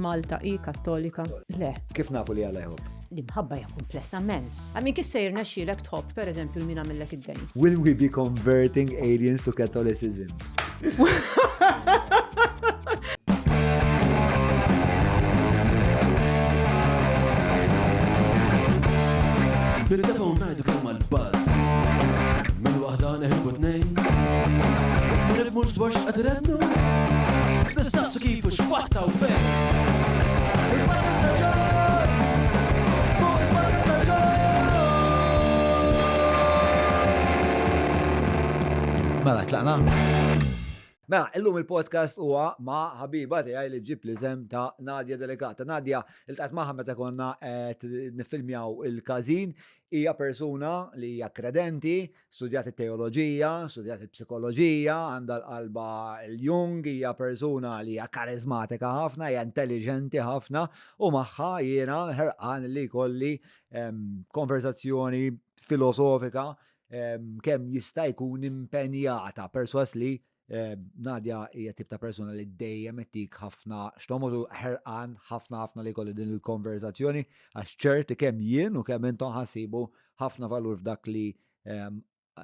Malta hi Kattolika? Le. Kif nafu li Alla jħobb? L-imħabba hija kumplessa mens. Għamin kif se jirnexxielek tħobb pereżempju l min għamillek id-deni? Will we be converting aliens to Catholicism? Nirtefgħu ngħidu kemm għall-buzz. Minn waħda neħilbu tnejn. Ma nifhmux dwar x'qed irennu. Nistaqsu kif u x'fatta u fejn. Il-podcast ta' John! Fuq il-podcast ta' John! Mela, tlaqna? Mela, illum il-podcast huwa ma' ħabiba tiegħi li ġib l-isem ta' Nadia Delicata. Nadia, iltqajt magħha meta konna qed niffilmjaw il-każin, hija persuna li hija kredenti, studjat it-teoloġija, studjat il-psikoloġija, għandha l-qalba l-Jung, hija persuna li hija karizmatika ħafna, hija intelligenti ħafna u magħha jiena ħerqan li jkolli ehm, konversazzjoni filosofika kemm jista' jkun impenjata perswas li Nadia hija tip ta' persuna li dejjem ittik ħafna x'tomodu ħerqan ħafna ħafna li jkolli din il-konverzazzjoni għax ċert li kemm jien u kemm intom ħasibu ħafna valur f'dak li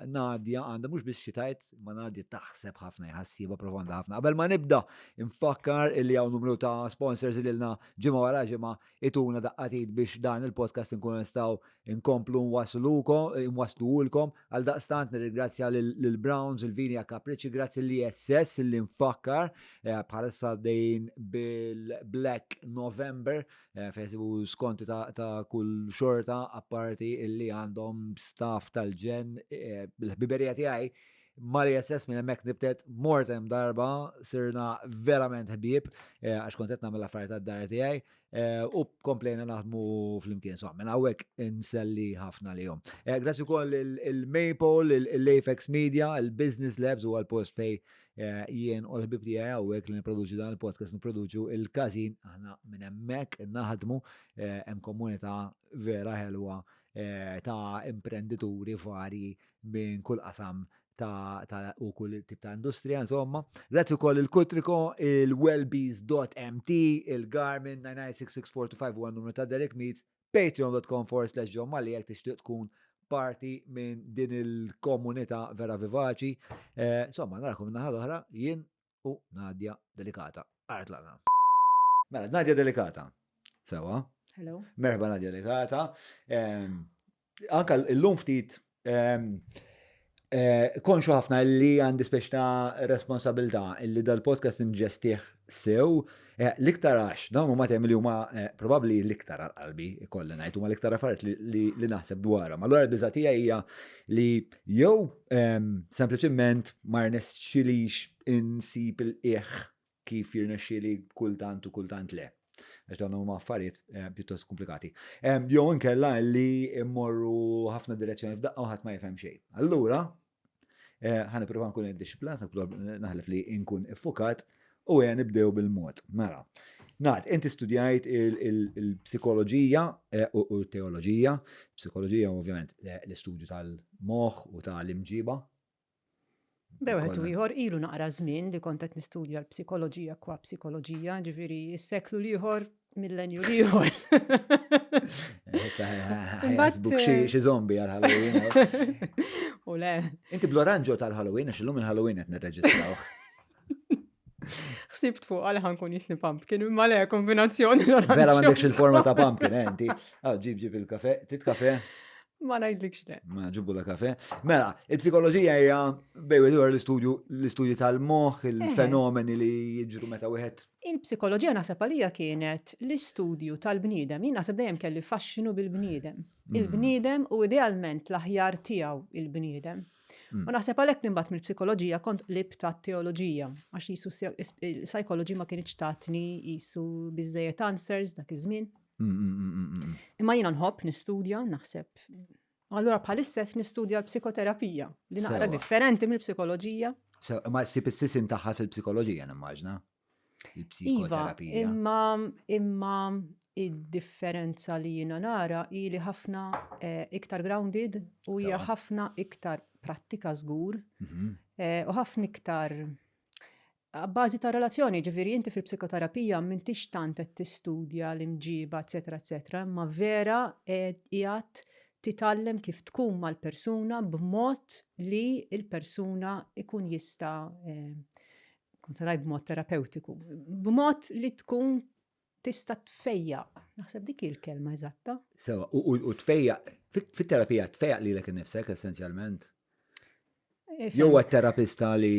Nadia għandha mhux biss xi tgħid, ma Nadia taħseb ħafna jħassiba profonda ħafna. Qabel ma nibda nfakkar illi hawn numru ta' sponsors li lna ġimgħa wara ġimgħa ituna daqqa t'id biex dan il-podcast inkunu nistgħu nkomplu nwasluhulkom. Għaldaqstant nirringrazzja lil Browns, il-Vini a Capricci, grazzi l-ISS li nfakkar eh, bħalissa għaddejjin bil-Black November eh, fejn isibu skonti ta' kull xorta apparti illi għandhom staff tal-ġen eh, bil-ħbiberija tiegħi mal-ISS minn hemmhekk nibtet mort hemm darba sirna verament ħbieb għax kont qed nagħmel affarijiet għad-dar tiegħi Eh, u komplejna naħdmu fl-imkien. So, minn hawnhekk inselli ħafna li jom. Eh, grazzi wkoll il-Maple, l-Apex Media, il-Business Labs u għal-post fej eh, jien u l-ħbib tiegħi hawnhekk li nipproduċu dan il-podcast, nipproduċu il-każin aħna minn hemmhekk naħdmu hemm komunità vera ħelwa ta' imprendituri varji minn kull qasam ta', ta u kull tip ta' industrija, insomma. Grazzi wkoll il-Kutriko, il-wellbees.mt, il-Garmin 9966425 huwa numru ta' Derek Meets, patreon.com forward slash John Malli jekk tixtieq tkun parti minn din il-komunità vera vivaċi. Eh, insomma, narakom naħa l-oħra jien u Nadia Delicata. Ara tlaqna. Mela, Nadia Delicata. Sewa. Hello. Merħba Nadia Delicata. Ehm, anka l-lum ftit ehm, eh, konxu ħafna li għandi speċ ta' responsabilità illi dal-podcast nġestih sew. Eh, l-iktar għax, dawn huma temi li huma eh, probabbli l-iktar għal qalbi, ikolli ngħid huma l-iktar affarijiet li naħseb dwarhom. Allura l-biża' tiegħi hija li jew ehm, sempliċement ma rnexxilix insib il-qiegħ kif jirnexxieli kultant u kultant le. Għax dawn huma affarijiet eh, pjuttost komplikati. Jew inkella li mmorru ħafna direzzjoni f'daqqa u ħadd ma jifhem xejn. Allura, eh, ħa nipprova nkun iddixxiplinat, naħlef li nkun iffukat u għen nibdew bil-mod. Mela, Nat, inti studjajt il-psikoloġija eh, u teoloġija, psikoloġija ovvjament l-istudju tal-moħ u tal-imġiba, Bej wieħed u ieħor ilu naqra żmien li kont qed nistudja l-psikoloġija kwa psikoloġija, ġifieri s-seklu l-ieħor millenju l-ieħor. Imbagħad xi zombi għal Halloween. U le. Inti bl-oranġo tal-Halloween għax illum il-Halloween qed nirreġistrawh. Ħsibt fuq għal ħankun jisni pumpkin, imma le kombinazzjoni l-oranġo. Vera m'għandekx il-forma ta' pumpkin, eh, inti. Ah, ġib ġib il-kafe, trid kafe? Ma ngħidlikx le. Ma ġibu la kafe. Mela, il-psikoloġija hija bejn dwar l-istudju l-istudju tal-moħħ, il-fenomeni li jiġru meta wieħed. Il-psikoloġija naħseb għalija kienet l-istudju tal-bniedem. Jien naħseb dejjem kelli faxxinu bil-bniedem. Mm. Il-bniedem u idealment l-aħjar tiegħu il-bniedem. Mm. U naħseb għalhekk li mbagħad mill-psikoloġija kont qlib ta' teoloġija għax jisu psychology ma kienx tatni jisu biżejjed answers dak iż-żmien. Mm, mm, Imma jiena nħobb nistudja, naħseb. Allura bħalissa qed nistudja l-psikoterapija li naqra differenti mill-psikoloġija. Ma ssib is-sisin tagħha fil-psikoloġija nimmaġna. Iva, Il-psikoterapija. imma imma id-differenza li jiena nara hi li ħafna eh, iktar grounded u hija ħafna iktar prattika żgur mhm. eh, u ħafna iktar. Bażi ta' relazzjoni, ġifieri inti fil-psikoterapija m'intix tant qed tistudja l-imġiba, eċetera, eċetera, imma vera qiegħed titgħallem kif tkun mal-persuna b'mod li l-persuna ikun jista' eh, kont ngħid b'mod terapewtiku, b'mod li tkun tista' tfejjaq. Naħseb dik hi l-kelma eżatta. Sewa, u tfejjaq, fit-terapija tfejjaq lilek innifsek essenzjalment. Eh, Jew għat-terapista li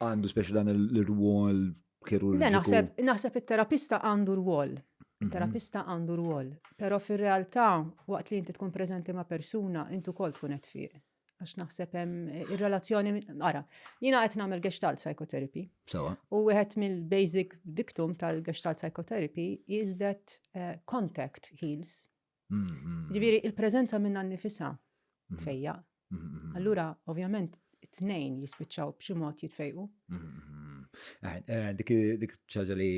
għandu speċi dan il-rwol kirurġiku. Le, naħseb, naħseb it-terapista għandu rwol. Mhm. Il-terapista għandu rwol. Però fir-realtà, waqt li inti tkun preżenti ma' persuna, inti wkoll tkun qed fiq. Għax naħseb hemm ir-relazzjoni, ara, jiena qed nagħmel Gestalt psychotherapy. Sewa. U wieħed mill-basic dictum tal-Gestalt psychotherapy is that eh, contact heals. Mm-hmm. Ġifieri il-preżenza minna nnifisha mm-hmm. tfejja. Mm-hmm. Allura, ovvjament, it-tnejn jispiċċaw b'xi mod jitfejqu. Eh, eh, dik dik ċaġa li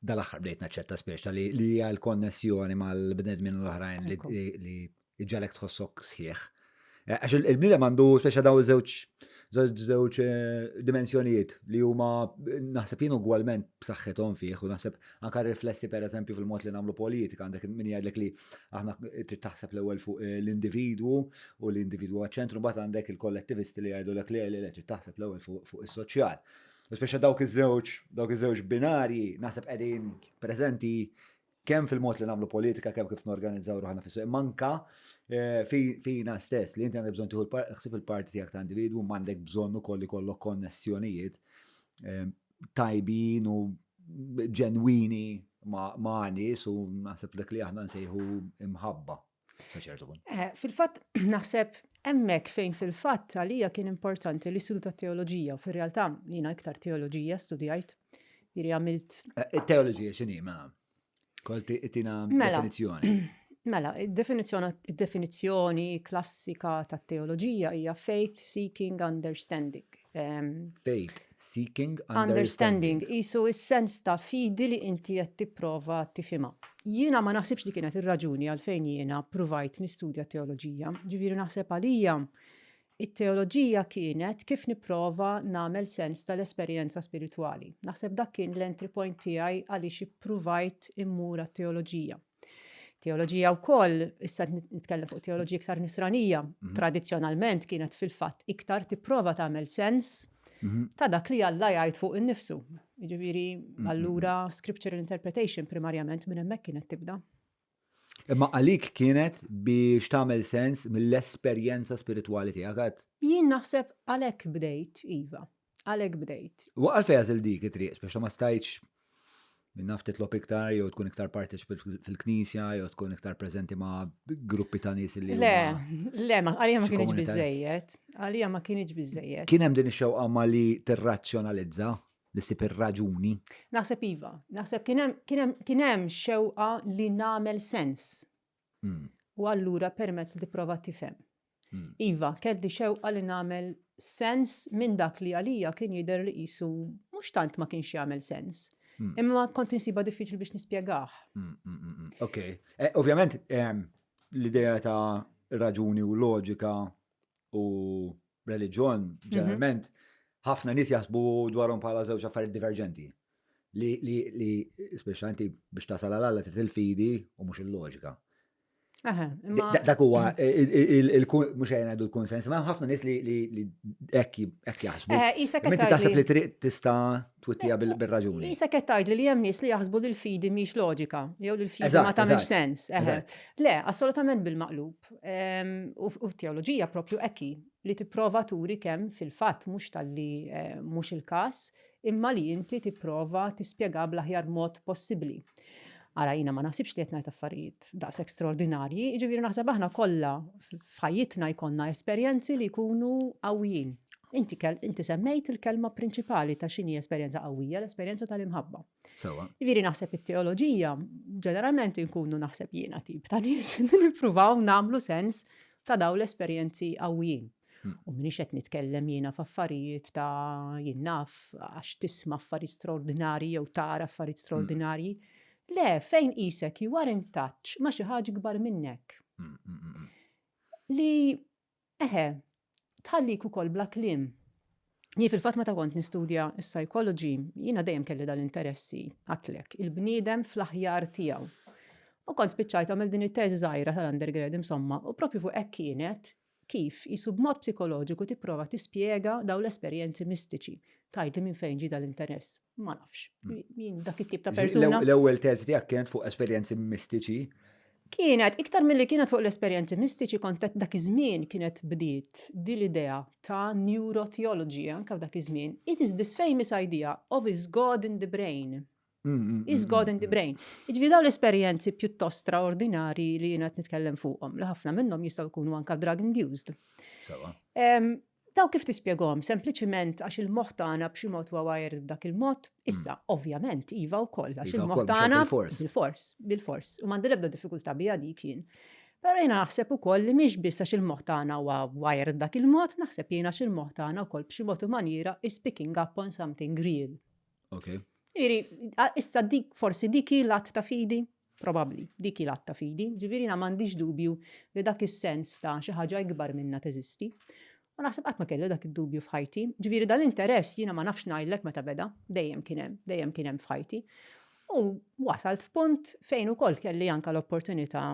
dal-aħħar bdejt naċċetta speċa li li hija l-konnessjoni mal-bnedmin l-oħrajn li iġġagħlek tħossok sħiħ. Eh, għax il-bniedem għandu speċa daw żewġ żewġ eh, dimensjonijiet li huma naħseb jien ugwalment b'saħħithom fih u naħseb anka riflessi pereżempju fil-mod li nagħmlu politika għandek min jgħidlek li aħna trid taħseb l-ewwel fuq eh, l-individwu u l-individwu għaċ-ċentru mbagħad għandek il-kollettivisti li jgħidulek li li trid taħseb l-ewwel fuq is-soċjal. U speċa dawk iż-żewġ dawk iż-żewġ binarji naħseb qegħdin preżenti kemm fil-mod li nagħmlu politika, kemm kif norganizzaw ruħna fis imma anka eh, fina stess li inti għandek bżonn tieħu ħsieb il-parti tiegħek ta' individwu, m'għandek bżonn ukoll ikollok konnessjonijiet eh, tajbin u ġenwini ma' nies u naħseb dak li aħna nsejħu imħabba. Sa ċertu punt. Eh, fil-fatt naħseb hemmhekk fejn fil-fatt għalija kien importanti li studju ta' teoloġija u fir-realtà jiena iktar teoloġija studjajt. Jiri għamilt. Eh, teoloġija x'inhi mela? Kolti tina mela. definizzjoni. Mela, id-definizzjoni klassika ta' teoloġija hija faith seeking understanding. Faith seeking understanding. Understanding, isu is-sens ta' fidi li inti qed tipprova tifhimha. Jiena ma naħsibx li kienet ir-raġuni għalfejn jiena pruvajt nistudja teoloġija. Ġifieri naħseb għalija it-teoloġija kienet kif nipprova nagħmel sens tal-esperjenza spiritwali. Naħseb dak kien l-entry point tiegħi għaliex ippruvajt immur għat-teoloġija. Teoloġija wkoll, issa nitkellem fuq teoloġija iktar nisranija, mhm. tradizzjonalment kienet fil-fatt iktar tipprova tagħmel sens mhm. ta' dak li Alla jgħid fuq innifsu. Jiġifieri mhm. allura scriptural interpretation primarjament minn hemmhekk kienet tibda. Imma għalik kienet biex tagħmel sens mill-esperjenza spiritwali tiegħek Jien naħseb għalhekk bdejt, iva. Għalhekk bdejt. U għalfejn għażil dik it-triq, speċa ma stajtx minn naf titlob iktar jew tkun iktar parteċ fil-knisja jew tkun iktar preżenti ma' gruppi ta' nies li Le, le, ma għalija ma kienx biżejjed. Għalija ma kienx biżejjed. Kien hemm din ix-xewqa ma li tirrazzjonalizza li ssib ir-raġuni? Naħseb iva, naħseb kien hemm xewqa li nagħmel sens. Hmm. U allura permezz li tipprova tifhem. Hmm. Iva, kelli xewqa li nagħmel sens minn dak li għalija kien jidher li qisu mhux tant ma kienx jagħmel sens. Hmm. Imma kont insiba diffiċli biex nispjegah. Hmm, ok. Eh, ovvjament, ehm, l-idea ta' raġuni u loġika u reliġjon, mhm. ġeneralment, ħafna nies jaħsbu dwarhom bħala żewġ affarijiet diverġenti. Li, li, li speċa inti biex tasal għal Alla trid il-fidi u mhux il-loġika. Dak huwa mhux ejja ngħidu l-konsens, ma ħafna nies li hekk jaħsbu. Eh, Inti taħseb li triq tista' twittija bil-raġuni. Isa qed tgħid li hemm nies li jaħsbu li l-fidi mhix loġika, jew li l-fidi ma tagħmilx sens. Le, assolutament bil-maqlub. U teoloġija propju ekki li tipprova turi kemm fil-fatt mhux talli eh, mhux il-każ, imma li inti tipprova tispjega bl-aħjar mod possibbli. Ara jiena ma naħsibx li qed ngħid affarijiet daqshekk straordinarji, jiġifieri naħseb aħna kollha f'ħajjitna jkollna esperjenzi li jkunu qawwijin. Inti, inti semmejt il-kelma prinċipali ta' x'inhi esperjenza qawwija, l-esperjenza tal-imħabba. Sewa. Jiġifieri naħseb it-teoloġija ġeneralment inkunu naħseb jiena tip ta' nies nippruvaw nagħmlu sens ta' dawn l-esperjenzi qawwijin. Hmm. U minix qed nitkellem jiena f'affarijiet ta' jien naf għax tisma' affarijiet straordinarji jew tara affarijiet hmm. straordinarji. Le, fejn qisek you are in touch ma' xi ħaġa kbar minnek. Hmm, Li eħe, tħallik ukoll bla kliem. Jien fil-fatt meta kont nistudja s-psychology, jiena dejjem kelli dal-interessi għatlek, il-bniedem fl-aħjar tiegħu. U kont spiċċajt għamil din it-teżi żgħira tal-undergrad insomma, u propju fuq hekk kienet kif jisu b'mod psikoloġiku tipprova tispjega daw l-esperjenzi mistiċi. Tgħidli minn fejn ġie dal-interess. Ma nafx. Jien dak it-tip ta' persuna. L-ewwel teżi tiegħek kienet fuq esperjenzi mistiċi. Kienet, iktar milli kienet fuq l-esperjenzi mistiċi kont qed dak iż-żmien kienet bdiet din l-idea ta' neurotheology anke f'dak iż-żmien. It is this famous idea of is God in the brain. Is God in the brain. Jiġifieri dawn l-esperjenzi pjuttost straordinarji li jiena qed nitkellem fuqhom, li ħafna minnhom jistgħu jkunu anke drug induced. Sewa. Daw kif tispjegahom? Sempliċiment għax il-moħħ tagħna b'xi mod huwa wired b'dak il-mod? Issa, ovvjament, iva wkoll, għax Iva il-moħħ wkoll, mhux hekk tagħna bilfors. bilfors, bilfors. U m'għandi l-ebda diffikultà biha dik jien. Però jiena naħseb ukoll li mhix biss għax il-moħħ tagħna huwa wired dak il-mod, naħseb jiena għax il-moħħ tagħna wkoll b'xi mod u maniera is picking up on something real. Ok. Ġifieri, issa dik forsi dik hi l-att ta' fidi, probabbli, dik hi l-att ta' fidi. Ġifieri jiena m'għandix dubju li dak is-sens ta' xi ħaġa ikbar minna teżisti. U naħseb qatt ma kelli dak id-dubju f'ħajti. Ġifieri dal-interess jiena ma nafx ngħidlek meta beda, dejjem kien hemm, dejjem kien hemm f'ħajti. U wasalt f'punt fejn ukoll kelli anka l-opportunità.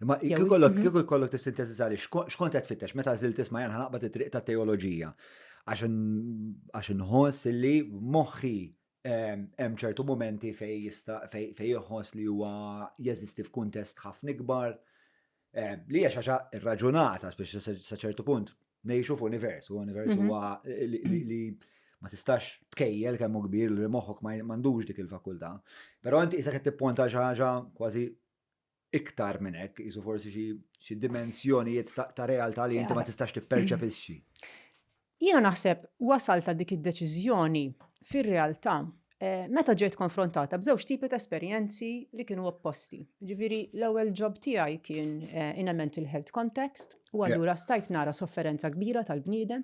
Imma kieku jkollok kieku jkollok tissintetizza li x'kont qed tfittex meta għażilt tisma' jien ħa naqbad it-triq tat-teoloġija għax inħoss li moħħi hemm ċertu mumenti fejn jista' fejn jħoss li huwa jeżisti f'kuntest ħafna ikbar li hija xi ħaġa irraġunata speċi sa ċertu punt ngħixu f'univers, u univers mhm. huwa li ma tistax tkejjel kemm hu kbir li moħħok ma m'għandux dik il-fakultà. Però inti qisek qed tipponta xi ħaġa kważi iktar minn hekk, qisu forsi xi dimensjonijiet ta' realtà li inti ma tistax tipperċepixxi. Jiena naħseb wasalt għal dik id-deċiżjoni fir-realtà eh, meta ġejt konfrontata b'żewġ tipi ta' esperjenzi li kienu opposti. Ġifieri l-ewwel job tiegħi kien eh, in a mental health context u allura stajt nara sofferenza kbira tal-bniedem.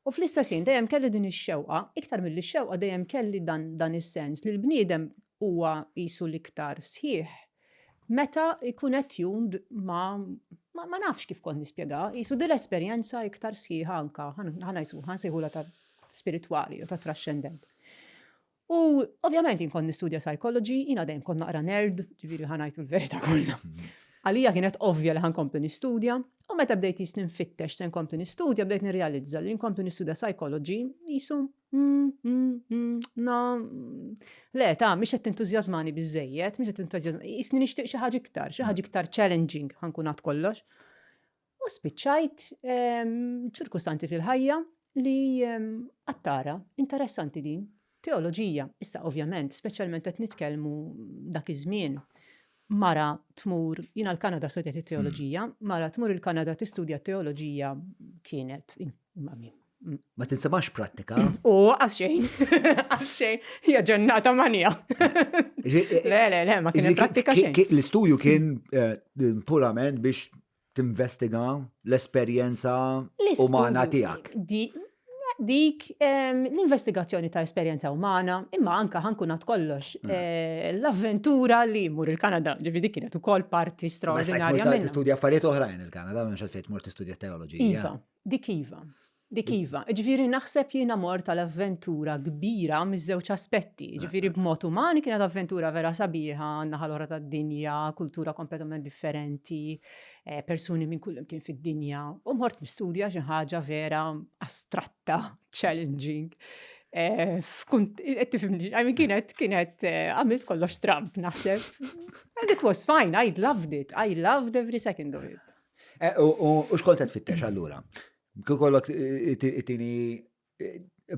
U fl-istess ħin dejjem kelli din ix-xewqa, iktar milli x-xewqa dejjem kelli dan, dan is-sens li l-bniedem huwa qisu l-iktar sħiħ meta jkun attuned ma ma, ma nafx kif kont nispjega, qisu din l-esperjenza iktar sħiħa anka, ħa nsejħulha ta' spiritwali u ta' trascendent. U ovvjament jien kont nistudja psychology, jiena dejjem kont naqra nerd, ġifieri ħa ngħidu l-verità kollha. Għalija kienet ovvja li ħa nkompli nistudja, u meta bdejt jisni nfittex se nkompli nistudja, bdejt nirrealizza li nkompli nistudja psychology jisu mm, mm, mm, no, le, ta' mhix qed tintużjażmani biżejjed, mhix qed tintużjażmani, jisni nixtieq xi ħaġa iktar, xi ħaġa iktar challenging ħa nkun għad kollox. U spiċċajt ehm, ċirkustanzi fil-ħajja li ehm, għattara, interessanti din, teoloġija. Issa ovvjament, speċjalment qed nitkellmu dak iż-żmien, mara tmur, jiena l-Kanada studjat it-teoloġija, hmm. mara tmur il-Kanada tistudja teoloġija kienet, Ma tinsemax prattika. U għaxejn, għaxejn, hija ġennata manja. Le, le, le, ma kien prattika xejn. L-istudju kien eh, purament biex tinvestiga l-esperjenza umana tiegħek. Dik l-investigazzjoni ta' esperjenza umana, imma anka ħankun għad kollox. Mm. Eh, l-avventura li mur il-Kanada, ġifi dik kienet ukoll parti straordinarja. Ma tistudja affarijiet oħrajn il-Kanada, mhux għalfejn tmur tistudja teoloġija. Iva, dik iva. Dik iva. Ġifieri naħseb jiena mort għal avventura kbira miż-żewġ aspetti. Ġifieri b'mod umani kienet avventura vera sabiħa, naħa l-oħra tad-dinja, kultura kompletament differenti, eh, persuni minn kull imkien fid-dinja. U mort nistudja xi ħaġa vera astratta, challenging. Eh, f'kunt, eh, tifhimni, I mean, kienet, kienet, għamilt kollox stramp, naħseb. And it was fine, I loved it, I loved every second of it. U x'kont qed tfittex allura? Kif kollok tini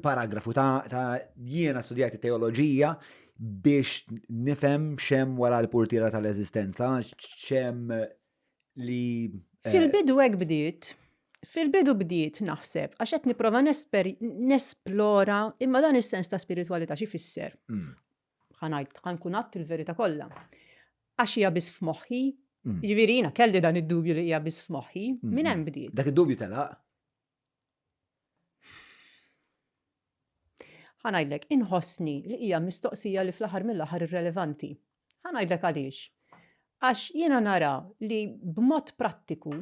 paragrafu ta' jiena studjajt teoloġija biex nifhem xem wara l-portiera tal-eżistenza, xem li. Eh, Fil-bidu hekk bdiet, fil-bidu bdiet naħseb, għax qed nipprova nesplora imma dan is-sens ta' spiritwalità xi fisser. Hmm. Ħa ngħid, ħa nkun għadt il-verità kollha. Għax hija biss f'moħħi, mm. jiġifieri jiena kelli dan id-dubju li hija biss f'moħħi, mm, minn mm. hemm bdiet. Dak id-dubju telaq? Ħa ngħidlek, inħossni li hija mistoqsija li fl-aħħar mill-aħħar irrelevanti. Ħa ngħidlek għaliex. Għax jiena nara li b'mod prattiku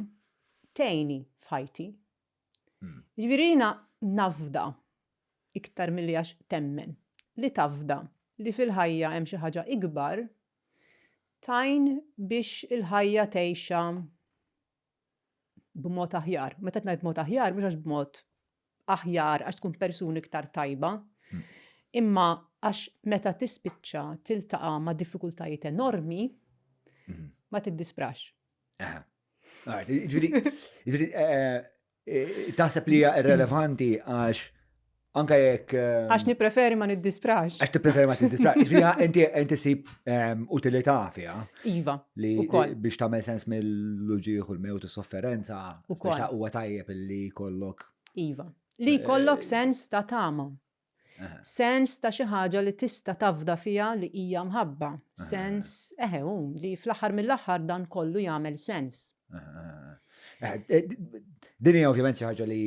tgħinni f'ħajti. Ġifieri jiena nafda iktar milli għax temmen li tafda li fil-ħajja hemm xi ħaġa ikbar tgħin biex il-ħajja tgħixha b'mod aħjar. Meta ngħid b'mod aħjar, mhux għax b'mod aħjar għax tkun persuna iktar tajba, imma għax meta tispiċċa tiltaqa' ma' diffikultajiet enormi, ma tiddisprax. Ġifieri, eh, eh, taħseb li hija irrelevanti għax anka jekk. Eh, għax nippreferi ma niddisprax. Għax tippreferi ma tiddisprax. Ġifieri inti inti sib ehm, utilità fiha. Iva. Li biex tagħmel sens mill-uġieħ u l-mewt u s-sofferenza. Ukoll. Huwa tajjeb li jkollok. Iva. Li jkollok sens ta' tama. Sens ta' xi ħaġa li tista' tafda fiha li hija mħabba. Sens, eħe, hu, li fl-aħħar mill-aħħar dan kollu jagħmel sens. Eh, din hija ovvjament xi ħaġa li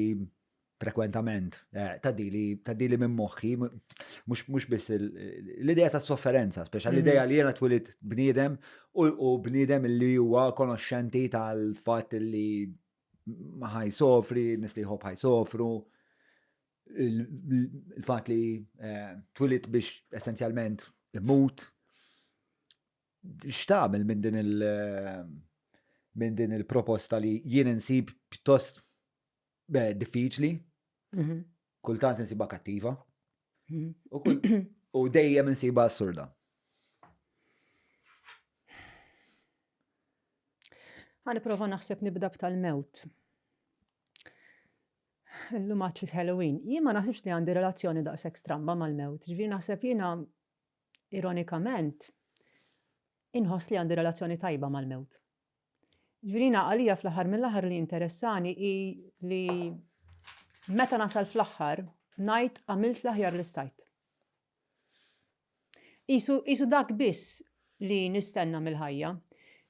frekwentament eh, tgħaddili minn moħħi, mhux biss l-idea ta' sofferenza, speċa l-idea mhm. li jiena twilit bniedem u bniedem li huwa konoxxenti tal-fatt li ma ħajsofri, nies li jħobb ħajsofru, il-fatt li eh, twilit biex essenzjalment immut. X'tagħmel minn din il- eh, minn din il-proposta li jien insib pjuttost eh, diffiċli, mhm. kultant insibha kattiva, mhm. u dejjem insibha assurda. Ħa nipprova naħseb nibda b'tal-mewt. Illum għad li Halloween. Jien ma naħsibx li għandi relazzjoni daqshekk stramba mal-mewt. Ġifieri naħseb jiena ironikament inħoss li għandi relazzjoni tajba mal-mewt. Ġifieri jiena għalija fl-aħħar mill-aħħar li interessani hi li meta nasal fl-aħħar ngħid għamilt l-aħjar li stajt. Qisu, qisu dak biss li nistenna mill-ħajja.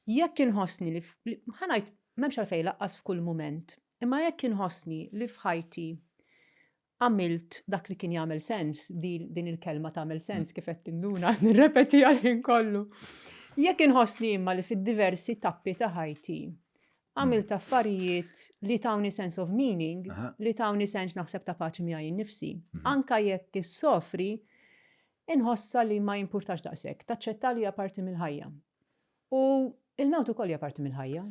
Jekk inħossni li, ħa ngħid, m'hemmx għalfejn laqqas f'kull mument, imma jekk inħossni li f'ħajti għamilt dak li kien jagħmel sens, din il-kelma tagħmel sens kif qed tinduna nirrepetiha l-ħin kollu. Jekk inħossni imma li fid-diversi tappi ta' ħajti Għamilt affarijiet li tawni sense of meaning, li tawni sens naħseb ta' paċi miegħi nnifsi. Mhm. Anka jekk issofri, inħossa li ma jimpurtax daqshekk, taċċetta li hija parti mill-ħajja. U il-mewt ukoll hija parti mill-ħajja.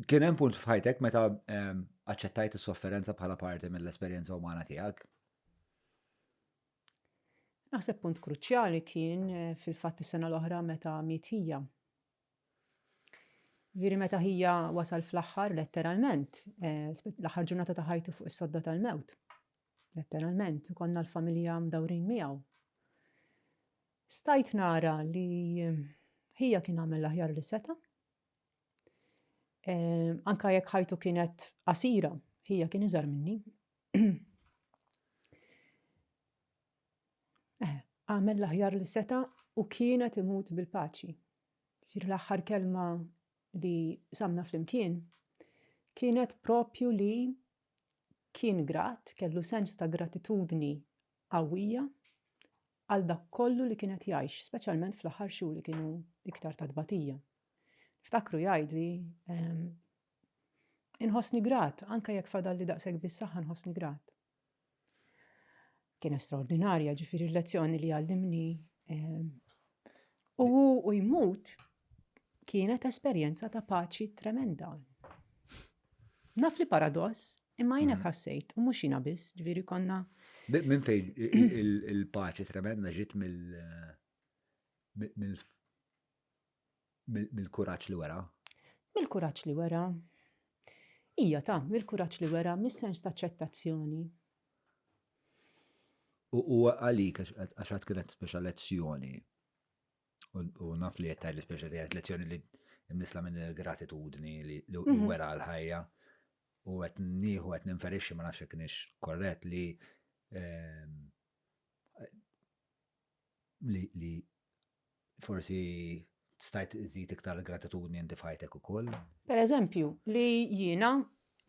Kien hemm punt f'ħajtek meta ehm, aċċettajt is-sofferenza bħala parti mill-esperjenza umana tiegħek? Naħseb punt kruċjali kien eh, fil-fatt is-sena l-oħra meta miet ħija. Ġifieri meta ħija wasal fl-aħħar letteralment, eh, l-aħħar ġurnata ta' ħajtu fuq is-sodda tal-mewt. Letteralment, konna l-familja mdawrin miegħu. Stajt nara li ħija kien għamel l-aħjar li seta'. Eh, anka jekk ħajtu kienet qasira, ħija kien iżgħar minni. Eh, għamel l-aħjar li seta' u kienet imut bil-paċi. Ġifieri l-aħħar kelma li samna flimkien kienet propju li kien grat, kellu sens ta' gratitudni qawwija għal dak kollu li kien qed jgħix, speċjalment fl-aħħar xhur li kienu iktar ta' tbatija. Niftakru jgħidli ehm, inħossni grat, anke jekk fadalli daqshekk bis-saħħa nħossni grat. Kien straordinarja, ġifieri l-lezzjoni li għallimni. Ehm, u u jmut kienet esperjenza ta' paċi tremenda. Naf li paradoss, imma jiena mhm. ħassejt, u mhux jiena biss, ġifieri konna. Minn fejn il-paċi tremenda ġiet mill Mill-kuraġġ li wera? Mill-kuraġġ li wera. Ija ta' mill-kuraġġ li wera, mis-sens ta' aċċettazzjoni. U għalik, għax għad kienet speċa lezzjoni, u naf li qed li speċa li lezzjoni li imnisla minn il-gratitudni li mhm. wera l-ħajja, u qed nieħu qed ninferixxi ma nafx jekk kienx korrett li ehm, li forsi stajt iżid iktar gratitudni inti f'ħajtek ukoll? Per eżempju, li jiena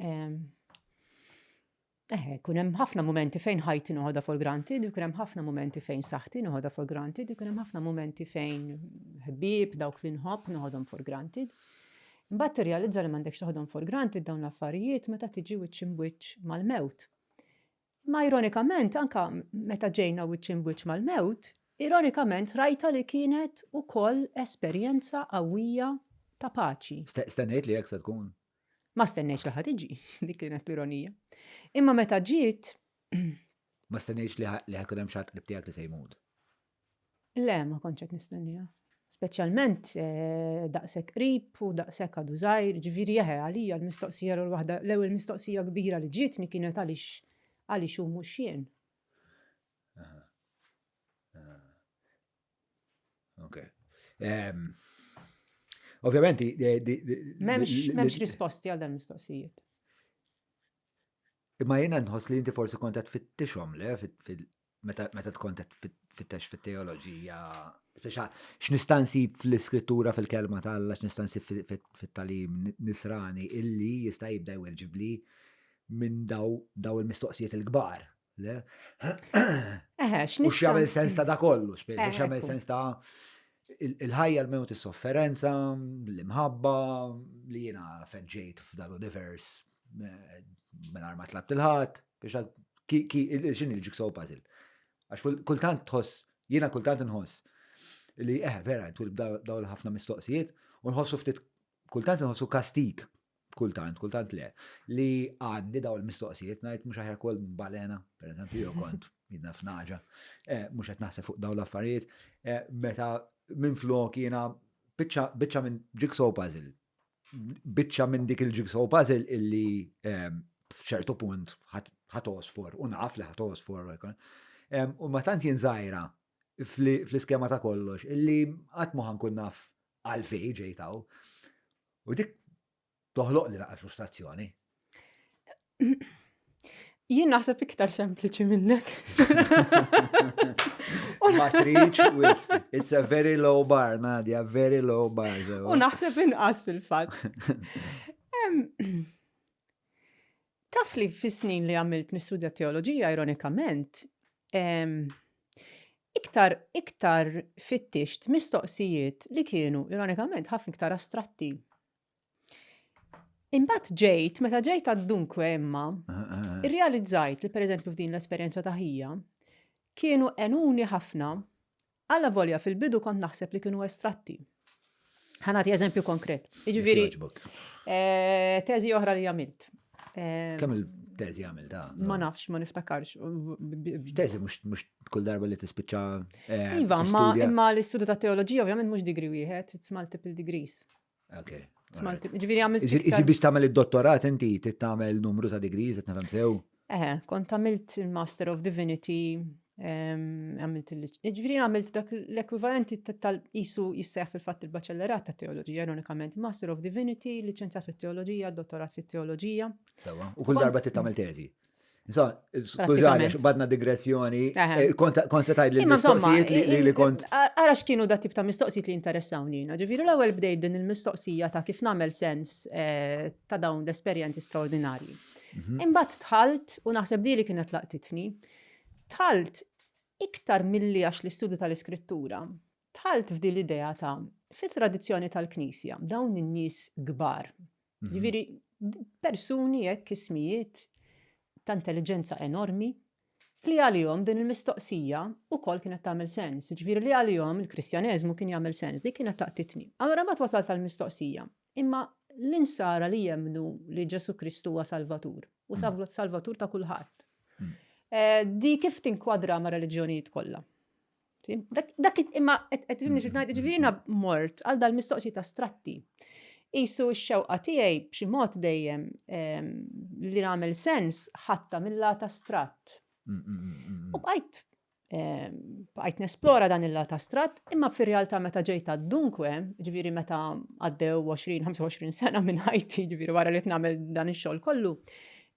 ehm, Eh, kun hemm ħafna momenti fejn ħajti noħodha for granted, kun hemm ħafna momenti fejn saħħti noħodha for granted, kun hemm ħafna momenti fejn ħbieb dawk li nħobb noħodhom for granted. Imbagħad tirrealizza li m'għandekx toħodhom for granted dawn l-affarijiet meta tiġi wiċċ imbwiċċ mal-mewt. Ma ironikament, anka meta ġejna wiċċ imbwiċċ mal-mewt, ironikament rajta li kienet ukoll esperjenza qawwija ta' paċi. Stennejt li hekk se tkun? Ma stennejtx li ħa tiġi, dik kienet l-ironija. Imma meta ġiet. Ma stennejtx li ħa jkun hemm xi ħadd qrib tiegħek li se jmut? Le, ma kontx qed nistenniha. Speċjalment eh, daqshekk qrib u daqshekk għadu żgħir, ġifieri eħe għalija l-mistoqsija l waħda l-ewwel mistoqsija kbira li ġietni kienet għaliex għaliex hu mhux jien. Ok. Ovvjament, Memx risposti għal dan mistoqsijiet. Imma jiena nħoss li inti forsi kont qed tfittixhom, le, meta tkun qed tfittex fit-teoloġija, x'nista' nsib fl-iskrittura fil-kelma ta' Alla, x'nista' nsib fit-tagħlim nisrani illi jista' jibda jweġibli minn daw il-mistoqsijiet il-kbar. Le? U x'jagħmel sens ta' da kollu, x'jagħmel sens ta' il-ħajja l-mewt is-sofferenza, l-imħabba li jiena feġġejt f'dal-univers eh, mingħajr ma tlabt il-ħadd, biex x'inhi l-jigsaw puzzle. Għax kultant tħoss, jiena kultant nħoss li eh vera tul daw l-ħafna mistoqsijiet u nħossu ftit kultant nħossu kastik kultant, kultant le, li għandi daw il-mistoqsijiet ngħid mhux aħjar kol balena, per eżempju, jew kont jidna f'naġa, eh, mhux qed naħseb fuq daw l-affarijiet, eh, meta minn flok jiena biċċa minn jigsaw puzzle, biċċa minn dik il-jigsaw puzzle illi eh, f'ċertu punt ħatosfor, u naf li ħatosfor, u ma tant jien żgħira fl-iskema ta' kollox, illi qatt ma ħankun naf għalfej ġejtaw. U dik toħloq li naqra frustrazzjoni. Jien naħseb iktar sempliċi minnek. Ma triċ with, it's a very low bar, Nadia, very low bar. U naħseb inqas fil-fatt. Taf li fis-snin li għamilt nistudja teoloġija, ironikament, iktar iktar fittixt mistoqsijiet li kienu, ironikament, ħafna iktar astratti. Imbagħad ġejt, meta ġejt għad-dunkwe imma, irrealizzajt li pereżempju f'din l-esperjenza ta' ħija, kienu għenuni ħafna Allavolja fil-bidu kont naħseb li kienu estratti. Ħa nagħti eżempju konkret. Jiġifieri eh, teżi oħra li għamilt. Eh, Kemm il-teżi għamilt? Ah, ma nafx, ma niftakarx. Teżi mhux kull darba li tispiċċa. Eh, iva, ma l-istudju ta' teoloġija ovvjament mhux degree wieħed, it's multiple degrees. Ok. Ġifieri għamilt. Ġifieri biex tagħmel id-dottorat inti trid tagħmel numru ta' degrees qed nifhem sew. Eħe, kont għamilt il-Master of Divinity, għamilt il Ġifieri għamilt dak l-ekwivalenti tal-isu jisseħ fil-fatt il-baċellerat ta' teoloġija, ironikament, Master of Divinity, liċenzjat fit-teoloġija, dottorat fit-teoloġija. Sewa, u kull darba trid tagħmel teżi. Insomma, skużani, badna digressjoni, eh, kont se tgħid li mistoqsijiet li li kont. Ara x'kienu da tip ta' mistoqsijiet li interessawni. Ġifieri l-ewwel bdejt din il-mistoqsija ta' kif nagħmel sens eh, ta' dawn l-esperjenzi straordinarji. Mhm. Imbagħad tħalt u naħseb di li kienet laqtitni. Tħalt iktar milli għax l-istudju tal-iskrittura, tħalt f'di l-idea ta' fit-tradizzjoni tal-Knisja dawn in-nies kbar Mhm. Ġifieri persuni hekk ismijiet ta' intelligenza enormi li għalihom din il-mistoqsija ukoll kienet tagħmel sens. Ġifieri li għalihom il-Kristjaneżmu kien jagħmel sens, dik kienet taqtitni. Allura ma wasalt tal-mistoqsija. Imma l-insara li jemnu li Ġesu Kristu huwa Salvatur u mm. Salvatur ta' kulħadd. Mm. Eh, di kif tinkwadra ma' reliġjonijiet kollha? Dak imma qed tifhimni xi ngħid, ġifieri jiena mort għal dal-mistoqsijiet astratti. Isu x-xewqa tiegħi b'xi mod dejjem ehm, li nagħmel sens ħatta mill-lat astratt. Mm, mm, mm, U bqajt ehm, bqajt nesplora dan il-lat astratt, imma fir-realtà meta ġejt għad-dunkwe, ġifieri meta għaddew 20-25 sena minn ħajti, ġifieri wara li nagħmel dan ix-xogħol kollu,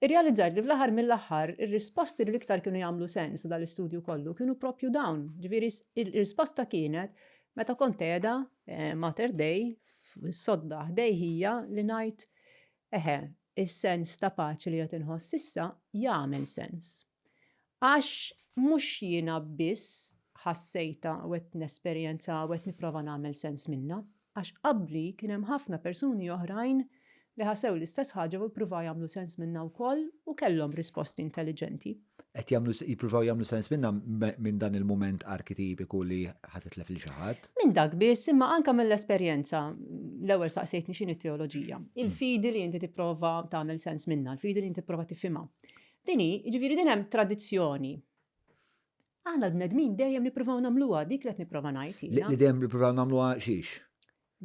Irrealizzajt li fl-aħħar mill-aħħar ir-risposti li l-iktar kienu jagħmlu sens ta' dal-istudju kollu kienu propju dawn. Ġifieri ir-risposta kienet meta kont qiegħda eh, Mater Dei fis-sodda ħdej ħija li ngħid eħe, is-sens ta' paċi li qed inħoss issa jagħmel sens. Għax mhux jiena biss ħassejtha u qed nesperjenza u qed nipprova nagħmel sens minnha, għax qabli kien hemm ħafna persuni oħrajn. li ħassew l-istess ħaġa u ppruvaw jagħmlu sens minnha wkoll u kellhom risposti intelliġenti. Qed jagħmlu jippruvaw jagħmlu sens minnha minn dan il-mument arkitipiku li ħa titlef lil xi ħadd? Minn dak biss, imma anke mill-esperjenza. L-ewwel saqsejtni x'inhi t-teoloġija. Il-fidi li inti tipprova tagħmel sens minnha, il-fidi li inti tipprova tifhimha. Din hi, jiġifieri din hemm tradizzjoni. Aħna l-bnedmin dejjem nippruvaw nagħmluha, dik li qed nipprova ngħid jiena. Li dejjem nippruvaw nagħmluha xiex?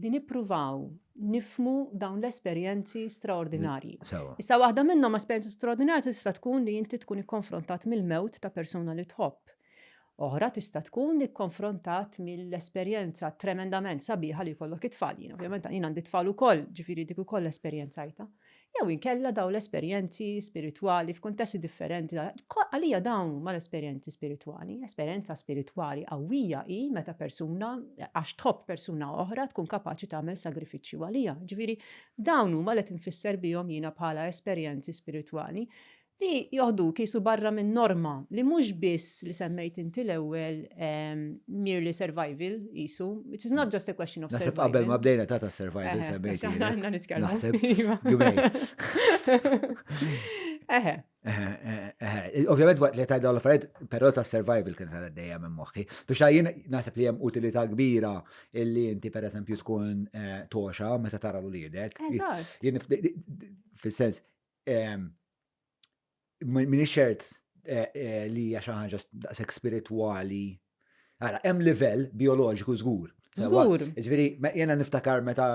Li nippruvaw nifhmu dawn l-esperjenzi straordinarji. Issa waħda minnhom esperjenza straordinarja tista' tkun li inti tkun ikkonfrontat mill-mewt ta' persuna li tħobb. Oħra tista' tkun ikkonfrontat mill-esperjenza tremendament sabiħa li jkollok it-tfal. Jien ovvjament jien għandi tfal ukoll, ġifieri dik ukoll esperjenzajtha. Jew inkella dawn l-esperjenzi spiritwali f'kuntesti differenti. Għalija dawn huma l-esperjenzi spiritwali. Esperjenza spiritwali qawwija hi meta persuna għax tħobb persuna oħra tkun kapaċi tagħmel sagrifiċċju għaliha. Ġifieri dawn huma li qed infisser bihom jiena bħala esperjenzi spiritwali li joħduk qisu barra minn norma li mhux biss li semmejt inti l-ewwel merely survival qisu, it is not just a question of survival. Naħseb qabel ma bdejna ta' ta' survival semmejt. Aħna nitkellmu. Naħseb jumejn. Eħe. Ovvjament waqt li tajda dawn l-affarijiet, però ta' survival kien ta' dejjem minn moħħi. Biex jien naħseb li hemm utilità kbira illi inti pereżempju tkun toxa meta tara l-uliedek. Eżatt. Jien fis-sens Minix ċert eh, eh, li hija xi ħaġa daqshekk spiritwali. Ara, hemm livell bioloġiku żgur. Żgur. Ġifieri, jiena niftakar meta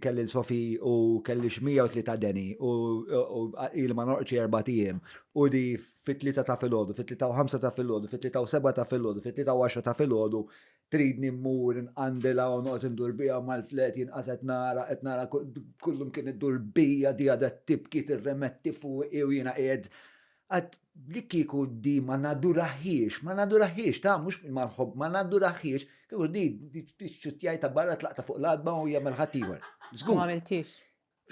kelli l-Sofi u kelli xmija u tlieta deni u il ma norqċi erba' ijiem u di fit-tlieta ta' filgħodu, fit-tlieta u ħamsa ta' filgħodu, fit-tlieta u seba' ta' filgħodu, fit-tlieta u għaxra ta' filgħodu tridni mmur nqandilha u noqgħod indur biha mal-flet jien qas qed nara qed nara kullum kien iddur bija di għadha tibki tirremetti fuqi u jiena qiegħed għad li kieku di ma naduraħiex, ma naduraħiex, ta' mhux ma nħobb, ma naduraħiex, kieku di xxuttjajta barra tlaqta fuq l-adba u jagħmel ħaddieħor. Żgur. Ma għamiltix.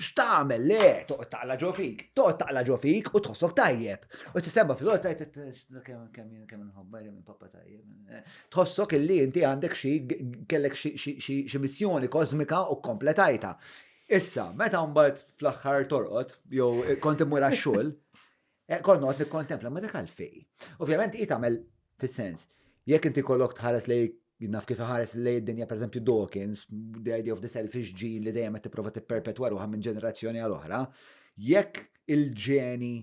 X'tagħmel? Le, toqgħod taqla' ġo fik. Toqgħod taqla' ġo fik u tħossok tajjeb. U tisemma fil-għod tajt kemm kemm kemm nħobba kemm pappa tajjeb. Tħossok illi inti għandek xi kellek xi missjoni kosmika u kompletajta. Issa, meta mbagħad fl-aħħar torqod jew kont immur għax-xogħol, eh, kont noqgħod nikkontempla ma dak għalfej. Ovvjament hi tagħmel fis-sens, jekk inti kollok tħares lej naf kif iħares lej id-dinja pereżempju Dawkins, the idea of the selfish gene li dejjem qed tipprova tipperpetwa ruħha minn ġenerazzjoni għal oħra, jekk il-ġeni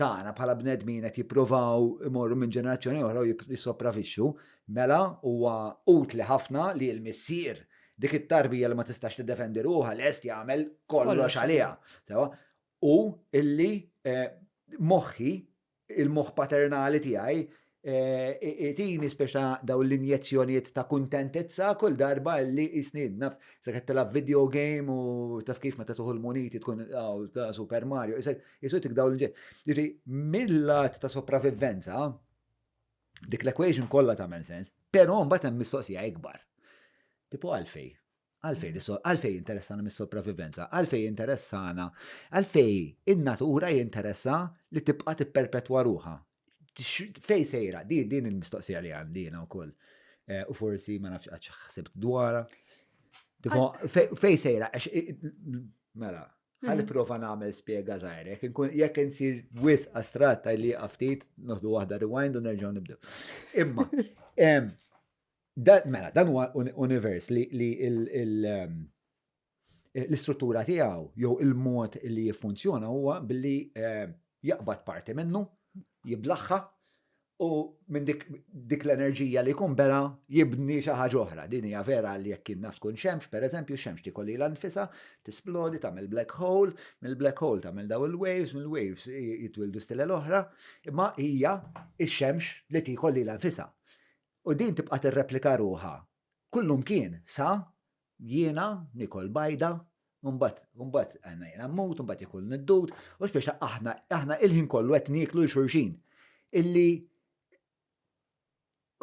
tagħna bħala bnedmin qed jippruvaw imorru minn ġenerazzjoni oħra u jissopravixxu, mela huwa utli ħafna li l-missier dik it-tarbija li ma tistax tiddefendi ruħha lest jagħmel kollox għaliha. Sewa? U illi eh, moħħi il-moħħ paternali tiegħi itini speċa daw l-injezzjonijiet ta' kuntentizza kull darba li jisni naf se qed tilgħab video game u taf kif meta tuħu l-muniti tkun ta' Super Mario, jisu tik daw l-inġe. Mill-lat ta' sopravvivenza, dik l-equation kollha tagħmel sens, però mbagħad hemm mistoqsija ikbar. Tipo għalfej. Għalfej, għalfej jinteressana mis-sopravivenza, għalfej jinteressana, għalfej in-natura jinteressa li tibqa' tipperpetwa ruħha. Fej sejra, di din il-mistoqsija li għandi jiena wkoll. Eh, u forsi ma nafx għax ħsibt dwarha. Fej sejra, mela, ħalli mhm. prova nagħmel spjega żgħir, jekk jekk insir wis astratt li ftit noħdu waħda rewind u nerġgħu nibdew. Imma, Mela, dan huwa univers li ehm, l-istruttura tiegħu jew il-mod li jiffunzjona huwa billi ehm, jaqbad parti minnu, jiblaħħa u minn dik, dik l-enerġija li jkun bela jibni xi ħaġa oħra. Din hija vera li jekk kien naf tkun xemx, pereżempju, xemx tikol lilha nfisha, tisplodi, tagħmel black hole, mill-black hole tagħmel daw il-waves, mill-waves jitwildu stilel oħra, imma hija x-xemx li tikol lilha nfisha. U din tibqa' tirreplika ruħha kullumkien sa jiena nikol bajda, u mbagħad u mbagħad għandna jiena mmut, u mbagħad jikolni d-dud, u speċa aħna aħna il-ħin kollu qed nieklu 'l xulxin. Illi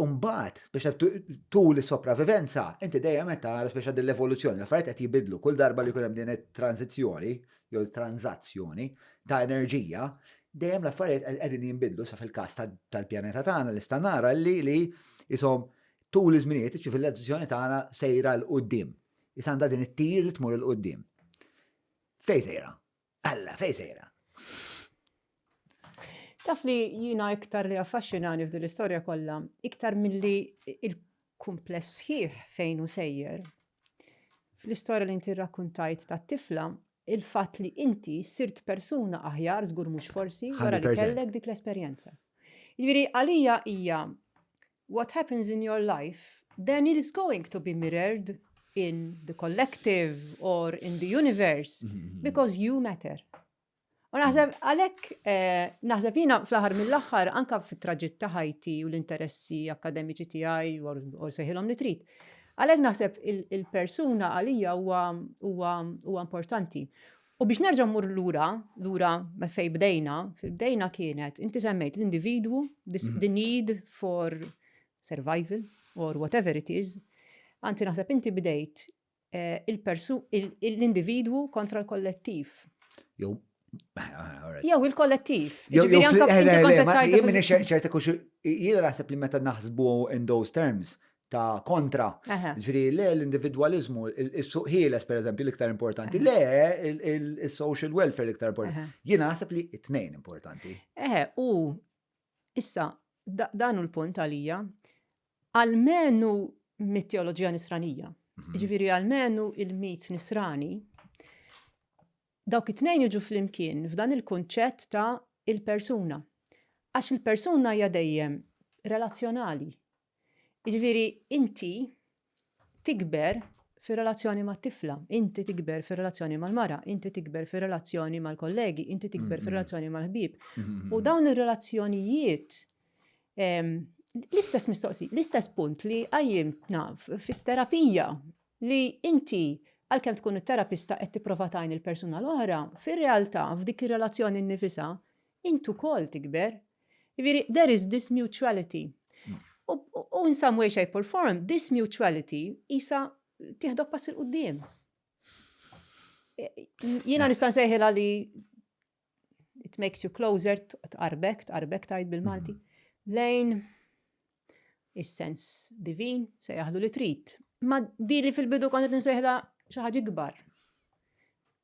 mbagħad speċa tul is-sopravivenza inti dejjem qed tara speċa din l-evoluzzjoni, l-affarijiet qed jibidlu kull darba li jkun hemm din it-transizzjoni jew transazzjoni ta' enerġija, dejjem l-affarijiet qegħdin jinbidlu sa fil-każ tal-pjaneta tagħna li sta nara li li isom tul iż-żminijiet iċ-ċivilizzazzjoni tagħna sejra 'l quddiem. Issa għandha din it-tir li tmur 'il quddiem. Fejn sejra? Alla, fej sejra? Taf li jina iktar li affaxxinani f'din l-istorja kollha, iktar milli il-kumpless sħiħ fejn hu sejjer. Fl-istorja li inti rrakkuntajt tat-tifla, il-fatt li inti sirt persuna aħjar żgur mhux forsi wara li kellek dik l-esperjenza. Jiġifieri għalija hija what happens in your life then is going to be mirrored in the collective or in the universe because you matter. U naħseb għalhekk eh, naħseb jiena fl-aħħar mill-aħħar anka fit-traġitt ta' ħajti u l-interessi akkademiċi tiegħi u sejħilhom li trid. Għalhekk naħseb il-persuna għalija huwa importanti. U biex nerġa' mmur lura, lura meta fejn bdejna, fil bdejna kienet inti semmejt l-individwu, the mhm. need for survival or whatever it is. Anzi naħseb inti bdejt eh, l-individwu kontra l-kollettiv. Jew Jew il-kollettiv. Jien minni ċerta kux jiena naħseb li meta naħsbu in those terms ta' kontra. Ġifieri le l-individwalizmu, is-suq ħieles per eżempju l-iktar importanti, le il-social welfare l-iktar importanti. Jiena naħseb li it-tnejn importanti. Eħe, u issa dan hu l-punt għalija, Almenu mit-teoloġija nisranija. Mhm. Jiġifieri almenu il-mit nisrani, dawk it-tnejn jiġu flimkien f'dan il-kunċett ta' il-persuna. Għax il-persuna hija dejjem relazzjonali. Jiġifieri inti tikber fir-relazzjoni mat-tifla, inti tikber fir-relazzjoni mal-mara, inti tikber fir-relazzjoni mal-kollegi, inti tikber fir-relazzjoni mal-ħbieb. U dawn ir-relazzjonijiet L-istess mistoqsi, l-istess punt li qajjimtna fit-terapija li inti għalkemm tkun it-terapista qed tipprova tgħin il-persuna l-oħra, fir-realtà f'dik ir-relazzjoni nnifisha int ukoll tikber. Jiġifieri there is this mutuality. U in some way, shape or form, this mutuality isa tieħdok pass 'il quddiem. Jiena nista' nsejħilha li it makes you closer, tqarbek, tqarbek tajt bil-Malti, mhm. lejn is-sens divin, se jaħdu li trid. Ma di li fil-bidu kont qed nsejħla xi ħaġa ikbar.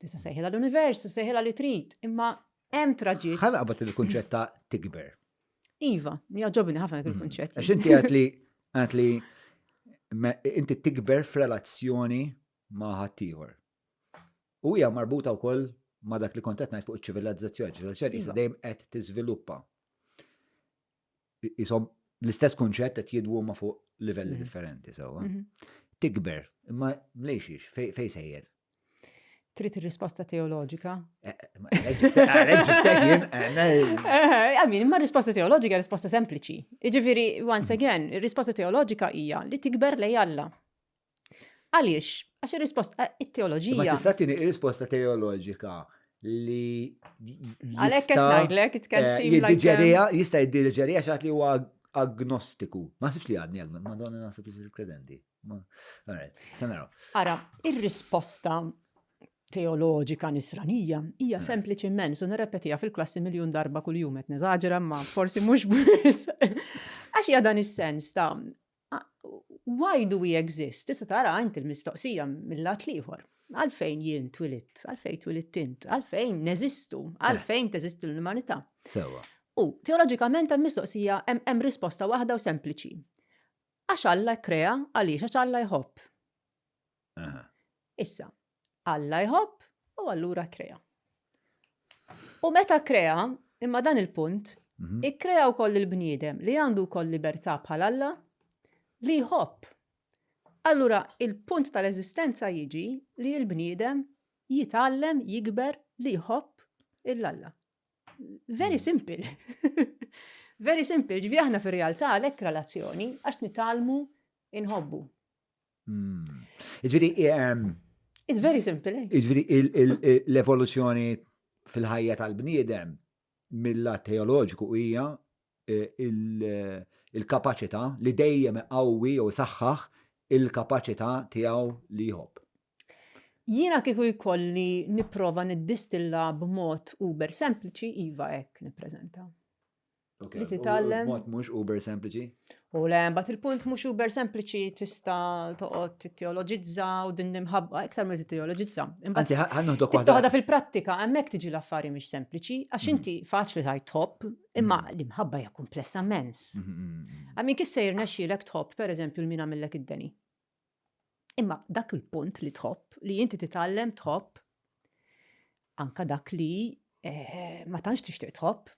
Tista' sejħilha l-univers, sejħilha li trid, imma hemm traġitt. Ħa naqbad il-kunċett ta' tikber. Iva, jogħġobni ħafna dak il-kunċett. Għax inti għedt li għedt li inti tikber f'relazzjoni ma' ħaddieħor. U hija marbuta wkoll ma' dak li kont qed ngħid fuq iċ-ċivilizzazzjoni. Ċivilizzazzjoni issa iva. dejjem qed tiżviluppa. Isom l-istess kunċett qed jidwu ma' fuq livelli mhm. differenti sewwa. Mhm. Tikber, imma mlejxiex, fej sejjer? Trid ir-risposta teoloġika? Eh, eh, eh, I mean, imma risposta teoloġika risposta sempliċi. Jiġifieri, once mhm. again, ir-risposta teoloġika hija li tikber lej Alla. Għaliex? Għax ir-risposta, eh, it-teoloġija. Ma tista' tini risposta teoloġika li. Għalhekk qed ngħidlek, it can eh, seem like. Um, jista' jiddiġerija xi li huwa agnostiku. Ma sibx li għadni agnostiku, ma donna naħseb li credenti. Alright, sa naraw. Ara, ir-risposta teoloġika nisranija hija eh. sempliċi immens u nirrepetiha fil-klassi miljun darba kuljum qed neżaġera ma forsi mhux biss. Għax hija dan is-sens ta' Why do we exist? Tista' tara inti l-mistoqsija mill-lat l-ieħor. Għalfejn jien twilidt? Għalfejn twilidt int? Għalfejn neżistu? Għalfejn teżisti l-umanità? Sewwa. U teoloġikament hemm mistoqsija hemm risposta waħda u sempliċi. Għax Alla kkrea għaliex għax Alla jħobb. Issa, Alla jħobb u allura krea. U meta krea, imma dan il-punt, mhm. ikkrea wkoll il-bniedem li għandu wkoll libertà bħal Alla li jħobb. Allura il-punt tal-eżistenza jiġi li l-bniedem jitgħallem jikber li jħobb il-Alla. Very mm. simple. Very simple, ġivi aħna fir-realtà għalhekk relazzjoni għax nitgħallmu inħobbu. Hmm. Ġifieri It's very simple. Eh? Ġifieri l-evoluzzjoni fil-ħajja tal-bniedem mill-lat teoloġiku hija eh, il-kapaċità li dejjem qawwi jew saħħaħ il-kapaċità tiegħu li jħobb. Jiena kieku jkolli nipprova niddistilla b'mod uber sempliċi iva hekk nippreżenta. Li titgħallem. Mod mhux uber sempliċi. U le, mbagħad il-punt mhux uber sempliċi tista' toqgħod titteoloġizza u din l-imħabba iktar milli titteoloġizza. Anzi, ħa noħdok waħda. Toħodha fil-prattika, hemmhekk tiġi l-affari mhix sempliċi, għax mhm. inti faċli tajt tħobb, imma mhm. l-imħabba hija komplessa immens. Mhm, Għamin kif se jirnexxielek tħobb, pereżempju, l-min għamillek id-deni? Imma dak il-punt li tħobb, li inti titgħallem tħobb anka dak li eh, ma tantx tixtieq tħobb.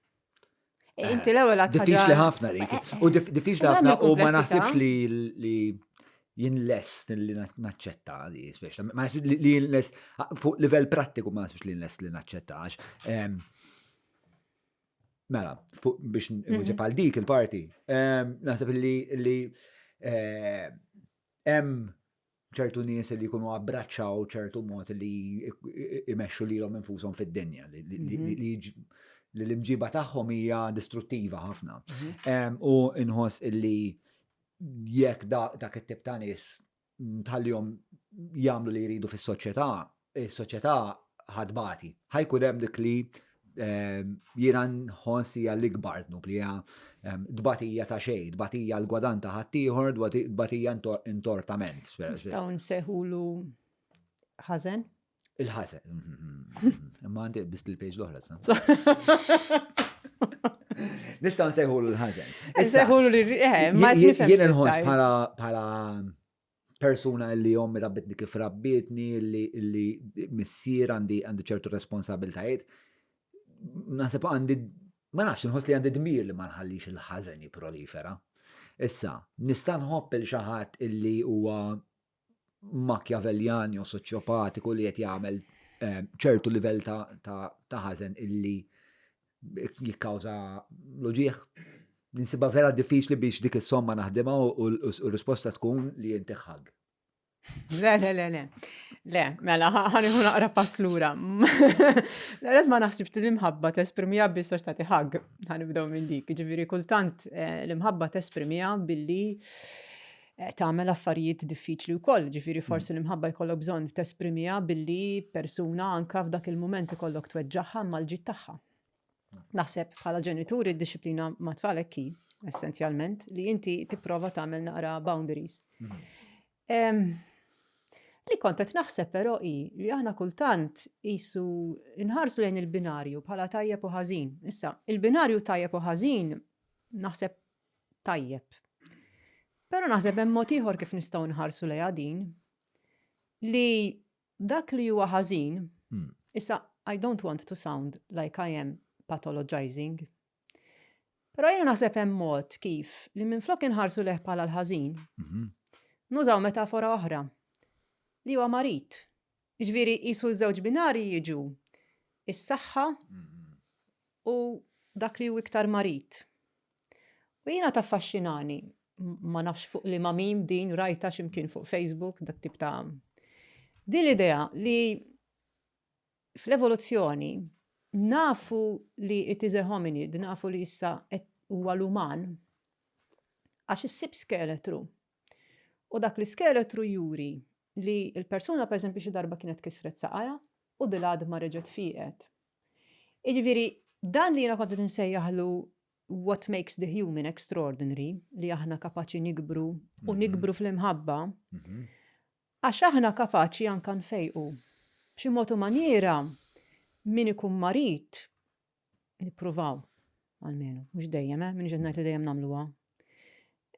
Eh, eh, inti l-ewwel għad Diffiċli ħafna dik. Eh, u diffiċli ħafna u ma naħsibx li jien lest li naċċetta li speċa. Ma naħsibx li jien lest fuq livell prattiku ma naħsibx li jien lest li naċċetta għax ehm, Mela, biex nweġeb mhm. għal dik il-parti, ehm, naħseb li hemm ċertu nies li jkunu abbraċċaw ċertu mod li imexxu lilhom infushom fid-dinja, li mhm. l-imġiba tagħhom hija distruttiva ħafna. Mhm. U inħoss illi jekk dak it-tip ta' nies tħallihom jagħmlu li jridu fis-soċjetà, is-soċjetà ħadbati. Ħajkun hemm dik li jiena nħoss hija l-ikbar dnub li hija tbatija ta' xejn, tbatija l-gwadan ta' ħaddieħor, tbatija intortament. Nistgħu nsejħulu ħażen? Il-ħażen. Imma għandi biss il-page l-oħra sa. Nistgħu nsejħulu l-ħażen. Nsejħulu li eh, ma jien inħoss bħala persuna li ommi rabbitni kif rabbitni, li missier għandi għandi ċertu responsabiltajiet. Naħseb għandi, ma nafx, nħoss li għandi dmir li ma nħallix il-ħażen jipprolifera. Issa, nista' nħobb il xi ħadd illi huwa Machiavellian jew soċjopatiku li qed jagħmel eh, ċertu livell ta' ħażen illi jikkawża l-uġieħ. Ninsiba vera diffiċli biex dik is-somma naħdimha u r-risposta tkun li inti ħag. Le, le, le, le. Le, mela, ħaniħu naqra pass lura. Le, ma naħsibx li l-imħabba tesprimiha biss għax tagħti ħag. Ħanibdew minn dik. Ġifieri kultant eh, l-imħabba tesprimiha billi eh, tagħmel affarijiet diffiċli wkoll, ġifieri mm. forsi l-imħabba jkollok bżonn tesprimiha billi persuna anka f'dak il-mument ikollok tweġġaħħa mal-ġid tagħha. Naħseb bħala ġenituri d-disciplina ma tfalek hi, essenzjalment, li inti tipprova tagħmel naqra boundaries. Mm. Li kont qed naħseb però hi li aħna kultant qisu nħarsu lejn il-binarju bħala tajjeb u ħażin. Issa, il-binarju tajjeb u ħażin naħseb tajjeb. Però naħseb hemm mod ieħor kif nistgħu nħarsu lejha din li dak li huwa ħażin, hmm. issa I don't want to sound like I am pathologizing. Però jiena naħseb hemm mod kif li minflok inħarsu leh bħala l-ħażin, mhm. nużaw metafora oħra li huwa marid. Jiġifieri qisu l-żewġ binarji jiġu is-saħħa mhm. u dak li hu iktar marid. U jiena taffaxxinani, ma nafx fuq liema meme din rajtha xi mkien fuq Facebook, dat tip ta' din l-idea li fl-evoluzzjoni nafu li it is a hominid, nafu li issa huwa l-uman, għax issib skeletru. U dak l-iskeletru juri li l-persuna pereżempju xi darba kienet kisret saqajha u dil-għadma reġgħet fieqet. Jiġifieri dan li jiena kont qed insejjaħlu what makes the human extraordinary, li aħna kapaċi nikbru u mhm. nikbru fl-imħabba, mhm. għax aħna kapaċi anka nfejqu. B'xi mod u maniera min ikun marid nippruvaw almenu, mhux dejjem, eh, minix qed ngħid li dejjem nagħmluha.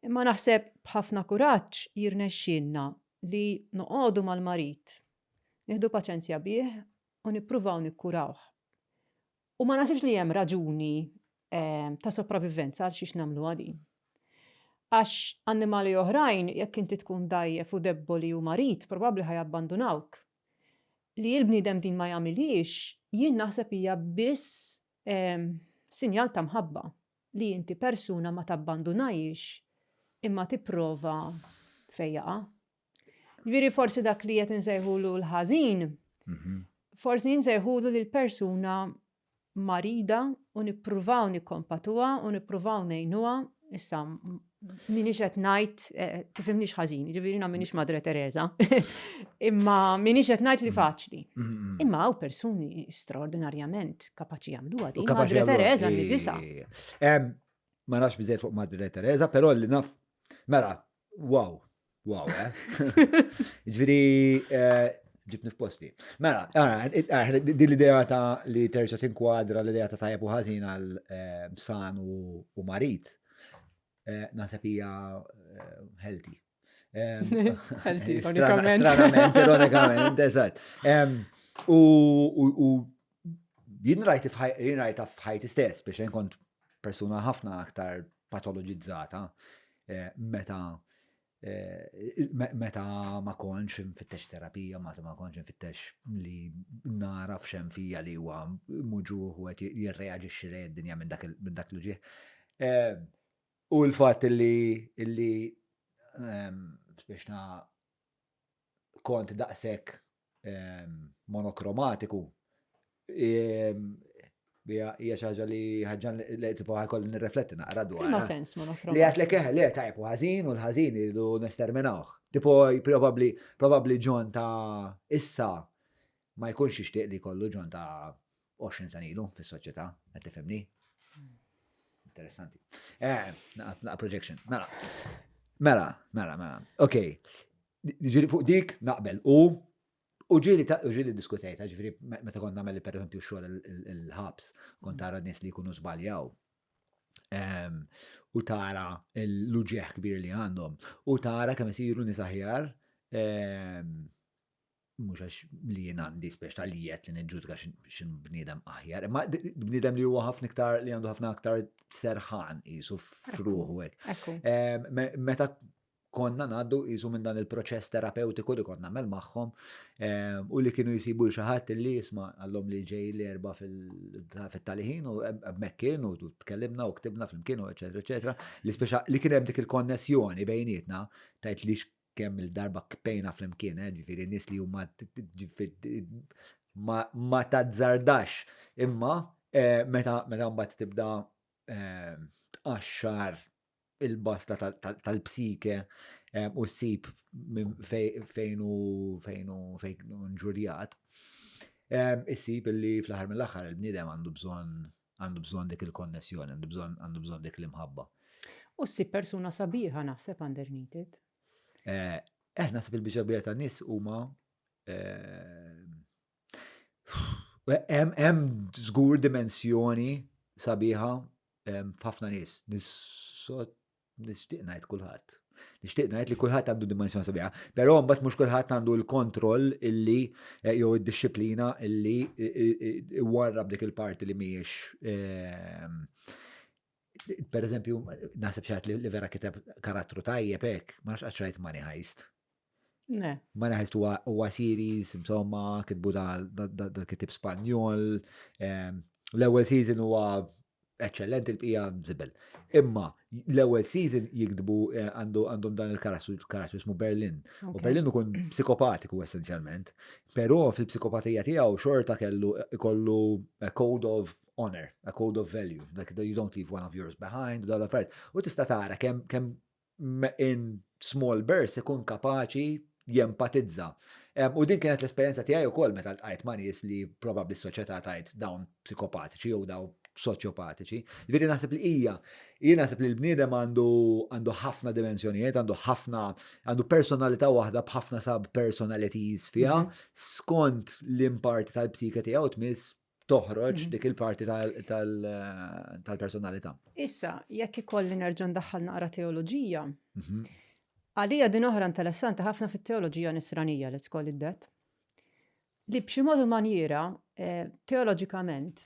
Imma naħseb b'ħafna kuraġġ jirnexxielna li noqogħdu mal-marid, nieħdu paċenzja bih u nippruvaw nikkurawh. U ma naħsibx li hemm raġuni eh, ta' sopravivenza għal xiex nagħmluha din. Għax annimali oħrajn, jekk inti tkun dajjef u debboli u marid, probabbli ħa jabbandunawk. Li l-bniedem din ma jagħmilhiex, jien naħseb hija biss eh, sinjal ta' mħabba li inti persuna ma tabbandunajiex imma tipprova tfejjaqha. Ġifieri forsi dak li qed insejħulu l-ħażin, mhm. forsi nsejħulu lil persuna marida u nippruvaw nikkompatuha u nippruvaw ngħinuha issa minix qed ngħid eh, tifhimniex ħażin, jiġifieri jiena minix Madre Teresa, imma minix qed ngħid li mhm. faċli. Mhm. Imma hawn persuni straordinarjament kapaċi jagħmluha din. Madre Teresa nifisha. Ma nafx biżejjed fuq Madre Teresa, però li naf mela, wow, wow, eh. Ġifieri eh, ġibni f'posti. Mela, eh, eh, din l-idea ta' li terġa' tinkwadra l-idea ta' tajjeb u ħażin għal san u marid, naħseb hija healthy. Healthy, Stranament, ironikament, eżatt. U jien rajt jien rajta f'ħajti stess biex jien kont persuna ħafna aktar patoloġizzata eh, meta eh, meta ma kontx nfittex terapija, meta ma kontx nfittex li nara f'xemm fija li huwa muġuħ u qed jirreaġixxi lejn id-dinja minn dak l-uġieħ. Eh, u l-fatt li illi ehm, biex na kont daqshekk ehm, monokromatiku ehm, hija xi ħaġa li ħaġan li tipo ħajkolli nirrefletti naqra dwar. Ma sens monokromatiku. Li għatlek eħe le tajb u ħażin u l-ħażin irridu nesterminawh. Tipo probabbli probabbli John ta' issa ma jkunx jixtieq li jkollu John ta' 20 sena ilu fis-soċjetà, qed tifhimni? Interessanti. Eh, naqa projection. Mela. Mela, mela, mela. Ok. Ġifieri fuq dik naqbel. U u ġieli u ġieli diskutejta, ġifieri meta kont nagħmel pereżempju xogħol il-ħabs, kont tara nies li jkunu żbaljaw. Ehm, u tara l-uġeħ kbir li għandhom. U tara kemm isiru nies aħjar ehm, mhux għax li jien għandi spex ta' li li niġġudika x'in bniedem aħjar, imma bniedem li huwa ħafna iktar li għandu ħafna aktar serħan qisu f'ruħu hekk. Meta konna ngħaddu qisu minn dan il-proċess terapeutiku li konna nagħmel magħhom u li kienu jsibu xi ħadd li jisma' għallhom li ġej l-erba fit-taliħin u hemmhekk kien u tkellimna u ktibna flimkien u eċetera eċetera li speċa li kien hemm dik il-konnessjoni bejnietna tajt li kemm il-darba kpejna flimkien, eh, ġifieri nies li huma ma, ma tazzardax. Imma eh, meta meta mbagħad tibda eh, tqaxxar il-basla tal-psike eh, u ssib fejn u fejn u fejn nġurjat, eh, issib li fl-aħħar mill-aħħar il-bniedem għandu bżonn għandu bżonn dik il-konnessjoni, għandu bżonn għandu bżonn dik l-imħabba. U ssib persuna sabiħa naħseb underneath it. Eh, eh naħseb il-biċċa kbira tan-nies huma eh, hemm żgur dimensjoni sabiħa eh, f'ħafna nies. Nies Nixtieq ngħid kulħadd. Nixtieq ngħid li kulħadd għandu dimensjoni sabiħa, però mbagħad mhux kulħadd għandu l-kontroll illi eh, jew id-disciplina illi warrab dik il-parti li mhijiex ehm, per eżempju, naħseb xi li vera kiteb karattru tajjeb hekk, ma nafx qatt rajt Money Heist. Ne. Money Heist huwa series, insomma, kitbu dal-kitib Spanjol. Ehm, l-ewwel season huwa eċċellenti l-bqija żibel. Imma l-ewwel season jiktbu eh, għandu għandhom dan il-karattru karattru ismu Berlin. U Berlin ikun psikopatiku essenzjalment, però fil-psikopatija tiegħu xorta kellu ikollu a code of honor, a code of value, like you don't leave one of yours behind, u dal-affarijiet. U tista' tara kemm kemm in small bursts ikun kapaċi jempatizza. U din kienet l-esperjenza tiegħi wkoll meta ltqajt ma' nies li probabbli s-soċjetà tgħid dawn psikopatiċi jew dawn soċjopatiċi. Ġifieri naħseb li hija, jien naħseb li l-bniedem għandu għandu ħafna dimensjonijiet, għandu ħafna għandu personalità waħda b'ħafna sub personalities fiha, mhm. skont l-imparti tal-psike tiegħu tmiss toħroġ mhm. dik il-parti tal-personalità. Issa, jekk ikolli nerġa' ndaħħal naqra teoloġija, mhm. għalija din oħra interessanti ħafna fit-teoloġija nisranija, let's call it that, li b'xi mod u manjiera eh, teoloġikament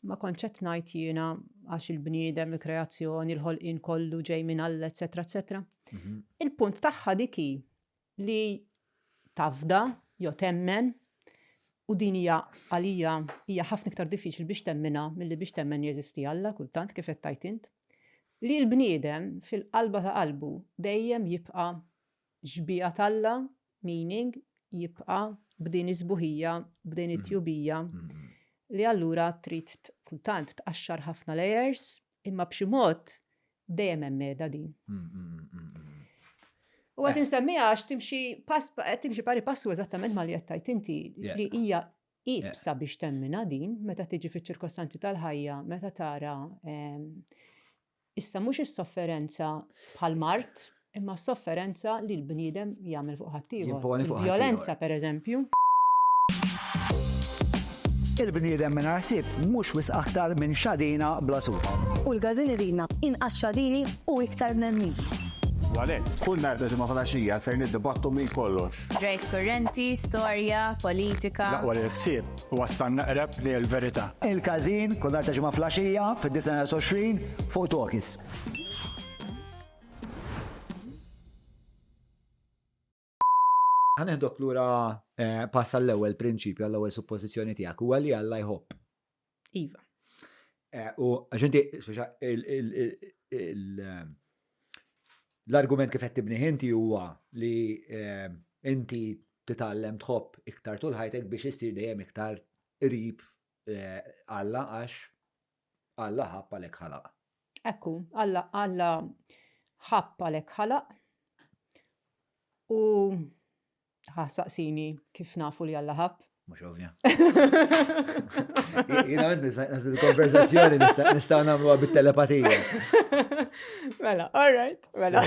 ma konċett ngħid jiena għax il-bniedem, il-kreazzjoni, il-ħolqien kollu ġej minn Alla, eċetera, eċetera. Mhm. Il-punt tagħha dik hi li tafda jew temmen u din hija għalija hija ħafna iktar diffiċli biex temminha milli biex temmen jeżisti Alla kultant kif qed tgħid int, li l-bniedem fil-qalba ta' qalbu dejjem jibqa' xbieha t'Alla, meaning jibqa' b'din is-sbuħija, b'din it-tjubija li allura trid kultant tqaxxar ħafna layers imma b'xi mod dejjem hemm meda din. U għat eh. insemmiha għax timxi pass timxi pari passu eżattament ma li qed tgħid inti li hija ibsa biex temmina din meta tiġi fiċ-ċirkostanzi tal-ħajja, meta tara ehm, Issa mhux is-sofferenza bħal mard, imma s-sofferenza li l-bniedem jagħmel fuq ħaddieħor. Jimponi fuq ħaddieħor. Il-vjolenza pereżempju. Il-bniedem mingħajr ħsieb mhux wisq aktar minn xadina bla suf. U l-każin iridna inqas xadini u iktar bnedmin. U għalhekk, kull nhar ta' Ġimgħa filgħaxija ser niddibattu minn kollox. Ġrajjiet kurrenti, storja, politika. L-aqwa li l-ħsieb iwassalna eqreb lejn il-verità. Il-Każin, kull nhar ta' Ġimgħa filgħaxija fid-9:20 fuq Talkies. Ħa neħdok lura eh, pass għall-ewwel prinċipju, għall-ewwel suppożizzjoni tiegħek, huwa li Alla jħobb. Iva. Eh, u għax inti, l-argument kif qed tibni inti huwa li eh, inti titgħallem tħobb iktar tul ħajtek biex issir dejjem iktar qrib Alla għax Alla ħabb għalhekk ħalaq. Ekku, Alla Alla ħabb għalhekk ħalaq u ħa saqsini kif nafu li Alla ħabb. Mhux ovvja. Jiena il-konverzazzjoni nistgħu nagħmluha bit-telepatija. Mela, all right, mela.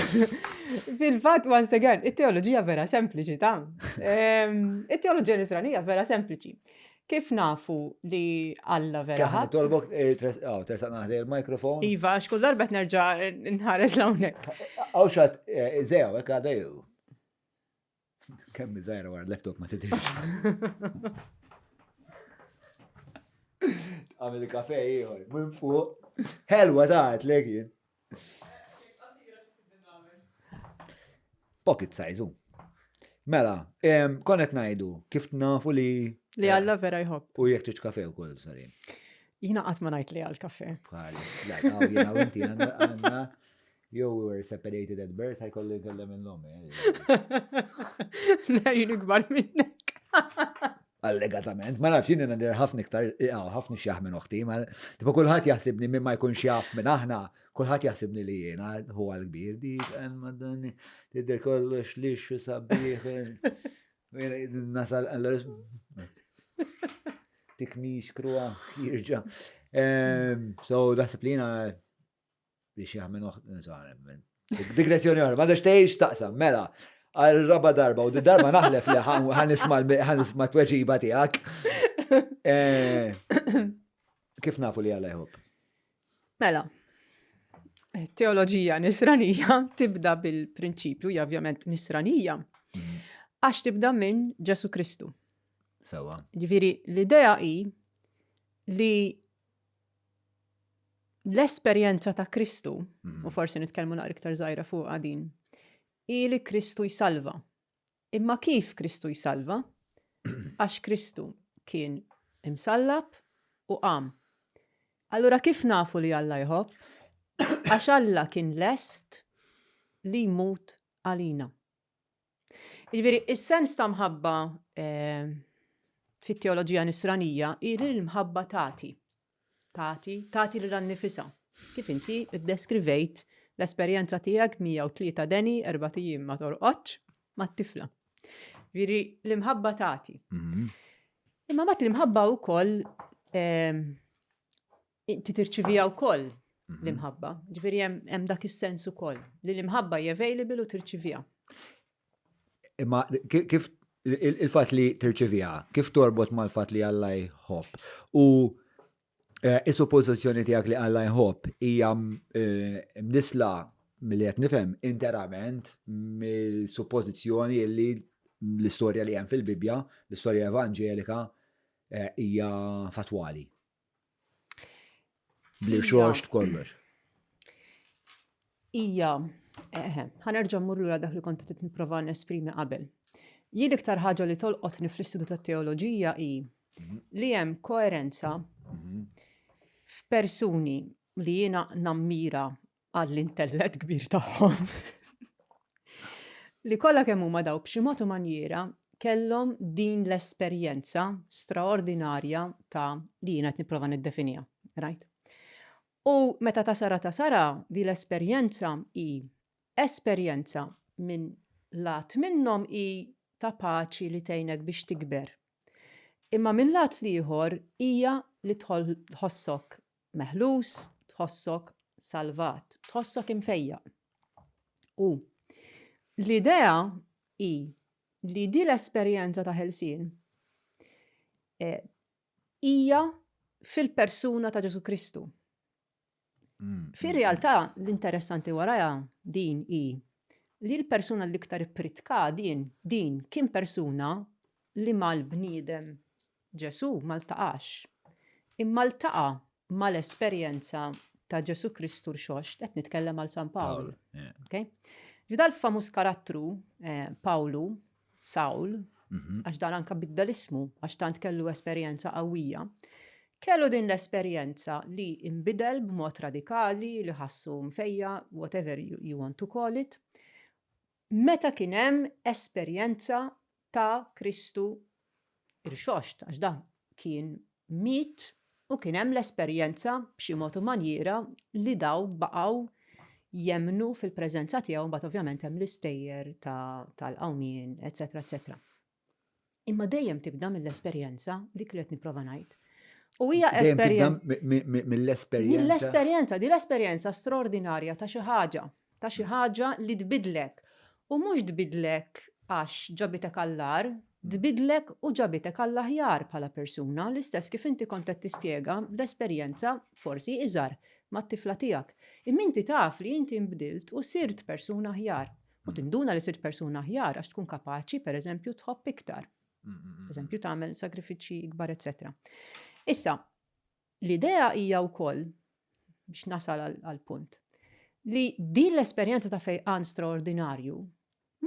Fil-fatt, once again, it-teoloġija vera sempliċi ta' It-teoloġija nisranija vera sempliċi. Kif nafu li Alla vera ħadd? Tolbok, eh, tersaq naħdej il-mikrofon. Iva, għax kull darba nerġa' nħares l-hawnhekk. Għaw xat, eh, zew, hekk għadha jew. Kemm żgħira wara l-laptop ma tidhirx. Għamil kafe ieħor, minn fuq. Ħelwa ta' għetlek jien. Pocket size, Mela, konet najdu, kif nafu li. Li Alla vera jħobb. U jek tiġ kafe u koll, sorry. Jina qatt ma ngħid li għal kafe. Bħali, la, jina u inti għandna jew we were separated at birth, ħajkolli nkellem minn l-ommi. Eh. Le, jien ikbar minnek. Allegatament, ma nafx jien ndir ħafna iktar, eh, ħafna xjaħ minn oħti, ma tipo kulħadd jaħsibni minn ma jkunx jaf minn aħna, kulħadd jaħsibni li jiena huwa l-kbir dik, eh, madonni, tidher kollox lix u sabiħ. Nasal, tikmix kruha, jirġa. Ehm, so, naħseb li jiena biex jaħmen Digressjoni oħra, ma tgħix taqsam, mela, għal raba darba u di darba naħlef li ħanisma tweġiba tiegħek. Eh, kif nafu li għala jħobb? Mela, teoloġija nisranija tibda bil-prinċipju, ja ovvjament nisranija, mm. għax tibda minn Ġesu Kristu. Sewa. Ġifieri l-idea hi li L-esperjenza ta' Kristu, u forsi nitkellmu naqra iktar żgħira fuqha din, hi li Kristu jsalva. Imma kif Kristu jsalva? Għax Kristu kien imsallab u qam. Allura kif nafu li Alla jħobb? Għax Alla kien lest li jmut għalina. Jiġifieri, is-sens ta' mħabba eh, fit-teoloġija nisranija hi li l-mħabba tagħti. Tagħti, tagħti lilha nnifisha. Kif inti ddeskrivejt l-esperjenza tiegħek 103 deni, erbat ijiem ma torqodx mat-tifla. Jiġifieri l-imħabba tagħti. Mhm. Imma mat l-imħabba wkoll ehm, inti tirċivija wkoll mhm. l-imħabba. Ġifieri hemm dak is-sens ukoll li l-imħabba hija available u tirċivija. Imma kif il-fatt li tirċivija, kif torbot mal-fatt li Alla jħobb? U eh, is-suppożizzjoni tiegħek li Alla jħobb hija eh, mnisla milli qed nifhem interament mill-suppożizzjoni li l-istorja li hemm fil-Bibbja, l-istorja evanġelika eh, hija fatwali. Bl-irxoxt kollox. Ija, eħe, ħanerġa' mmur lura dak li kont qed nipprova nesprimi qabel. Jien l-iktar ħaġa li tolqotni fl-istudju tat-teoloġija hi mhm. li hemm koerenza mhm. f'persuni li jiena nammira għall-intellett kbir tagħhom. Li kollha kemm huma daw b'xi mod u manjiera kellhom din l-esperjenza straordinarja ta' li jiena qed nipprova niddefiniha, right? U meta tasara tasara di l-esperjenza hi esperjenza minn lat minnhom hi ta' paċi li tgħinek biex tikber. Imma minn lat l-ieħor hija li tħossok meħlus, tħossok salvat, tħossok imfejjaq. U l-idea hi li di l-esperjenza ta' ħelsien eh, hija fil-persuna ta' Ġesu Kristu. Fir-realtà l-interessanti warajha din hi li l-persuna l-iktar ippritka din din kien persuna li mal-bniedem Ġesù ma ltaqax. Imma ltaqa' mal-esperjenza ta' Ġesù Kristu rxoxt, qed nitkellem għal San Pawl. Okay? Dal-famuż karattru eh, Pawlu Sawl, mhm. għax dan anka biddel ismu, għax tant kellu esperjenza qawwija. Kellu din l-esperjenza li imbidel b'mod radikali, li ħassu mfejja, whatever you, you want to call it, meta kien hemm esperjenza ta' Kristu irxoxt, għax dan kien miet u kien hemm l-esperjenza b'xi mod u manjiera li daw baqgħu jemmnu fil-preżenza tiegħu mbagħad ovvjament hemm l-istejjer tal-qawmien, eċetera, eċetera. Imma dejjem tibda mill-esperjenza, dik li qed nipprova ngħid. U hija esperjenza. Mill-esperjenza. Mill-esperjenza, di l-esperjenza straordinarja ta' xi ħaġa, ta' xi ħaġa li tbidlek. U mhux tbidlek għax ġabitek għall-agħar, tbidlek u ġabitek għall-aħjar bħala persuna, l-istess kif inti kont qed tispjega l-esperjenza forsi iżgħar mat-tifla tiegħek. Imma inti taf li inti nbdilt u sirt persuna aħjar. U tinduna li sirt persuna aħjar għax tkun kapaċi, pereżempju, tħobb iktar. Eżempju, tagħmel sagrifiċċji ikbar, eċetera. Issa, L-idea hija wkoll, biex nasal għall-punt, li din l-esperjenza ta' fejqan straordinarju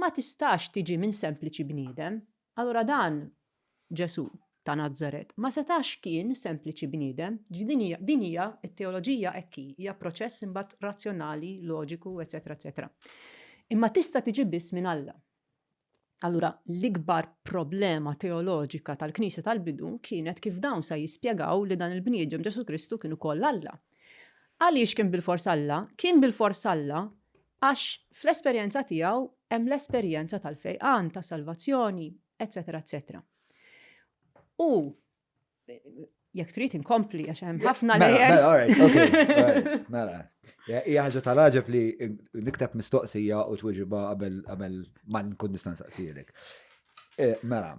ma tistax tiġi minn sempliċi bniedem. Allura dan Ġesù ta' Nazaret ma setax kien sempliċi bniedem. Din hija din hija t-teoloġija hekk hi, hija proċess imbagħad razzjonali, loġiku, eċetera, eċetera. Imma tista' tiġi biss minn Alla. Allura, l-ikbar problema teoloġika tal-Knisja tal-bidu kienet kif dawn sa jispjegaw li dan il-bniedem Ġesù Kristu kien ukoll Alla. Għaliex kien bilfors Alla? Kien bilfors Alla għax fl-esperjenza tiegħu hemm l-esperjenza tal-fejqan, ta' salvazzjoni, eċetera, eċetera. U jekk trid inkompli għax hemm ħafna mela, layers. Mela, alright, okay, mela. Hija ħaġa tal-għaġeb li nikteb mistoqsija u tweġiba qabel qabel ma nkun nista' nsaqsielek. Eh, mela.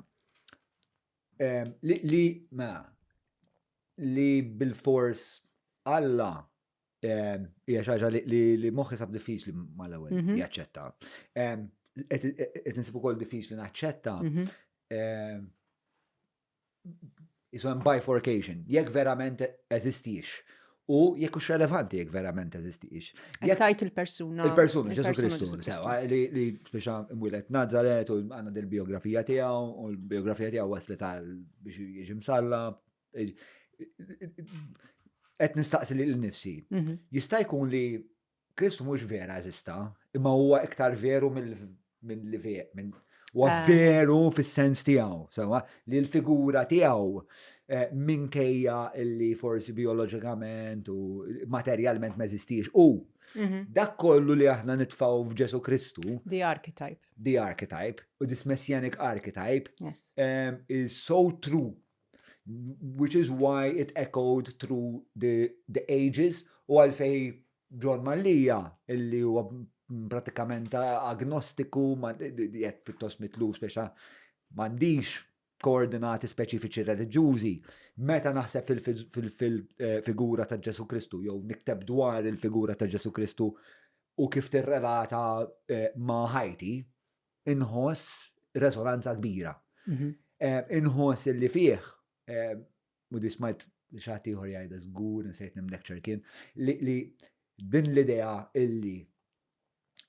Eh, li mela li bil-fors Alla eh, hija xi ħaġa li moħħi sab diffiċli mal-ewwel mhm. jaċċetta. Qed insib ukoll diffiċli naċċetta mhm. Isu hemm bifurcation, jekk verament eżistix u jekk hux relevanti jekk verament eżistix. Jekk tajt il-persuna. Il-persuna, Ġesu Kristu, sewa, li li biex imwieled Nazaret u għandna dil-biografija tiegħu u l-biografija tiegħu waslet għal biex jiġi msalla. Qed nistaqsi lil nifsi. Mhm. Jista' jkun li Kristu mhux vera eżista, imma huwa iktar veru minn li minn huwa eh. veru fis-sens tiegħu, sewa li l-figura tiegħu eh, minkejja illi forsi bioloġikament u materjalment ma eżistix u mhm. dak kollu li aħna nitfgħu f'Ġesu Kristu. The archetype. The archetype, u this messianic archetype yes. um, is so true which is why it echoed through the, the ages u għalfej John Mallia illi huwa pratikament agnostiku, jgħet pjuttost mitluf speċa m'għandix koordinati speċifiċi reliġjużi. Meta naħseb fil-figura ta' Ġesu Kristu jew nikteb dwar il-figura ta' Ġesu Kristu u kif tirrelata eh, ma' ħajti, inħoss resonanza kbira. Mhm. Eh, inħoss li fih, eh, u di smajt xaħat ieħor jgħidha żgur, nsejt nim lecture kien, li din l-idea illi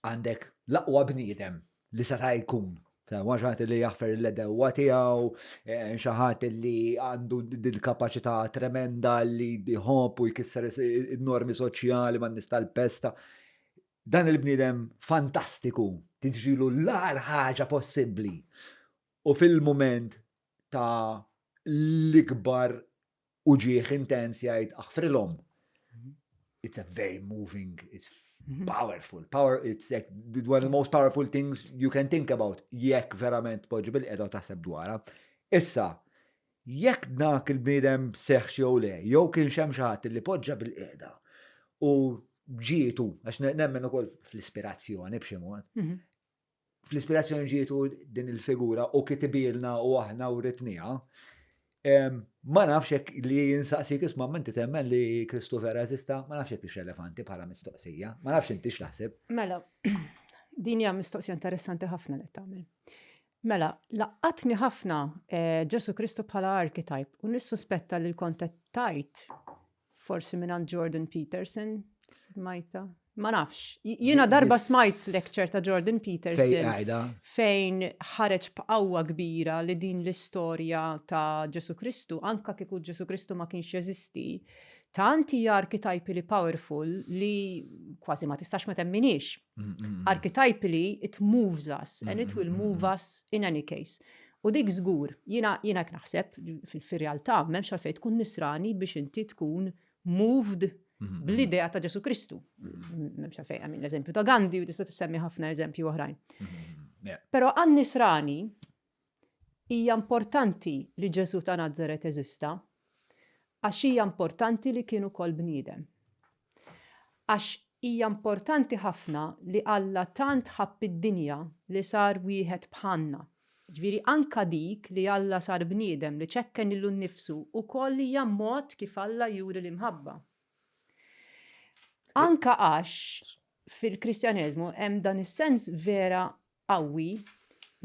għandek l-aqwa bniedem li seta' jkun. Xaħat li jaħfer l-edewa tiegħu, eh, xaħat li għandu dil-kapaċità tremenda li jħobb u jkisser il-normi soċjali man nies tal-pesta. Dan il-bniedem fantastiku, tiġrilu l-agħar ħaġa possibbli. U fil-mument ta' l-ikbar uġieħ intens jgħid aħfrilhom. It's a very moving, it's mhm. powerful. Power, it's like one of the most powerful things you can think about jekk verament poġġi bil-qeda taħseb dwarha. Issa, jekk dak il-bniedem seħħx jew le, jew kienx hemm xi ħadd li poġġa bil-qiegħda u ġietu, għax nemmen ukoll fl-ispirazzjoni b'xi mod. Fl-ispirazzjoni ġietu din il-figura u kitibilna u aħna u ritniha. Ma nafx hekk li jinsaqsik isma' inti temmen li Kristu vera eżista, ma nafx hekk hix relevanti bħala mistoqsija, ma nafx inti x'taħseb. Mela, din hija mistoqsija interessanti ħafna li tagħmel. Mela, laqatni ħafna eh, Ġesu Kristu bħala archetype u nissuspetta li l-kontettajt forsi minn Jordan Peterson, smajta. Ma nafx. Jiena darba smajt lecture ta' Jordan Peterson fejn ħareġ b'qawwa kbira li din l-istorja ta' Ġesu Kristu, anka kieku Ġesu Kristu ma kienx jeżisti, tant hija archetypally powerful li kważi ma tistax ma temminix. Archetypally it moves us and it will move us in any case. U dik żgur, jiena jiena hekk naħseb fil-realtà m'hemmx għalfejn tkun nisrani biex inti tkun moved bl-idea ta' Ġesu Kristu. M'hemmx għalfejn, għamin l-eżempju ta' Gandhi u tista' tissemmi ħafna eżempju oħrajn. Però għan nisrani hija importanti li Ġesu ta' Nazaret eżista, għax hija importanti li kien ukoll bniedem. Għax hija importanti ħafna li Alla tant ħabb id-dinja li sar wieħed bħalna. Jiġifieri anka dik li Alla sar bniedem li ċekken lilu nnifsu wkoll hija mod kif Alla juri l-imħabba. Anka għax fil-Kristjaneżmu hemm dan is-sens vera qawwi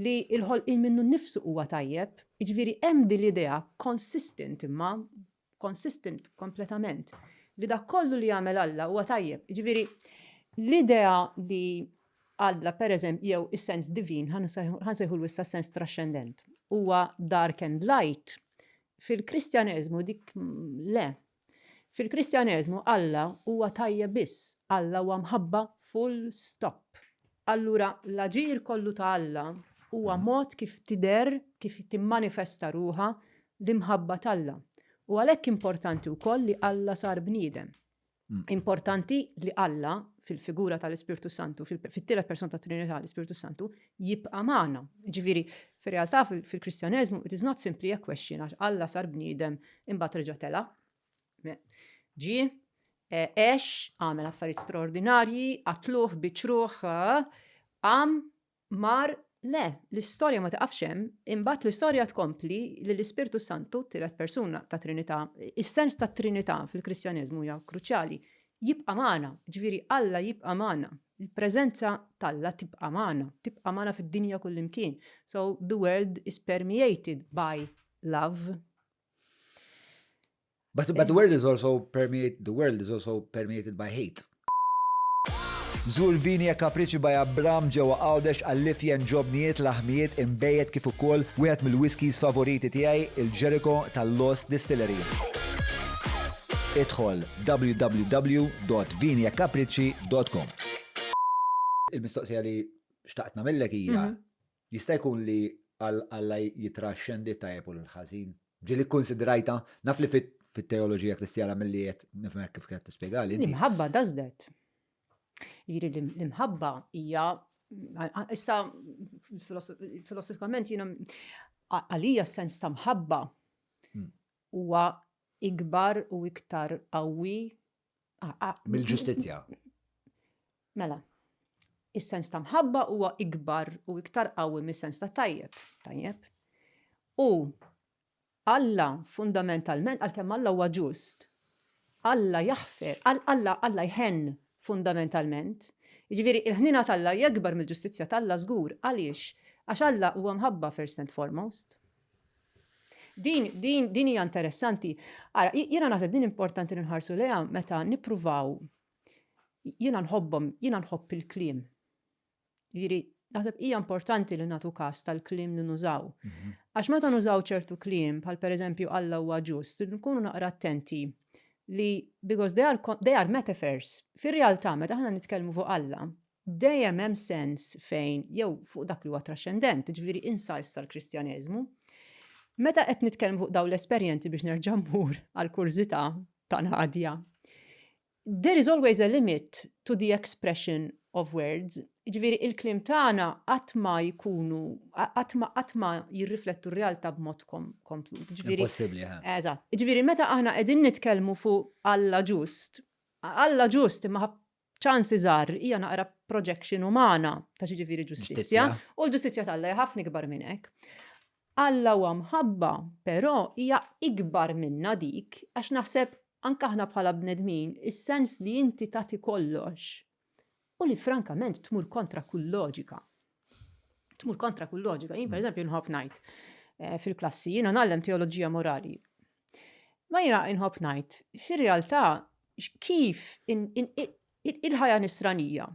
li l-ħolqien minnu nnifsu huwa tajjeb, jiġifieri hemm din l-idea consistent imma consistent kompletament, li dak kollu li jagħmel Alla huwa tajjeb. Jiġifieri l-idea li Alla pereżempju jew is-sens divin, ħa nsejħulu issa sens traxxendent, huwa dark and light, fil-Kristjaneżmu dik le. Fil-Kristjaneżmu Alla huwa tajjeb biss, Alla huwa mħabba full stop. Allura l-aġir kollu ta' Alla huwa mod kif tidher, kif timmanifesta ruħha l-imħabba t'Alla. U għalhekk importanti wkoll li Alla sar bniedem. Importanti li Alla, fil-figura tal-Ispirtu Santu, fit-tielet persona tat-Trinità, l-Ispirtu Santu, jibqa' magħna. Ġifieri, fir-realtà fil-Kristjaneżmu it is not simply a question għax Alla sar bniedem imbagħad reġa' tela'. Ġie, eh, għex, għamel affarijiet straordinarji, qatluh, biċruh, eh, qam, Mar, le, l-istorja ma tiqafx hemm, imbagħad l-istorja tkompli li l-Ispirtu Santu, tielet persuna ta' Trinità, is-sens ta' Trinità fil-Kristjaneżmu hija kruċjali, jibqa' magħna, ġifieri Alla jibqa' magħna. Il-preżenza t'Alla tibqa' magħna, tibqa' magħna fid-dinja kullimkien. So the world is permeated by love. But the world is also permeated, the world is also permeated by hate. Żur Vini e Capricci by Abram ġewwa Għawdex għall-ifjen ġobnijiet, laħmijiet, inbejjed kif ukoll wieħed mill-whiskies favoriti tiegħi, il-Jericho tal-Lost Distillery. Idħol www.viniecapricci.com. Il-mistoqsija li xtaqt nagħmillek hija, mhm. jista' jkun li Alla jitraxxendi tajjeb u l-ħażin? Ġieli kkunsidrajtha? Naf li fit-teoloġija Kristjana milli qed nifhmek kif qed tispjegali. L-imħabba does that. Jiġifieri l-imħabba hija issa filosofikament jiena għalija s-sens ta' mħabba hmm. huwa ikbar u iktar qawwi mill-ġustizzja. Mela, is-sens ta' mħabba huwa ikbar u iktar qawwi mis-sens ta' tajjeb. Tajjeb. U Alla fundamentalment, għalkemm Alla huwa ġust, Alla jaħfer, Alla Alla jħenn fundamentalment. Jiġifieri il-ħniena t'Alla hija ikbar mill-ġustizzja t'Alla żgur. Għaliex? Għax Alla huwa mħabba first and foremost. Din, din, din hija interessanti. Ara, jiena naħseb din importanti li nħarsu lejha meta nippruvaw jiena nħobbhom, jiena nħobb il-kliem. Jiġifieri, naħseb hija importanti li nagħtu każ tal-kliem li nużaw. Mhm. Għax meta nużaw ċertu kliem, bħal pereżempju Alla huwa ġust, nkunu naqra attenti li because they are, they are metaphors. Fir-realtà, meta aħna nitkellmu fuq Alla, dejjem hemm sens fejn jew fuq dak li huwa traxxendent, ġifieri insajs tal-Kristjaneżmu. Meta qed nitkellmu fuq dawn l-esperjenzi biex nerġa' mmur għall-kurżità ta' Nadia, There is always a limit to the expression of words. Jiġifieri il-kliem tagħna qatt ma jkunu qatt ma qatt ma jirriflettu r-realtà b'mod komplut. Jiġifieri Impossibbli, eh. Eżatt. Jiġifieri meta aħna qegħdin nitkellmu fuq Alla ġust, Alla ġust imma. Chances are hija naqra projection umana ta' x'jiġifieri ġustizzja u l-ġustizzja t'Alla hija ħafna ikbar minn hekk. Alla huwa mħabba, però hija ikbar minna dik għax naħseb anke aħna bħala bnedmin is-sens li inti tagħti kollox u li frankament tmur kontra kull loġika. Tmur kontra kull loġika. Jien pereżempju nħobb ngħid eh, fil-klassi, jiena ngħallem teoloġija morali. Ma jiena nħobb ngħid, fir-realtà kif il-ħajja nisranija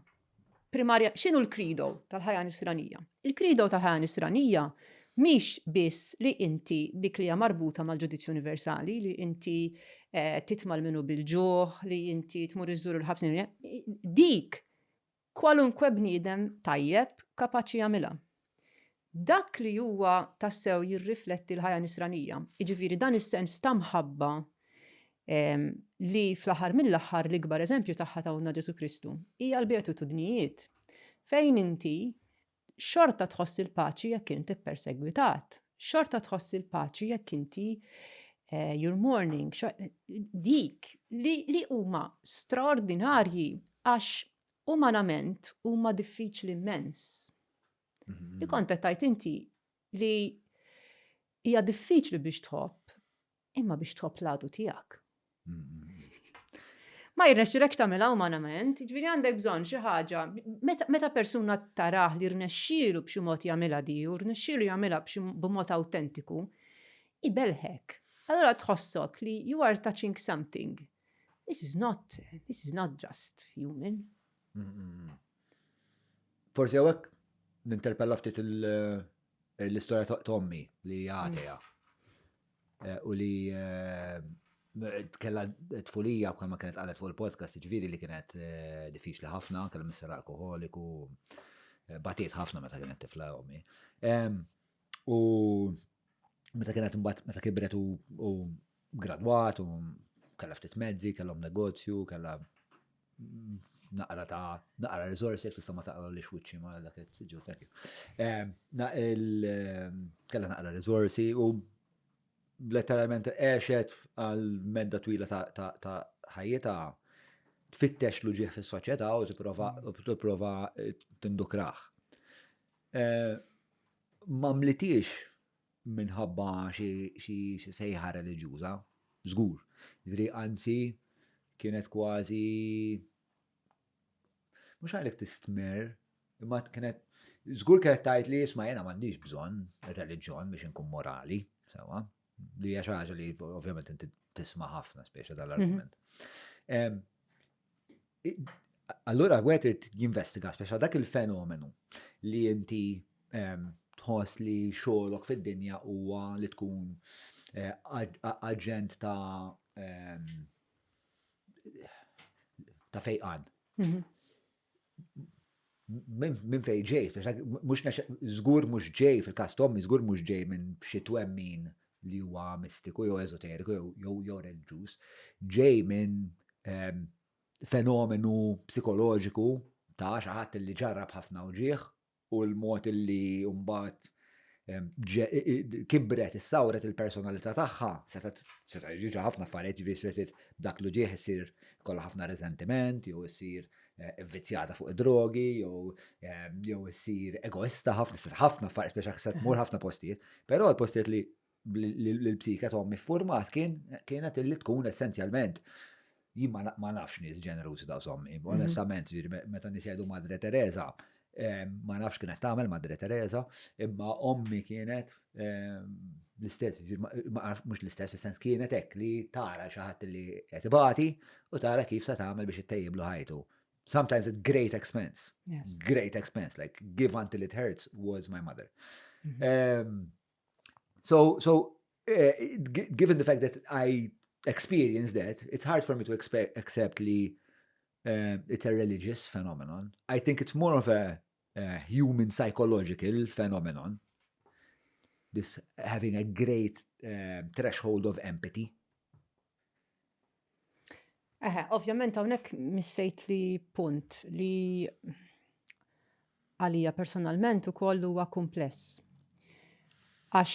primarja, x'inhu l-credo tal-ħajja nisranija? Il-credo tal-ħajja nisranija mhix biss li inti dik li hija marbuta mal-ġudizzju universali, li inti eh, titma' l-minu bil-ġuħ, li inti tmur iżżur il-ħabs, dik kwalunkwe bniedem tajjeb kapaċi jagħmilha. Dak li huwa tassew jirrifletti l-ħajja nisranija, jiġifieri dan is-sens ta' mħabba li fl-aħħar mill-aħħar l-ikbar eżempju tagħha tawna Ġesù Kristu, hija l-beatitudnijiet fejn inti xorta tħoss il-paċi jekk inti ppersegwitat, xorta tħoss il-paċi jekk inti eh, you're mourning, dik li, li huma straordinarji għax umanament huma diffiċli immens. Li kont qed tgħid inti li hija diffiċli biex tħobb, imma biex tħobb l-għadu tiegħek. Ma jirnexxilekx tagħmilha umanament, jiġifieri għandek bżonn xi ħaġa. Meta persuna tarah li rnexxielu b'xi mod jagħmilha di u rnexxielu jagħmilha b'mod awtentiku, ibelħek. Allura tħossok li you are touching something. This is not, this is not just human. Forsi hawnhekk ninterpella ftit l-istorja ta' ommi li hija atea. Eh, u li eh, kella tfulija bħalma kienet qalet fuq il-podcast, ġifieri li kienet eh, diffiċli ħafna, kellha missier alkoholiku, batiet ħafna meta kienet tifla ommi. U meta kienet imbagħad meta kibret u gradwat u kellha ftit mezzi, kellhom negozju, kellha naqra ta' naqra resources, tista' ma taqra li xwiċċi ma dak il-siġu thank you. Kellha naqra resorsi u letteralment għexet għal medda twila ta' ħajjitha tfittex l-uġieħ fis-soċjetà u tipprova tindukrah. Eh, ma mlitiex minħabba xi sejħa reliġjuża, żgur. Ġifieri anzi kienet kważi mhux għalhekk tistmer, imma kienet żgur kienet tgħid li isma' jiena m'għandix bżonn reliġjon biex inkun morali, sewwa, li hija xi ħaġa li ovvjament inti tisma' ħafna speċa dal-argument. Mhm. Allura wieħed irid jinvestiga speċa dak il-fenomenu li inti ehm, tħoss li xogħolok fid-dinja huwa li tkun eh, aġent ta' ehm, ta' fejqan. Mhm. Minn fej ġej, mhux żgur mhux ġej fil-każ t'ommi, żgur mhux ġej minn xi twemmin li huwa mistiku jew eżoteriku jew jew reliġjuż, ġej minn ehm, fenomenu psikoloġiku ta' xi ħadd li ġarrab ħafna uġigħ u l-mod li mbagħad ehm, kibret, issawret il-personalità tagħha, setgħet seta' jiġri ħafna affarijiet, ġifieri setgħet dak l-uġigħ issir kollha ħafna resentiment jew issir eh, vvizzjata fuq id-drogi jew ehm, jew issir egoista ħafna, ħafna affarijiet speċa se tmur ħafna postijiet, però l-postijiet li l-psika ta' ommi format kien kienet illi tkun essenzjalment jien ma nafx nies ġenerużi daqs ommi, mhm. onestament, meta nies jgħidu Madre Teresa, eh, ma nafx kienet tagħmel Madre Teresa, imma ommi kienet eh, l-istess, mhux l-istess, fis-sens kienet hekk li tara xi ħadd li qed ibati u tara kif se tagħmel biex ittejjiblu ħajtu. Sometimes at great expense. Yes. Great expense, like give until it hurts was my mother. Mm -hmm. um, so, so uh, given the fact that I experienced that, it's hard for me to expect, accept li uh, it's a religious phenomenon. I think it's more of a, a human psychological phenomenon. This having a great uh, threshold of empathy. Eħe, ovvjament hawnhekk missejt li punt li għalija personalment ukoll huwa kumpless. Għax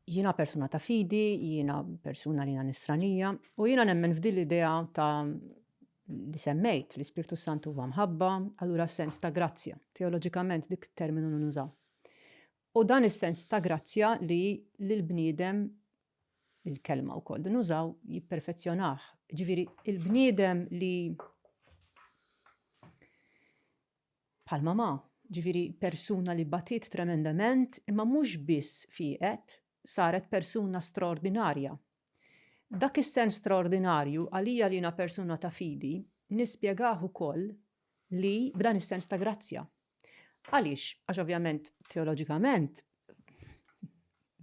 jiena persuna ta' fidi, jiena persuna li jiena nisranija, u jiena nemmen f'din l-idea ta' li semmejt, l-Ispirtu Santu huwa mħabba, allura sens ta' grazzja. Teoloġikament dik terminu nużaw. U dan is-sens ta' grazzja li l-bniedem il-kelma wkoll li nużaw jipperfezzjonah. Ġifieri il-bniedem li bħal mamà, ġifieri persuna li batiet tremendament imma mhux biss fieqet, saret persuna straordinarja. Dak is-sens straordinarju għalija li jiena persuna ta' fidi nispjegah ukoll li b'dan is-sens ta' grazzja. Għaliex? Għax ovvjament teoloġikament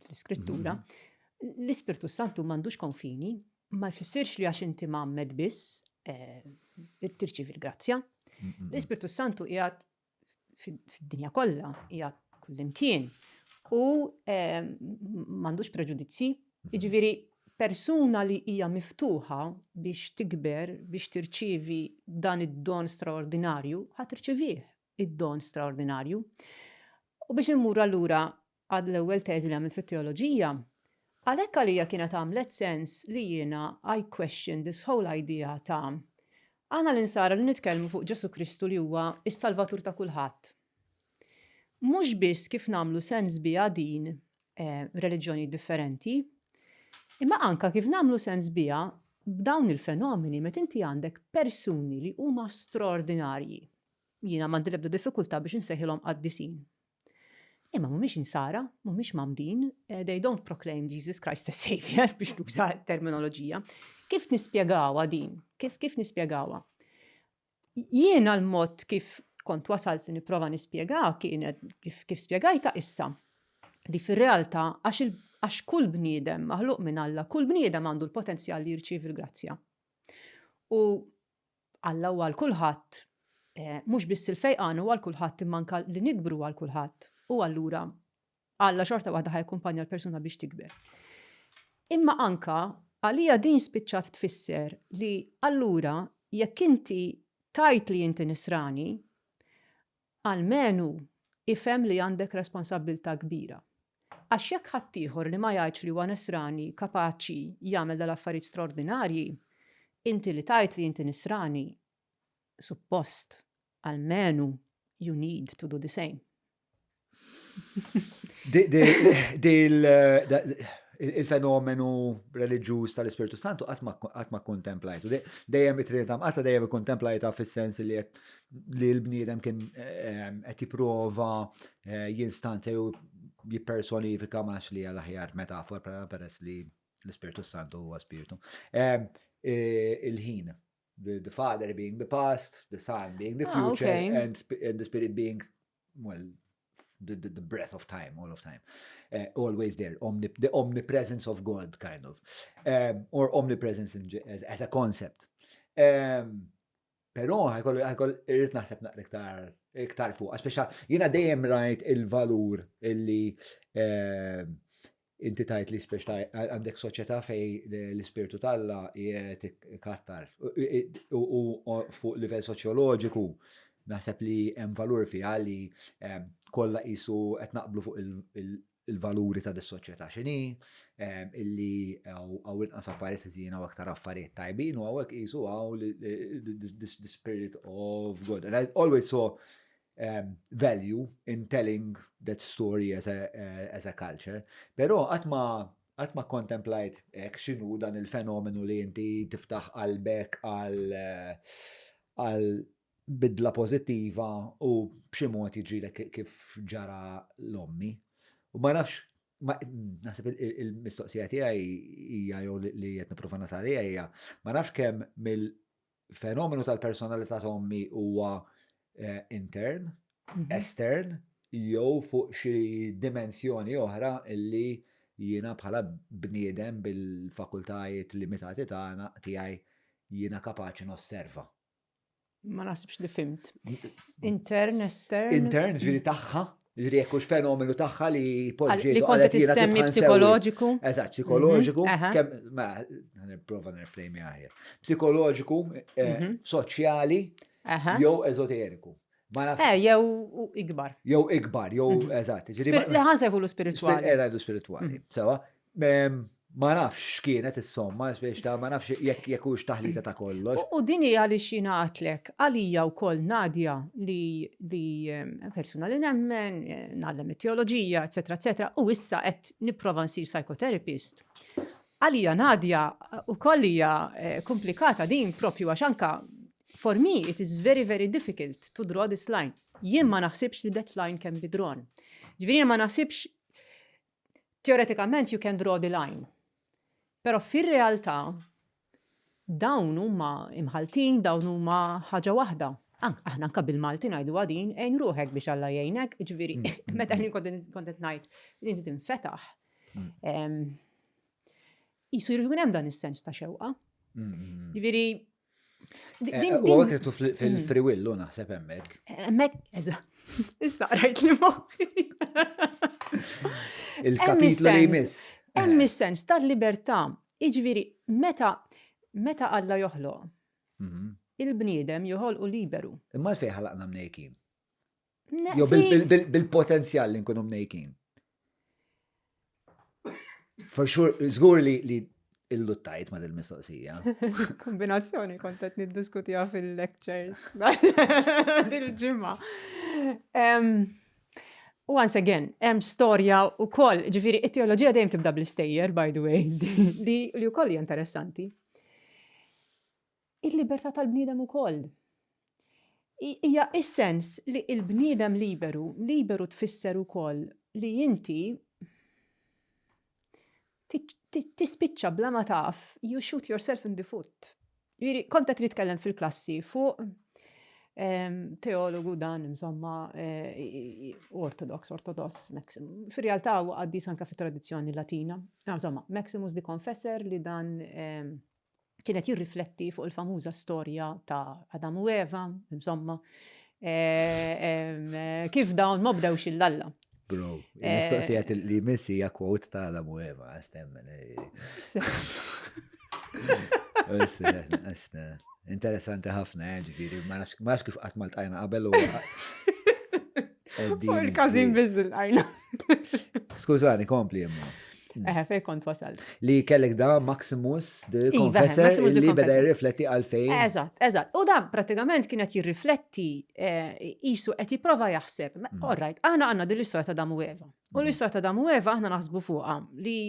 fl-iskrittura mhm. l-Ispirtu Santu m'għandux konfini, ma jfissirx li għax inti mgħammed biss eh, tirċivi l-grazzja. L-Ispirtu Santu qiegħed fid-dinja kollha, qiegħed kullimkien u eh, m'għandux preġudizzji. Mhm. Jiġifieri persuna li hija miftuħa biex tikber, biex tirċievi dan id-don straordinarju, ħa tirċevih id-don straordinarju. U biex immur allura għad l-ewwel teżi li għamilt fit-teoloġija, għalhekk għalija kienet għamlet sens li jiena I question this whole idea ta' aħna l-insara li nitkellmu fuq Ġesù Kristu li huwa s-salvatur ta' kulħadd. Mhux biss kif nagħmlu sens biha din eh, reliġjoni differenti, imma anka kif nagħmlu sens biha b'dawn il-fenomeni meta inti għandek persuni li huma straordinarji. Jiena m'għandi l-ebda diffikultà biex insejħilhom qaddisin. Imma mhumiex insara, mhumiex mamdin, eh, they don't proclaim Jesus Christ as Savior biex nuża terminoloġija. Kif nispjegawha din? Kif kif nispjegawha? Jiena l-mod kif kont wasalt li nipprova nispjega kienet kif, kif spjegajta issa li fir-realtà għax għax kull bniedem maħluq minn Alla, kull bniedem għandu l-potenzjal li jirċievi l-grazzja. U Alla huwa għal kulħadd, eh, mhux biss il-fejqan huwa għal kulħadd imma anke li nikbru għal kulħadd. U allura Alla xorta waħda ħa jakkumpanja l-persuna biex tikber. Imma anka għalija din spiċċat tfisser li allura jekk inti tajt li inti nisrani, almenu ifhem li għandek responsabbiltà kbira. Għax jekk ħaddieħor li ma jgħidx li huwa nisrani kapaċi jagħmel dal-affarijiet straordinarji, inti li tgħid li inti nisrani, suppost, almenu you need to do the same. Il-fenomenu reliġjuż tal-Ispirtu Santu qatt ma kontemplajtu. Dejjem it-Trinità Mqaddsa dejjem ikkontemplajta fis-sens li li l-bniedem kien ehm, qed jipprova eh, jinstanza jew jippersonifika ma li għal aħjar metafora peress li l-Ispirtu Santu huwa spirtu. Ehm, eh, il-ħin the, the Father being the past, the Son being the ah, future, ah, okay. and, and the Spirit being, well, the, the, the breath of time, all of time. Uh, always there, omni, the omnipresence of God, kind of, um, or omnipresence in, as, as a concept. Um, Pero ħajkoll ħajkoll irrid naħseb naqra iktar iktar fuq. Speċa jiena dejjem rajt il-valur illi eh, inti tajt li speċ għandek soċjetà fej l-ispirtu talla qiegħed ikattar. U fuq livell soċjoloġiku naħseb li hemm valur fiha li eh, kollha qisu qed naqblu fuq il-valuri ta' dis-soċjetà x'inhi, ehm, illi hawn inqas affarijiet ħżiena u aktar affarijiet tajbin u hawnhekk qisu hawn the spirit of God. And I always saw um, value in telling that story as a, uh, as a culture. Però qatt ma qatt ma kontemplajt hekk x'inhu dan il-fenomenu li inti tiftaħ qalbek għal għal bidla pożittiva u b'xi mod jiġrilek kif ġara l-ommi. U ma nafx, naħseb il-mistoqsija tiegħi hija jew li qed nipprova nasal hija, ma nafx kemm mill-fenomenu tal-personalità ta' ommi huwa eh, intern, mhm. estern, jew fuq xi dimensjoni oħra illi jiena bħala bniedem bil-fakultajiet limitati tagħna tiegħi jiena kapaċi nosserva. Ma naħsibx li fimt. Intern, estern. Intern, ġviri tagħha, ġviri jekk hux fenomenu tagħha li poġġi. Li kont tissemmi psikoloġiku. Eżatt, psikoloġiku. Mhm, kemm ma nipprova nirfrejmi aħjar. Psikoloġiku, eh, mhm. soċjali, jew eżoteriku. Eh, jew ikbar. Jew ikbar, jew mhm. eżatt. Li ħan sejħulu spiritwali. Era spirituali. Sewa. Ma nafx x'kienet is-somma, biex ta' ma nafx jekk jekk hux taħlita ta' kollox. U din hija għaliex jiena għadtlek, għalija wkoll Nadia li li persuna li nemmen, ngħallem it-teoloġija, eċetera, eċetera, u issa qed nipprova nsir psychotherapist. Għalija Nadia wkoll hija komplikata din propju għax anka for me it is very very difficult to draw this line. Jien ma naħsibx li that line can be drawn. Ġifieri ma naħsibx Teoretikament you can draw the line. Però fir-realtà dawn huma imħaltin, dawn huma ħaġa waħda. Aħna anka bil-Malti ngħidu din, għin ruħek biex Alla jgħinek, ġifieri meta jien kont qed ngħid li inti tinfetaħ. Jisu jrid ikun hemm dan is-sens ta' xewqa. Ġifieri Eh, u għek tu fil-free will, u naħseb emmek. Emmek, eżatt. Issa rajt li moħi. Il-kapitlu li jmiss. Hemm is-sens tal-libertà. Iġifieri, meta meta Alla joħloq, mhm. il-bniedem joħolqu liberu. Imma l-fej ħalaqna mnejkin. Jo bil-potenzjal li nkunu mnejkin. For sure, żgur li li illuttajt ma dil-mistoqsija. Kombinazzjoni kont qed niddiskutiha fil-lectures dil-ġimgħa. Once again, hemm storja wkoll, ġifieri it-teoloġija dejjem tibda bl-istejjer, by the way, li li wkoll hija interessanti. Il-libertà tal-bniedem ukoll. Hija is-sens li l-bniedem liberu, liberu tfisser ukoll li inti tispiċċa bla ma taf, you shoot yourself in the foot. Jiġifieri kont qed nitkellem fil-klassi fuq teologu dan insomma eh, ortodox, ortodoss, fir-realtà huwa qaddis anke fit-tradizzjoni Latina. Insomma, Maximus the Confessor li dan kienet jirrifletti fuq il-famuża storja ta' Adam u Eva, insomma, eh, eh, kif dawn ma bdewx il-Alla. Bro, eh, mistoqsija li missi hija quote ta' Adam u Eva, stemmen. Interessanti ħafna, ġifieri, ma nafx kif qatt ma ltqajna qabel u Il-każin biss il-għajna. Skużani, kompli imma. Eħe, fej kont wasalt. Li kellek da Maximus the iva, Confessor li beda jirrifletti għalfejn. Eżatt, eżatt. U da pratikament kienet jirrifletti jisu eh, qed jipprova jaħseb. All right, aħna għandna din l-istorja ta' Damu Eva. U mm. l-istorja ta' Damu Eva aħna naħsbu fuqha li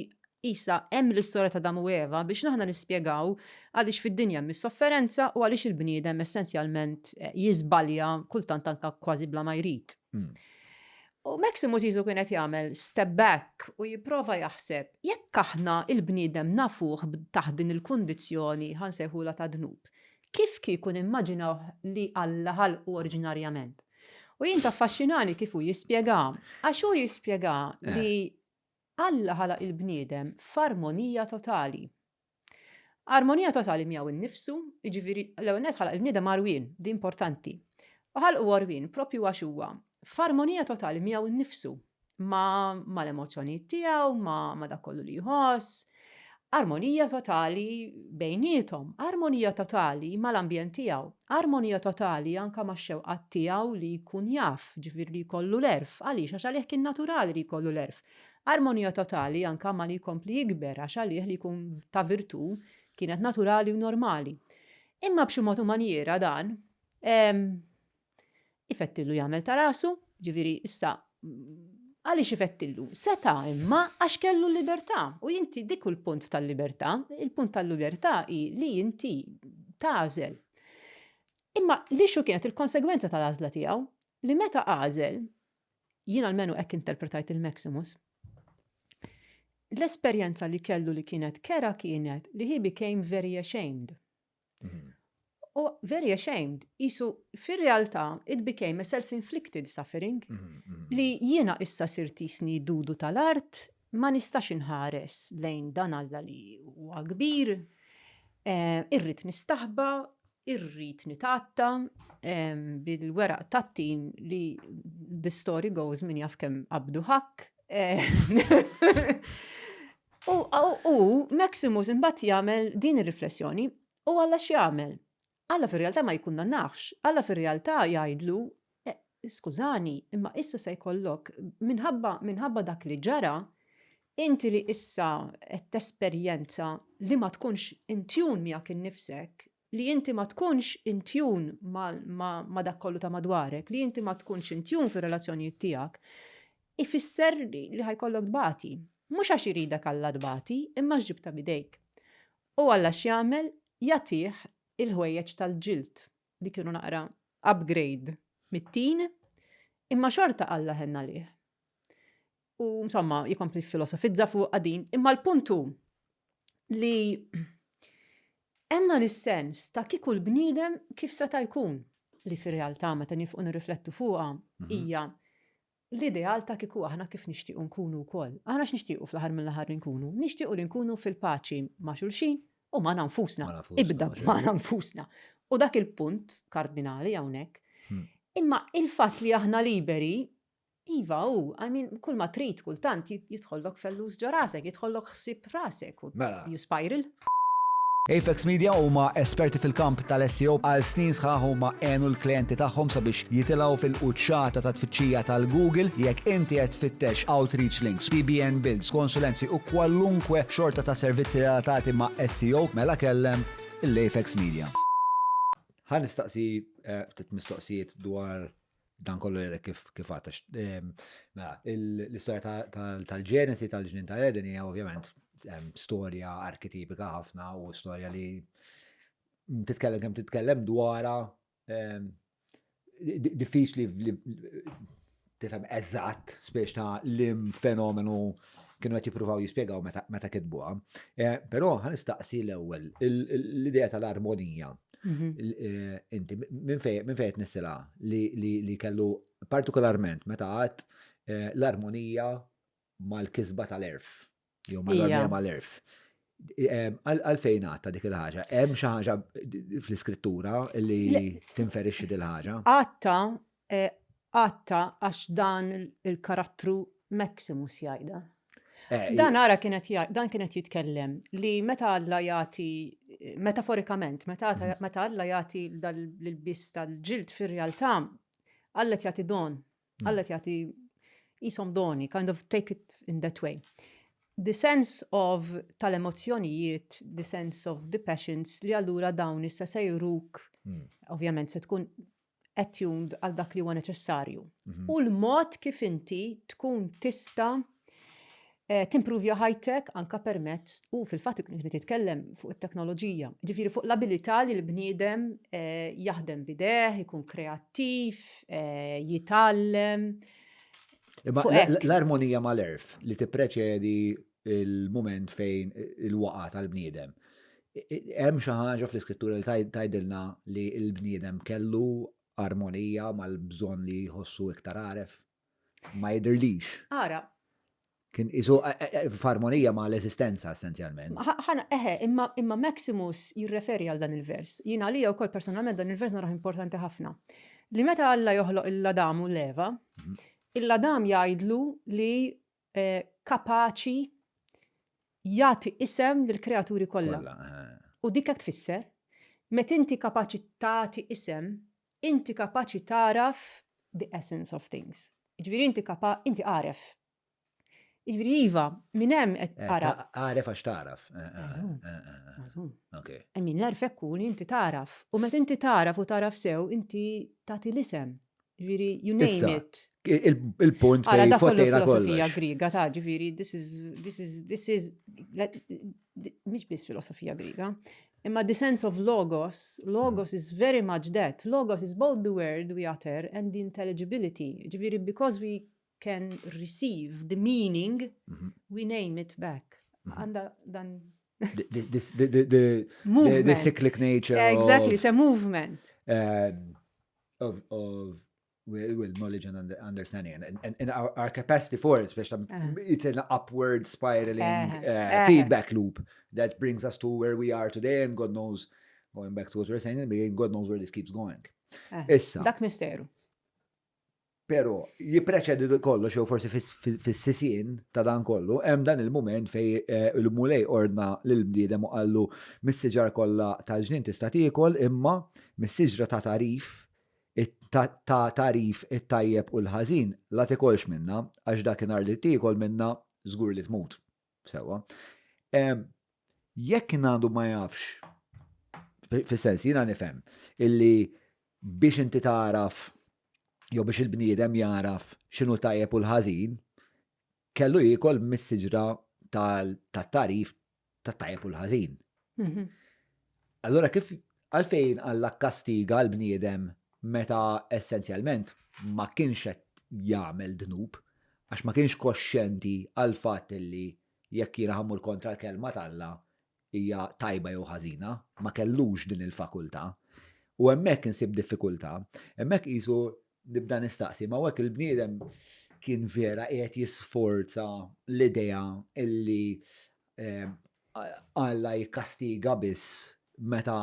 Isa hemm l-istorja ta' Adam u Eva biex aħna nispjegaw għaliex fid-dinja hemm is-sofferenza u għaliex il-bniedem essenzjalment eh, jiżbalja kultant anka kważi bla ma jrid. Hmm. U Maximus jizu kien qed jagħmel step back u jipprova jaħseb jekk aħna il-bniedem nafuh taħt din il-kundizzjoni ħansejħula ta' dnub. Kif kieku nimmaġinaw li Alla ħalqu oriġinarjament? U jien taffaxxinani kif hu jispjega, għax hu jispjega eh. li Alla ħalaq il-bniedem f'armonija totali. Armonija totali miegħu nnifsu, jiġifieri l-ewwel nett ħalaq il-bniedem għarwien, di importanti. U ħalqu għarwien propju għax huwa f'armonija totali miegħu nnifsu, ma' mal-emozzjonijiet tiegħu, ma' ma' dak kollu li jħoss. Armonija totali bejniethom, armonija totali mal-ambjent tiegħu, armonija totali anke max-xewqat tiegħu li jkun jaf, ġifieri li jkollu l-għerf. Għaliex? Għax għalih kien naturali li jkollu l-għerf. Armonija totali anke ma' li jkompli jikber għax għalih li jkun ta' virtù kienet naturali u normali. Imma b'xi mod u manjiera dan Ifettillu jagħmel ta' rasu, ġifieri issa għaliex ifettillu? Seta' imma għax kellu l-libertà. U inti dik hu l-punt tal-libertà. Il-punt tal-libertà hi li inti tagħżel. Imma li xu kienet il-konsegwenza tal-għażla tiegħu? Li meta għażel, jien almenu hekk interpretajt il-Maximus, l-esperjenza li kellu li kienet kera kienet li he became very ashamed. Mhm. U very ashamed, jisu fir-realtà it became a self-inflicted suffering mhm, mhm. li jiena issa sirt jisni dudu tal-art, ma nistax inħares lejn dan Alla li huwa kbir, eh, irrid nistaħba, irrid nitatta eh, bil-weraq tat-tin li the story goes min jaf kemm qabdu ħakk. Eh, U, u Maximus imbagħad jagħmel din ir-riflessjoni u Alla x'jagħmel? Alla fir-realtà ma jikkundannax, Alla fir-realtà jgħidlu eh, skużani, imma issa se jkollok minħabba minħabba dak li ġara, Inti li issa qed tesperjenza li ma tkunx in tune miegħek innifsek, li inti ma tkunx in tune ma' dak kollu ta' madwarek, li inti ma tkunx in tune fir-relazzjonijiet tiegħek, ifisser li ħa jkollok tbati. Mhux għax iridek Alla tbati, imma għax ġibtha b'idejk. U Alla x'jagħmel? Jagħtih il-ħwejjeġ tal-ġild li kienu naqra upgrade mit-tin, imma xorta Alla ħenn għalih. U insomma, jikompli filosofizza fuq din, imma l-punt hu li hemm dan is-sens ta' kieku l-bniedem kif seta' jkun li fir-realtà meta nifqu nirriflettu fuqha mhm. hija l-ideal ta' kieku aħna kif nixtiequ nkunu wkoll. Aħna x'nixtiequ fl-aħħar mill-aħħar nkunu? Nixtiequ li nkunu fil-paċi ma' xulxin u ma' nfusna. Ibda ma' nfusna. U dak il-punt kardinali hawnhekk. Hmm. Imma il-fatt li aħna liberi Iva, u, I mean, kull ma trid kultant jidħollok fellus ġo rasek, jidħollok ħsieb f'rasek u mela. you spiral. Apex Media huma esperti fil-kamp tal-SEO għal snin sħaħ huma għenu l-klijenti tagħhom sabiex jitilgħu fil-quċċata ta' tfittxija tal-Google jekk inti qed tfittex outreach links, PBN builds, konsulenzi u kwalunkwe xorta ta' servizzi relatati ma' SEO mela kellem l-Apex Media. Ħa nistaqsi eh, ftit mistoqsijiet dwar dan kollu li kif kif għatax. Ehm, mela, l-istorja tal-ġenesi tal-ġnien ta' Eden hija ovvjament ehm, storja arketipika ħafna u storja li titkellem kemm titkellem dwarha ehm, diffiċli li tifhem eżatt spiex ta' lim fenomenu kienu qed jippruvaw jispjegaw meta kitbuha. Eh, però ħa nistaqsi l-ewwel l-idea tal-armonija. Mhm. Eh, inti minn fejn qed nissilha li kellu partikolarment meta għad eh, l-armonija mal-kisba tal-erf, jew mal-armonija mal-erf. Għalfejn għadta dik il-ħaġa? Hemm xi ħaġa fl-iskrittura li tinferixxi dil ħaġa? Għadta eh, għadta għax dan il-karattru Maximus jgħidha. Eh, dan ara kienet dan kienet jitkellem li meta Alla jagħti metaforikament, meta mhm. meta Alla jagħti l-biss tal-ġild fir-realtà, Alla jagħti don, mhm. Alla jagħti jisom doni, kind of take it in that way. The sense of tal-emozzjonijiet, the sense of the passions li allura dawn issa se juruk, mm. ovvjament se tkun attuned għal dak li huwa neċessarju. Mhm. U l-mod kif inti tkun tista' eh, timpruvja ħajtek anka permezz u fil-fatt ikun qed titkellem fuq it-teknoloġija. Ġifieri fuq l-abilità li l-bniedem eh, jaħdem bideh, ikun kreattiv, eh, jitgħallem. Imma l-armonija mal-erf li tippreċedi il-mument fejn il-waqa tal-bniedem. Hemm xi ħaġa fl-iskrittura li tgħidilna li l-bniedem kellu armonija mal-bżonn li jħossu iktar għaref? Ma jidhirlix. Ara. Kien isu e, e, e, f'armonija ma l-eżistenza essenzjalment. Ħana, eħe, imma, imma Maximus jirreferi għal dan il-vers. Jien għalija wkoll personalment dan il-vers narah importanti ħafna. Li meta Alla joħloq il-Adam u l-Eva, mhm. il-Adam jgħidlu li kapaċi jagħti isem lill-kreaturi kollha. U dik hekk tfisser, meta inti kapaċi tagħti isem, inti kapaċi tagħraf the essence of things. Jiġifieri inti kapa inti għaref. Jiġifieri iva, minn hemm qed eh, tara. Għaref għax tagħraf. Eh, eh, I mean, l-għerf hekk hu li inti tagħraf. U meta inti tagħraf u tagħraf sew, inti tagħti l-isem. Ġifieri, you name it. Il-punt fejn fottejna filosofija griega ta' ġifieri, this is, this is, this is, mhix biss filosofija griega. Imma the sense of logos, logos is very much that. Logos is both the word we utter and the intelligibility. Ġifieri, because we can receive the meaning, mhm. we name it back. Mhm. Għanda dan the, the, the, the, the cyclic nature. Exactly, it's a movement. Um, of, of well, knowledge and under, understanding and, and, and our, our capacity for it, especially uh -huh. it's an upward spiraling uh -huh. uh, uh -huh. feedback loop that brings us to where we are today and God knows, going back to what we were saying in the beginning, God knows where this keeps going. Issa. Dak misteru. Pero jippreċedi kollox jew forsi fis-sisien ta' dan kollu, hemm dan il-mument fej eh, il-Mulej ordna lill-bniedem u qallu mis-siġar kollha tal-ġnien tista' tiekol imma mis-siġra ta' tagħrif ta' tagħrif it-tajjeb u l-ħażin la tikolx minnha għax dakinhar li tiekol minnha. żgur li tmut. Sewwa. Jekk għandu ma jafx, fis-sens jiena nifhem illi biex inti tagħraf jew biex il-bniedem jagħraf x'inhu tajjeb u l-ħażin, kellu jiekol mis-siġra tat-tagħrif tat-tajjeb u l-ħażin. Allura kif għalfejn Alla kkastiga l-bniedem meta essenzjalment ma kienx qed jagħmel dnub għax ma kienx koxxenti għall-fatt li jekk jiena ħa mmur kontra l-kelma t'Alla hija tajba jew ħażina, ma kellux din il-fakultà. U hemmhekk insib diffikultà, hemmhekk qisu nibda nistaqsi, ma hekk il-bniedem kien vera qiegħed jisforza l-idea illi eh, Alla jikkastiga biss meta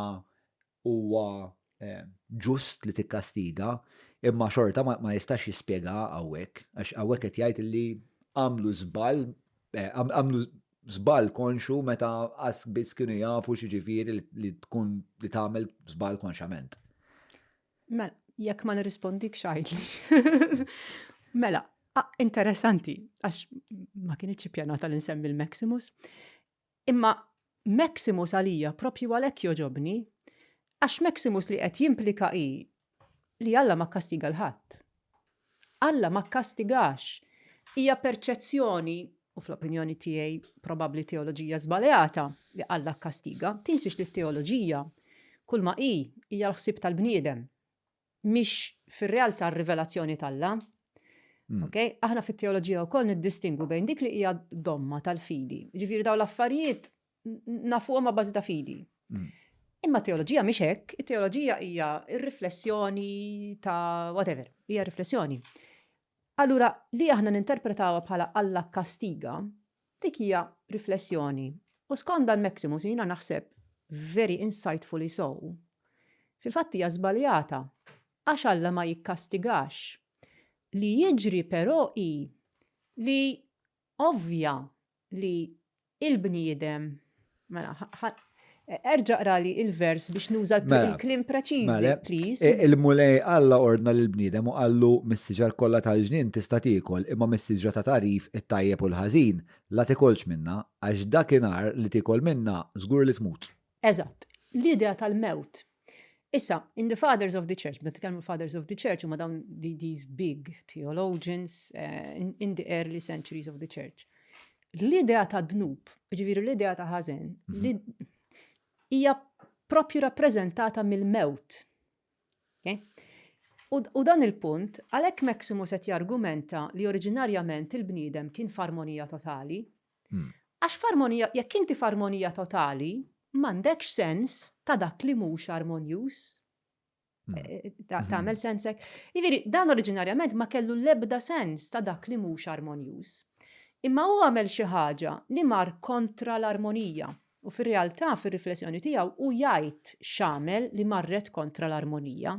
huwa eh, ġust li tikkastiga, imma xorta ma jistax jispjega hawnhekk, għax hawnhekk qed jgħid li għamlu żball, eh, għamlu żball konxu meta qas biss kienu jafu x'jiġifieri li tkun li tagħmel żball konxament. Mela, jekk ma nirrispondikx għidli. Mela, interessanti, għax ma kinitx ippjanata li nsemmi l-Maximus. Imma Maximus għalija propju għalhekk joġobni, għax Maximus li qed jimplika hi li Alla ma kkastiga 'l ħadd. Alla ma kkastigax. Hija perċezzjoni, u fl-opinjoni tiegħi probabbli teoloġija żbaljata, li Alla kkastiga. Tinsiex li t-teoloġija kulma hi hija l-ħsieb tal-bniedem, mhix fir-realtà r-rivelazzjoni t'Alla. Okay? Aħna fit-teoloġija wkoll niddistingwu bejn dik li hija domma tal-fidi. Ġifieri dawn l-affarijiet nafuhom ma' bażi ta' fidi. Imma teoloġija mhix hekk, it-teoloġija hija r-riflessjoni ta' whatever, hija riflessjoni. Allura li aħna ninterpretawha bħala Alla kastiga, dik hija riflessjoni. U skont dan Maximus jiena naħseb very insightfully so. Fil-fatt hija żbaljata għax Alla ma jikkastigax. Li jiġri però hi li ovvja li il-bniedem, mela, erġa' qrali il-vers biex nuża mela, l-kliem preċiżi, mela, please. E, il-Mulej Alla ordna lill-bniedem u qallu mis-siġar kollha tal-ġnien tista' tiekol, imma mis-siġra ta' tagħrif it-tajjeb u l-ħażin la tikolx minnha, għax dakinhar li tiekol minnha żgur li tmut. Eżatt. L-idea tal-mewt. Issa, in the Fathers of the Church, meta nitkellmu Fathers of the Church, huma dawn these big theologians eh, in, in the early centuries of the Church. L-idea ta' dnub, ġifieri l-idea ta' ħażen, mhm. li hija propju rappreżentata mill-mewt. Okay? U, u dan il-punt, għalhekk Maximus qed jargumenta li oriġinarjament il-bniedem kien f'armonija totali, Għax f'armonija, jekk inti f'armonija totali, m'għandekx sens ta' dak li mhux armonjuż. Hmm. Eh, eh, tagħmel sens hekk. Jiġifieri dan oriġinarjament ma kellu l-ebda sens ta' dak li mhux armonjuż. Imma hu għamel xi ħaġa li mar kontra l-armonija. U fir-realtà fir-riflessjoni tiegħu hu jgħid x'għamel li marret kontra l-armonija.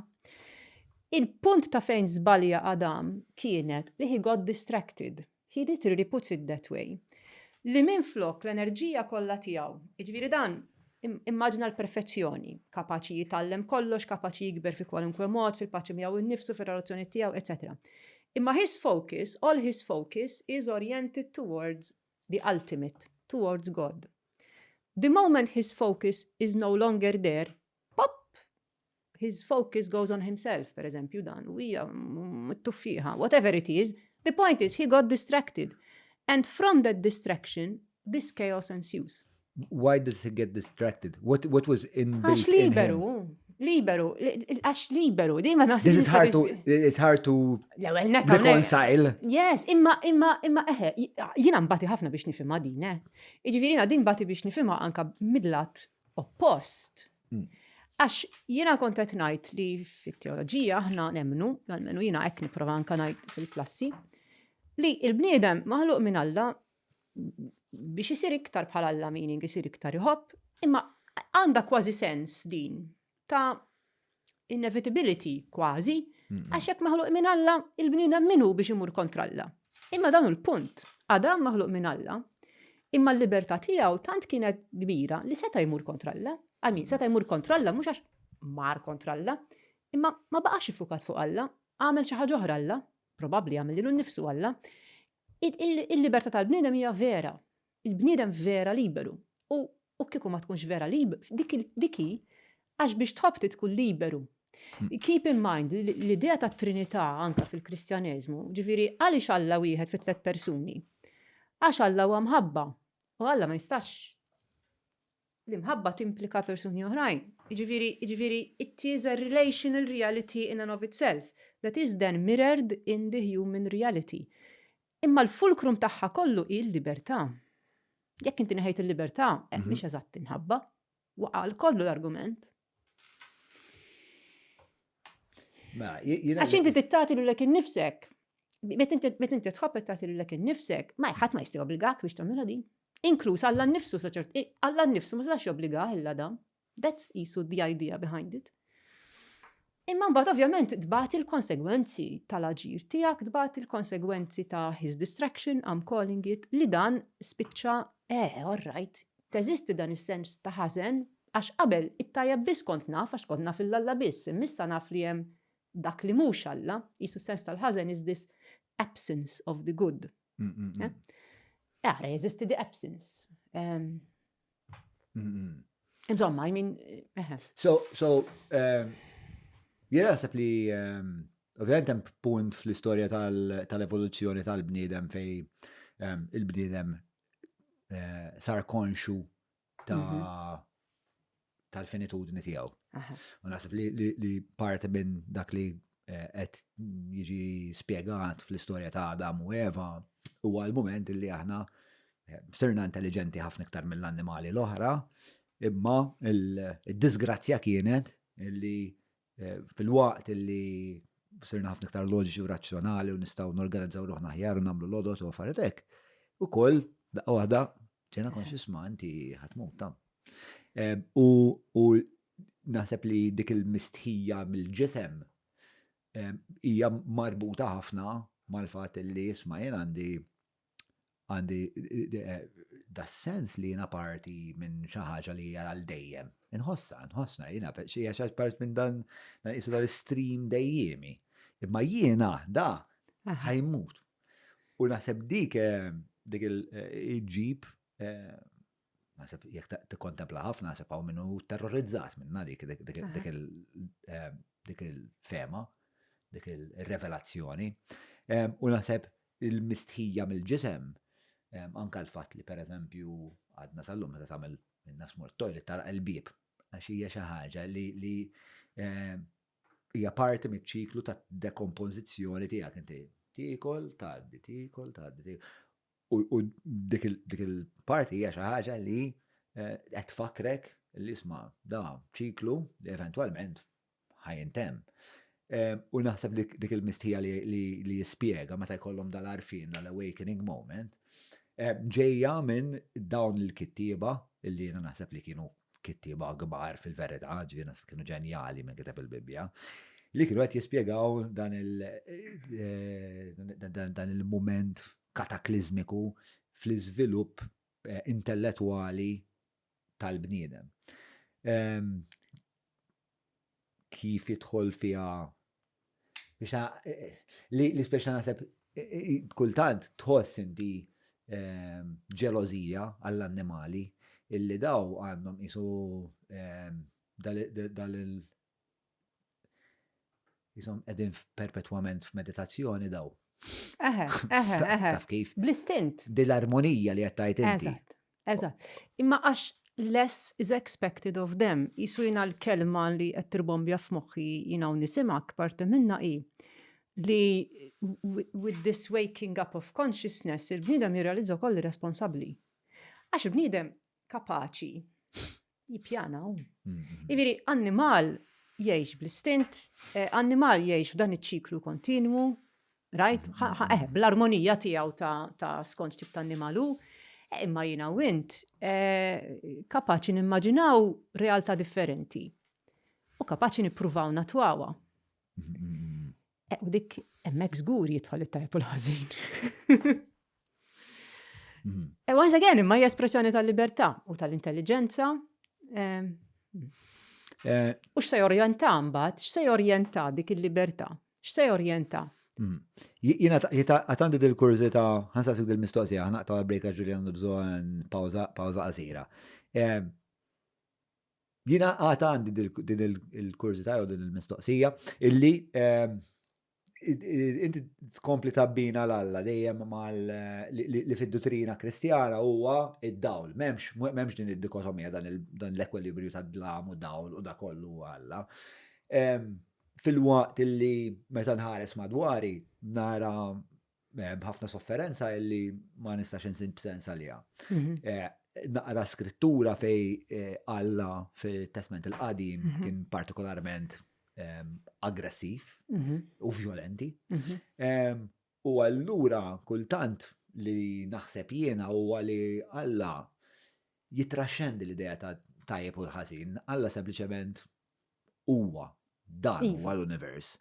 Il-punt ta' fejn żbalja Adam kienet li he got distracted. He literally puts it that way. Li minflok l-enerġija kollha tiegħu, jiġifieri dan immaġina l-perfezzjoni, kapaċi jitgħallem kollox, kapaċi jikber fi kwalunkwe mod, fil-paċi miegħu nnifsu, fir-relazzjoni tiegħu, etc. Imma his focus, all his focus is oriented towards the ultimate, towards God. The moment his focus is no longer there, pop, his focus goes on himself, per eżempju, dan, u hija t-tuffieħa, whatever it is, the point is he got distracted. And from that distraction, this chaos ensues. Why does he get distracted? What, what was in Għax liberu, liberu, għax liberu, di ma This is hard to, it's hard to reconcile. Yes, imma, imma, imma, eħe, jina mbati ħafna biex nifimha din, eh. Iġifiri jina din bati biex nifimha anka midlat oppost. Hmm. Għax jiena kont qed ngħid li fit-teoloġija aħna nemmnu, almenu jiena hekk nipprova anka ngħid fil-klassi, li l-bniedem maħluq minn Alla biex isir iktar bħal Alla meaning isir iktar iħobb, imma għandha kważi sens din ta' inevitability kważi, għax jekk maħluq minn Alla, il-bniedem min hu biex imur kontra Alla. Imma dan hu l-punt. Adam maħluq minn Alla, imma l-libertà tiegħu tant kienet kbira li seta' jmur kontra Alla. I mean, seta' jmur kontra Alla mhux għax mar kontra Alla, imma ma baqax iffukat fuq Alla, għamel xi ħaġa oħra Alla, probabbli għamel lilu nnifsu Alla. Il-libertà tal-bniedem hija vera. Il-bniedem vera liberu. U u kieku ma tkunx vera liberu, dik hi għax biex tħobb trid tkun liberu. Keep in mind li l-idea tat-Trinità anke fil-Kristjaneżmu, ġifieri għaliex Alla wieħed fi tlett persuni? Għax Alla huwa mħabba u Alla ma jistax l-imħabba timplika persuni oħrajn. Jiġifieri, jiġifieri it is a relational reality in and of itself that is then mirrored in the human reality. Imma l-fulcrum tagħha kollu hi l-libertà. Jekk inti neħejt il-libertà, eh, mhix eżatt imħabba. Waqa' kollu l-argument. Għax inti tittati lilek innifsek. Meta inti tħobb qed tagħti lilek innifsek, ma ħadd ma jista' jobbligak biex tagħmilha din. Inkluż Alla nnifsu sa ċert, Alla nnifsu ma setax jobbligah illa dan. That's isu the idea behind it. Imma mbagħad ovvjament tbati l-konsegwenzi tal-aġir tiegħek, tbati l-konsegwenzi ta' his distraction, I'm calling it, li dan spiċċa, eh, all right, teżisti dan is-sens ta' ħażen, għax qabel it-tajjeb biss kont naf, għax kont naf 'il Alla biss, imma issa naf li hemm dak li mhux Alla, qisu s-sens tal-ħażen is this absence of the good. Eh? Ara, jeżisti the absence. Insomma, I mean, eh. So, so, jiena naħseb li ovvjament hemm punt fl-istorja tal-evoluzzjoni tal-bniedem fej il-bniedem eh, sar konxu ta' mhm. tal-finitudni tiegħu. U naħseb li, li, parti minn dak li eh, qed jiġi spjegat fl-istorja ta' Adam u Eva huwa l-mument li aħna eh, sirna intelligenti ħafna iktar mill-annimali l-oħra, imma il-disgrazzja kienet li eh, fil-waqt li sirna ħafna iktar loġiċi u razzjonali u nistgħu norganizzaw ruħna aħjar u nagħmlu lodot u affarijiet hekk, ukoll daqqa waħda ġena konxis ma inti ħatmut ta' U naħseb li dik il-mistħija mill-ġisem hija marbuta ħafna mal-fatt li isma' jien għandi għandi eh, da sens li jiena parti minn xi ħaġa li hija għal dejjem. Inħossa, nħossna jiena hija xi part minn dan dan dal-stream dejjemi. Imma jiena da ħajmut. U naħseb dik eh, dik il-ġib eh, naħseb jekk tikkontempla ħafna naħseb hawn minnu terrorizzat minna dik dik il-fema, dik il-revelazzjoni. U naħseb il-mistħija mill-ġisem, anka l-fatt li pereżempju għadna sal-lum meta tagħmel in-nas mur toilet tagħlaq il-bieb għax hija xi ħaġa li li hija parti miċ-ċiklu ta' dekompożizzjoni tiegħek inti tiekol, tgħaddi, tiekol, tgħaddi. U dik il-parti hija xi ħaġa li eh, qed tfakkrek li isma' da ċiklu li eventwalment ħajintemm. Eh, u naħseb dik il-mistħija li jispjega meta jkollhom dal-arfin, dal-awakening moment, eh, ġejja minn dawn il-kittieba illi jiena naħseb li kienu kittieba kbar fil-verità, ġifieri naħseb kienu ġenjali minn kiteb il-Bibbja, li kienu qed jispjegaw dan eh, il-mument kataklizmiku fl-iżvilupp eh, intellettwali tal-bniedem. Ehm, kif jidħol fiha biex eh, li, li speċa naħseb eh, eh, kultant tħoss inti ehm, ġelożija għall-annimali illi daw għandhom isu ehm, dal il jisom edin perpetwament f'meditazzjoni daw. Eħe, eħe, eħe. Taf kif? Bl-istint. Dil-armonija li għattajt inti. Eżatt, eżatt. Imma għax less is expected of them. Jisu jina l-kelma li qed tirbombja f'moħħi jina u nisimak parti minna hi li with this waking up of consciousness il-bniedem jirrealizza wkoll responsabbli. Għax il-bniedem kapaċi jippjana hu. Mm-hmm. Jiġifieri annimal jgħix bl-istint, eh, annimal jgħix f'dan iċ-ċiklu kontinwu, right? Mm-hmm. Eh, bl-armonija tiegħu ta' skont tip ta' annimalu, eh, imma jiena u int kapaċi nimmaġinaw realtà differenti u kapaċi nippruvaw natwawa. Mm-hmm. U dik hemmhekk żgur jidħol it-tajb u l-ħażin. Mhm. E once again, imma hija espressjoni tal-libertà u tal-intelligenza. Ehm, eh, u x'se jorjenta mbagħad, x'se jorjenta dik il-libertà? X'se jorjenta? Jiena għatandi dil-kurżità, ħa nsaqsik dil-mistoqsija, ħa naqtgħu għal-break għax Julian għandu bżonn pawża pawża qasira. Jiena għad għandi din il-kurżità jew din il-mistoqsija illi inti tkompli tabbina l-Alla dejjem mal li fid-duttrina Kristjana huwa id-dawl. M'hemmx m'hemmx din id-dikotomija dan l-ekwilibrju tad-dlam u dawl u da kollu huwa Alla. Filwaqt illi meta nħares madwari nara ħafna sofferenza illi ma nistax insib sens għaliha. Naqra skrittura fej Alla fil-Testament il-Qadim kien partikolarment aggressiv u violenti. U allura kultant li naħseb jiena huwa li Alla jitraxxendi l-idea ta' tajjeb u l-ħażin. Alla sempliċement huwa dan huwa l-univers.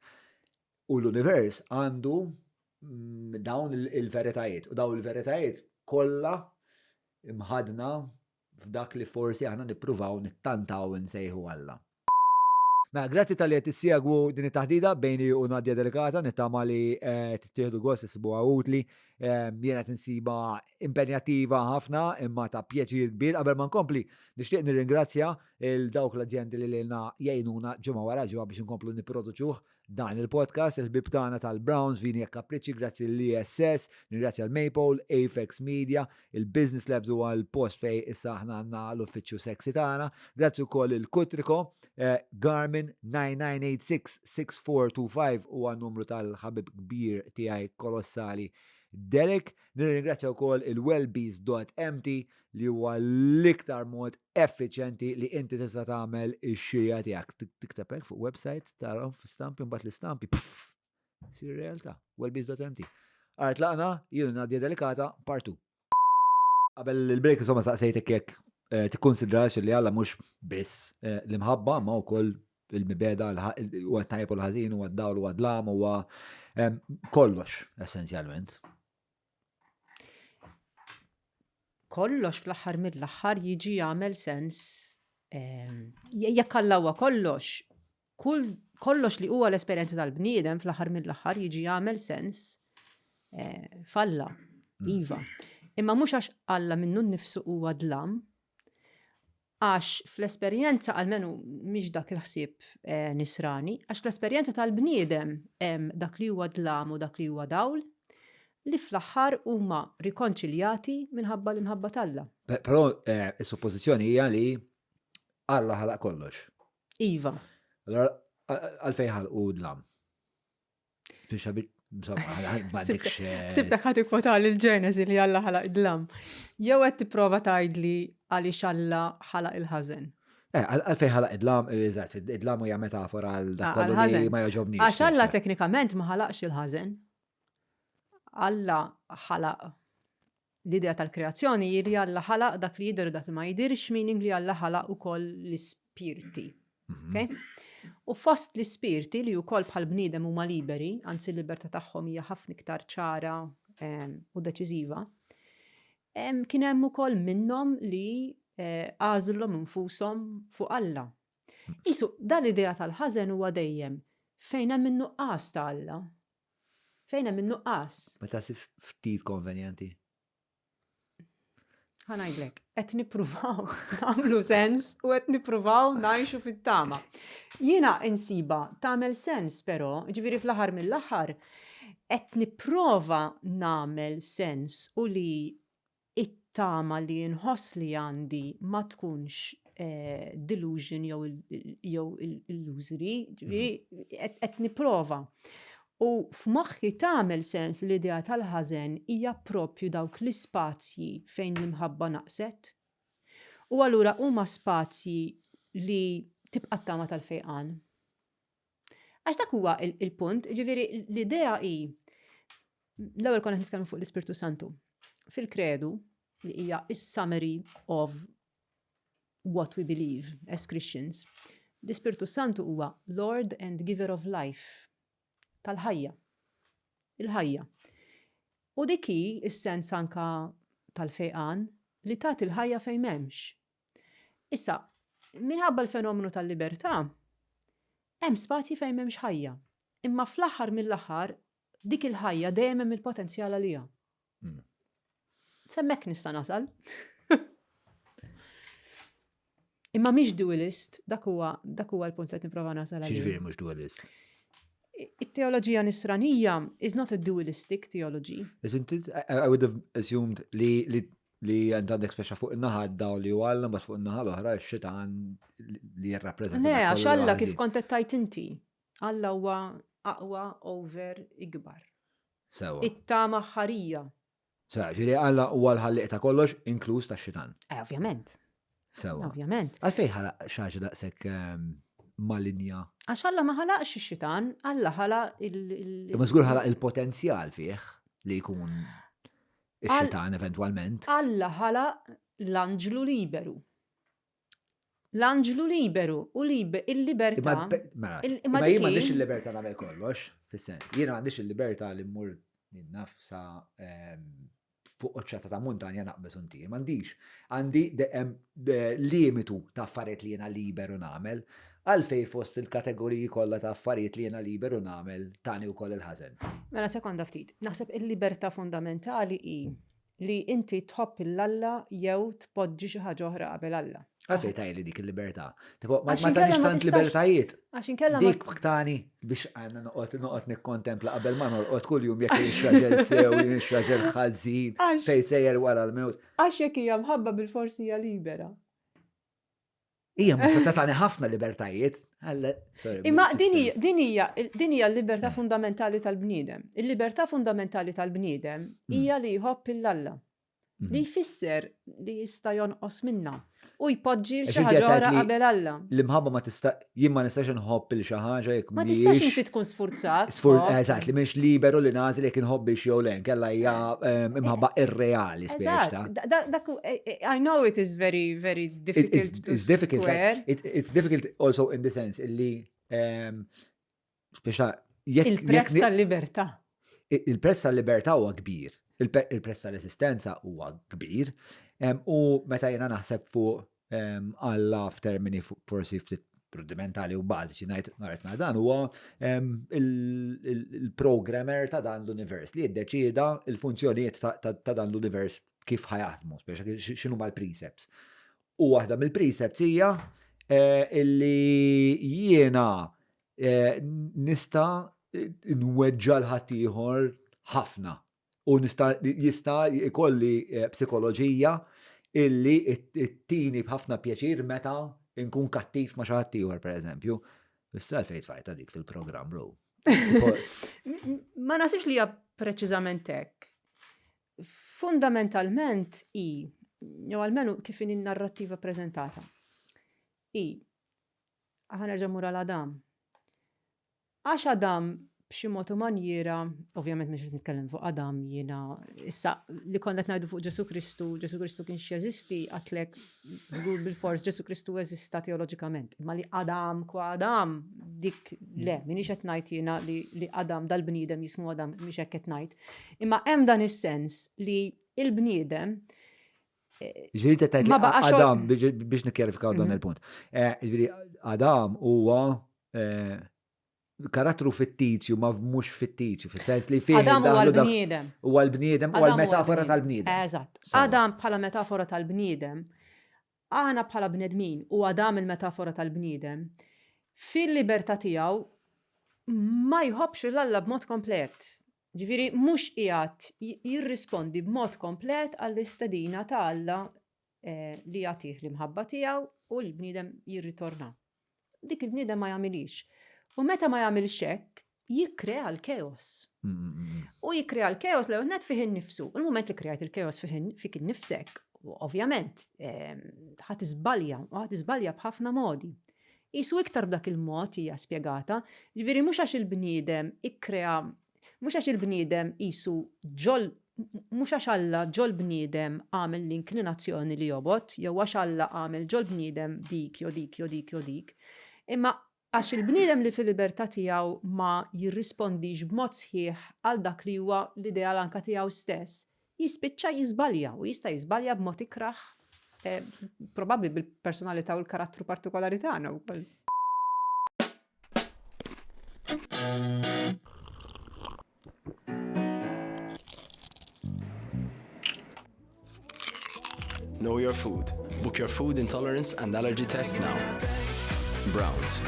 U l-univers għandu dawn il-veritajiet. U dawn il-veritajiet kollha imħadna f'dak li forsi aħna nippruvaw nittantaw nsejħu Alla. Mela, grazzi talli qed tissegwu din it-taħdida bejni u Nadia Delicata, nittama li tittieħdu gost issibuha utli. Jiena qed insiba impenjattiva ħafna imma ta' pjaċir kbir. Qabel ma nkompli, nixtieq nirringrazzja il dawk l-azjendi li lilna jgħinuna ġimgħa wara ġimgħa biex inkomplu nipproduċuh dan il-podcast, il-ħbieb tagħna tal-Browns, Vini e Capricci, grazzi l-ISS, nirringrazzja l-Maypole, Apex Media, il-Business Labs huwa l-post fej issa aħna għandna l-uffiċċju sexy tagħna, grazzi wkoll il-Kutriko, Garmin 9986-6425 huwa n-numru tal-ħabib kbir tiegħi kolossali Derek, nirringrazzja wkoll il-wellbees.mt li huwa l-iktar mod effiċjenti li inti tista' tagħmel ix-xirja tiegħek. Tikteb hekk fuq website tarahom fi stampi mbagħad l-istampi sir realtà. Wellbees.mt. Għart laqna, jien Nadia Delicata, part 2. Qabel il-break insomma saqsejtek jekk tikkonsidrax li Alla mhux biss l-imħabba ma wkoll il-mibeda, huwa tajjeb u l-ħażin, huwa d-dawl u d-dlam, huwa kollox essenzjalment. Kollox fl-aħħar mill-aħħar jiġi jagħmel sens jekk Alla huwa kollox, kull kollox li huwa l-esperjenza tal-bniedem fl-aħħar mill-aħħar jiġi jagħmel sens f'Alla, iva. Imma mhux għax Alla minnu nnifsu huwa dlam, għax fl-esperjenza, almenu mhix dak il-ħsieb nisrani, għax fl-esperjenza tal-bniedem hemm dak li huwa dlam u dak li huwa dawl, li fl-aħħar huma rikonċiljati minħabba l-imħabba t'Alla. Però is-suppożizzjoni hija li Alla ħalaq kollox. Iva. Allora għalfejn ħalqu dlam? Biex Sibtek ħad ikkwota l-Ġenesi li Alla ħalaq id-dlam. Jew qed tipprova tgħidli għaliex Alla ħalaq il-ħażen. Għalfejn ħalaq id-dlam, eżatt, id-dlam hija metafora għal dak kollu li ma jogħġobniex. Għax Alla teknikament ma ħalaqx il-ħażen. Alla ħalaq l-idea tal-kreazzjoni hi li Alla ħalaq dak li jidher u dak li ma jidhirx, meaning li Alla ħalaq ukoll l-ispirti. Okay? U fost l-ispirti li wkoll bħal bniedem huma liberi, anzi l-libertà tagħhom hija ħafna iktar ċara u deċiżiva, kien hemm ukoll minnhom li għażlhom infushom fuq Alla. Isu, dal-idea tal-ħażen huwa dejjem fejn hemm in-nuqqas ta' Alla. Fejn hemm in-nuqqas. Meta sif ftit konvenjenti. Ħa ngħidlek, qed nippruvaw nagħmlu sens u qed nippruvaw ngħixu fit-tama. Jiena insiba tagħmel sens però, ġifieri fl-aħħar mill-aħħar, qed nipprova nagħmel sens u li it-tama li nħoss li għandi ma tkunx delusion jew illusory, ġifieri qed nipprova. U f'moħħi tagħmel sens li l-idea tal-ħażen hija proprju dawk l-ispazji fejn l-imħabba naqset. U allura huma spazji li tibqa' t-tama tal-fejqan. Għax dak huwa il-punt, ġifieri l-idea hi l-ewwel konna nitkellmu fuq l-Ispirtu Santu. Fil-kredu li hija is-summary of what we believe as Christians, l-Ispirtu Santu huwa Lord and Giver of Life, tal-ħajja. Il-ħajja. U dik hi s-sens anka tal-fejqan li tagħti l-ħajja fejn m'hemmx. Issa, minħabba l-fenomenu tal-libertà, hemm spazji fejn m'hemmx ħajja. Imma fl-aħħar mill-aħħar. Dik il-ħajja dejjem hemm il-potenzjal għaliha. S'hemmhekk nista' nasal. Imma mhix dualist, dak huwa dak huwa l-punt li qed nipprova nasal għalih. X'jiġifieri mhux dualist? It-teoloġija nisranija is not a dualistic theology. Isn't it? I, I would have assumed li li li għandek speċa fuq in-naħa daw li huwa Alla, mbagħad fuq in-naħa l-oħra x-xitan li jirrappreżenta. Le, għax Alla kif kont qed tgħid inti. Alla huwa aqwa over ikbar. Sewa. It-tama ħarija. Sewa, ġifieri Alla huwa l-ħallieq ta' kollox, inkluż tax-xitan. Eh, ovvjament. Sewa. Ovvjament. Għalfejn ħalaq xi ħaġa daqshekk ehm, malinja? Għax Alla ma ħalaqx ix-xitan, Alla ħalaq il. Imma żgur ħalaq il-potenzjal fih li jkun ix-xitan eventwalment. Alla ħalaq l-anġlu liberu. L-anġlu liberu u il-libertà. Mela, imma jien m'għandix il-libertà nagħmel kollox, fis-sens. Jien m'għandix il-libertà li mmur naf sa ehm, fuq qoċċata ta' muntanja naqbeż u ntir. M'għandix. Għandi limitu ta' affarijiet li jiena liberu nagħmel. Għalfej fost il-kategoriji kollha ta' affarijiet li jiena liberu nagħmel tani wkoll il-ħażen. Mela sekonda ftit. Naħseb il-libertà fundamentali hi Li inti tħobb 'il Alla jew tpoġġi xi ħaġa oħra qabel Alla. Għalfejn tgħidli dik il-libertà? Tipo, ma tagħniex tant libertajiet. Għax inkella Dik tani biex għandna noqgħod noqgħod nikkontempla qabel ma norqod kuljum jekk kienx raġel sew, kienx raġel ħażin, fejn sejjer wara l-mewt. Għax jekk hija mħabba bilfors hija libera. Hija ma se tagħni ħafna libertajiet. Imma din hija din hija l-libertà fundamentali tal-bniedem. Il-libertà fundamentali tal-bniedem mm. hija li jħobb il Alla. Mm. Li jfisser li jista' jonqos minna u jpoġġi xi ħaġa oħra qabel Alla. L-imħabba ma tista' jien ma nistax inħobb il xi ħaġa jekk Ma tistax inti tkun sfurzat. Eżatt, li mhix liberu li nagħżel jekk inħobbix jew le, kella hija ehm, imħabba irreali speċta. Dak eh, eh, I know it is very very difficult it's, it's difficult like, it, it's difficult also in the sense illi ehm, speċa jekk il-prezz tal-libertà. Il-prezz tal-libertà huwa kbir, il-prezz tal-esistenza huwa kbir, ehm, u meta jiena naħseb fuq Alla f'termini forsi ftit rudimentali u bażiċi ngħid ngħid dan huwa il-programmer ta' dan l-univers li jiddeċieda il-funzjonijiet ta' dan l-univers kif ħajaħdmu, speċa x'inhuma l-precepts. U waħda mill-precepts hija eh, illi jiena eh, nista' nweġġa l-ħaddieħor ħafna u nista' jista' jkolli eh, psikoloġija illi ttini b'ħafna pjaċir meta nkun kattiv ma' xi ħadd ieħor pereżempju. Istra fejn tfajta dik fil-programm bro. Ma nasibx li hija preċiżament hekk. Fundamentalment i, jew almenu kif in narrattiva preżentata. I, aħna nerġa' mur għal Adam. Għax Adam b'xi mod u manjiera, ovvjament mhux qed nitkellem fuq Adam jiena, issa li konna qed ngħidu fuq Ġesù Kristu, Ġesù Kristu kienx jeżisti, għatlek żgur bilfors Ġesù Kristu eżista teoloġikament. Imma li Adam kwa Adam, dik le, m'iniex qed ngħid jiena li, li Adam dal-bniedem jismu Adam, mhix hekk qed ngħid. Imma hemm dan is-sens li il-bniedem Ġifieri ta' tgħid Adam biex nikkjarifikaw dan mhm. il-punt. Eh, ġifieri Adam huwa eh, karattru fittizju ma mhux fittizju, fis-sens li fih. Adam huwa l-bniedem. Huwa l-bniedem, huwa l-metafora tal-bniedem. Eżatt. Adam bħala metafora tal-bniedem, aħna bħala bnedmin u Adam il-metafora tal-bniedem, fil-libertà tiegħu ma jħobbx 'l Alla b'mod komplet. Ġifieri mhux qiegħed jirrispondi b'mod komplet għall-istedina ta' Alla eh, li jagħtih l-imħabba tiegħu u l-bniedem jirritorna. Dik il-bniedem ma jagħmilix. U meta ma jagħmilx hekk, jikkrea l-keos. Mm, mm, mm, u jikkrea l-keos l net fih innifsu. U l-moment li krejat il-keos fik innifsek, ovvjament, ehm, ħadd iżbalja, u ħadd iżbalja b'ħafna modi. Qisu iktar b'dak il-mod hija spjegata, jiġifieri mhux għax il-bniedem ikkrea, mhux għax il-bniedem qisu ġol, mhux għax Alla ġol-bniedem għamel l-inklinazzjoni li jobgħod, jew għax Alla għamel ġol-bniedem dik jew dik jew dik jew dik, imma għax il-bniedem li fil-libertà tiegħu ma jirrispondix b'mod sħiħ għal dak li huwa l-ideal anke tiegħu stess, jispiċċa jiżbalja u jista' jiżbalja b'mod ikrah eh, probabbli bil-personalità u l-karattru partikolari tagħna wkoll. Know your food. Book your food intolerance and allergy test now. Browns.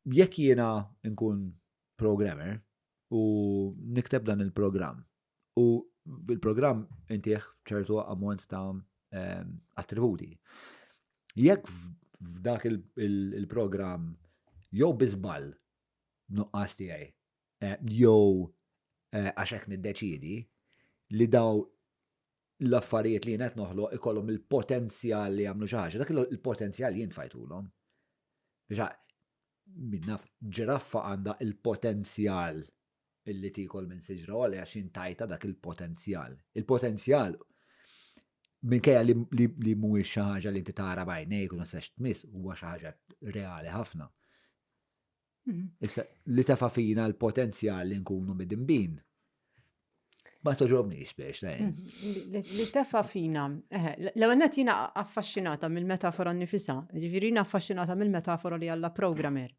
Jekk jiena nkun programmer u nikteb dan il-programm u bil-programm intih ċertu ammont ta' ehm, attributi. Jekk f'dak il-programm jew bi żball nuqqas tiegħi eh, jew eh, għax hekk niddeċiedi li daw l-affarijiet li jien qed noħloq ikollhom il-potenzjal li jagħmlu xi ħaġa, dak il-potenzjal jien tfajtulhom. Biex min naf ġiraffa għandha il-potenzjal illi tikol minn siġra għolja għax jien tajta dak il-potenzjal. Il-potenzjal minkejja li, li, li mhuwiex xi ħaġa li inti tara b'għajnejk u ma tistax tmiss huwa xi ħaġa reali ħafna. Mhm. Issa li tefa' fina l-potenzjal li nkunu midinbin. Ma toġobnix biex, lejn. Mhm. Li tefa' fina. L-ewwel nett jiena affaxxinata mill-metafora nnifisha, ġifieri jiena affaxxinata mill-metafora li Alla programmer.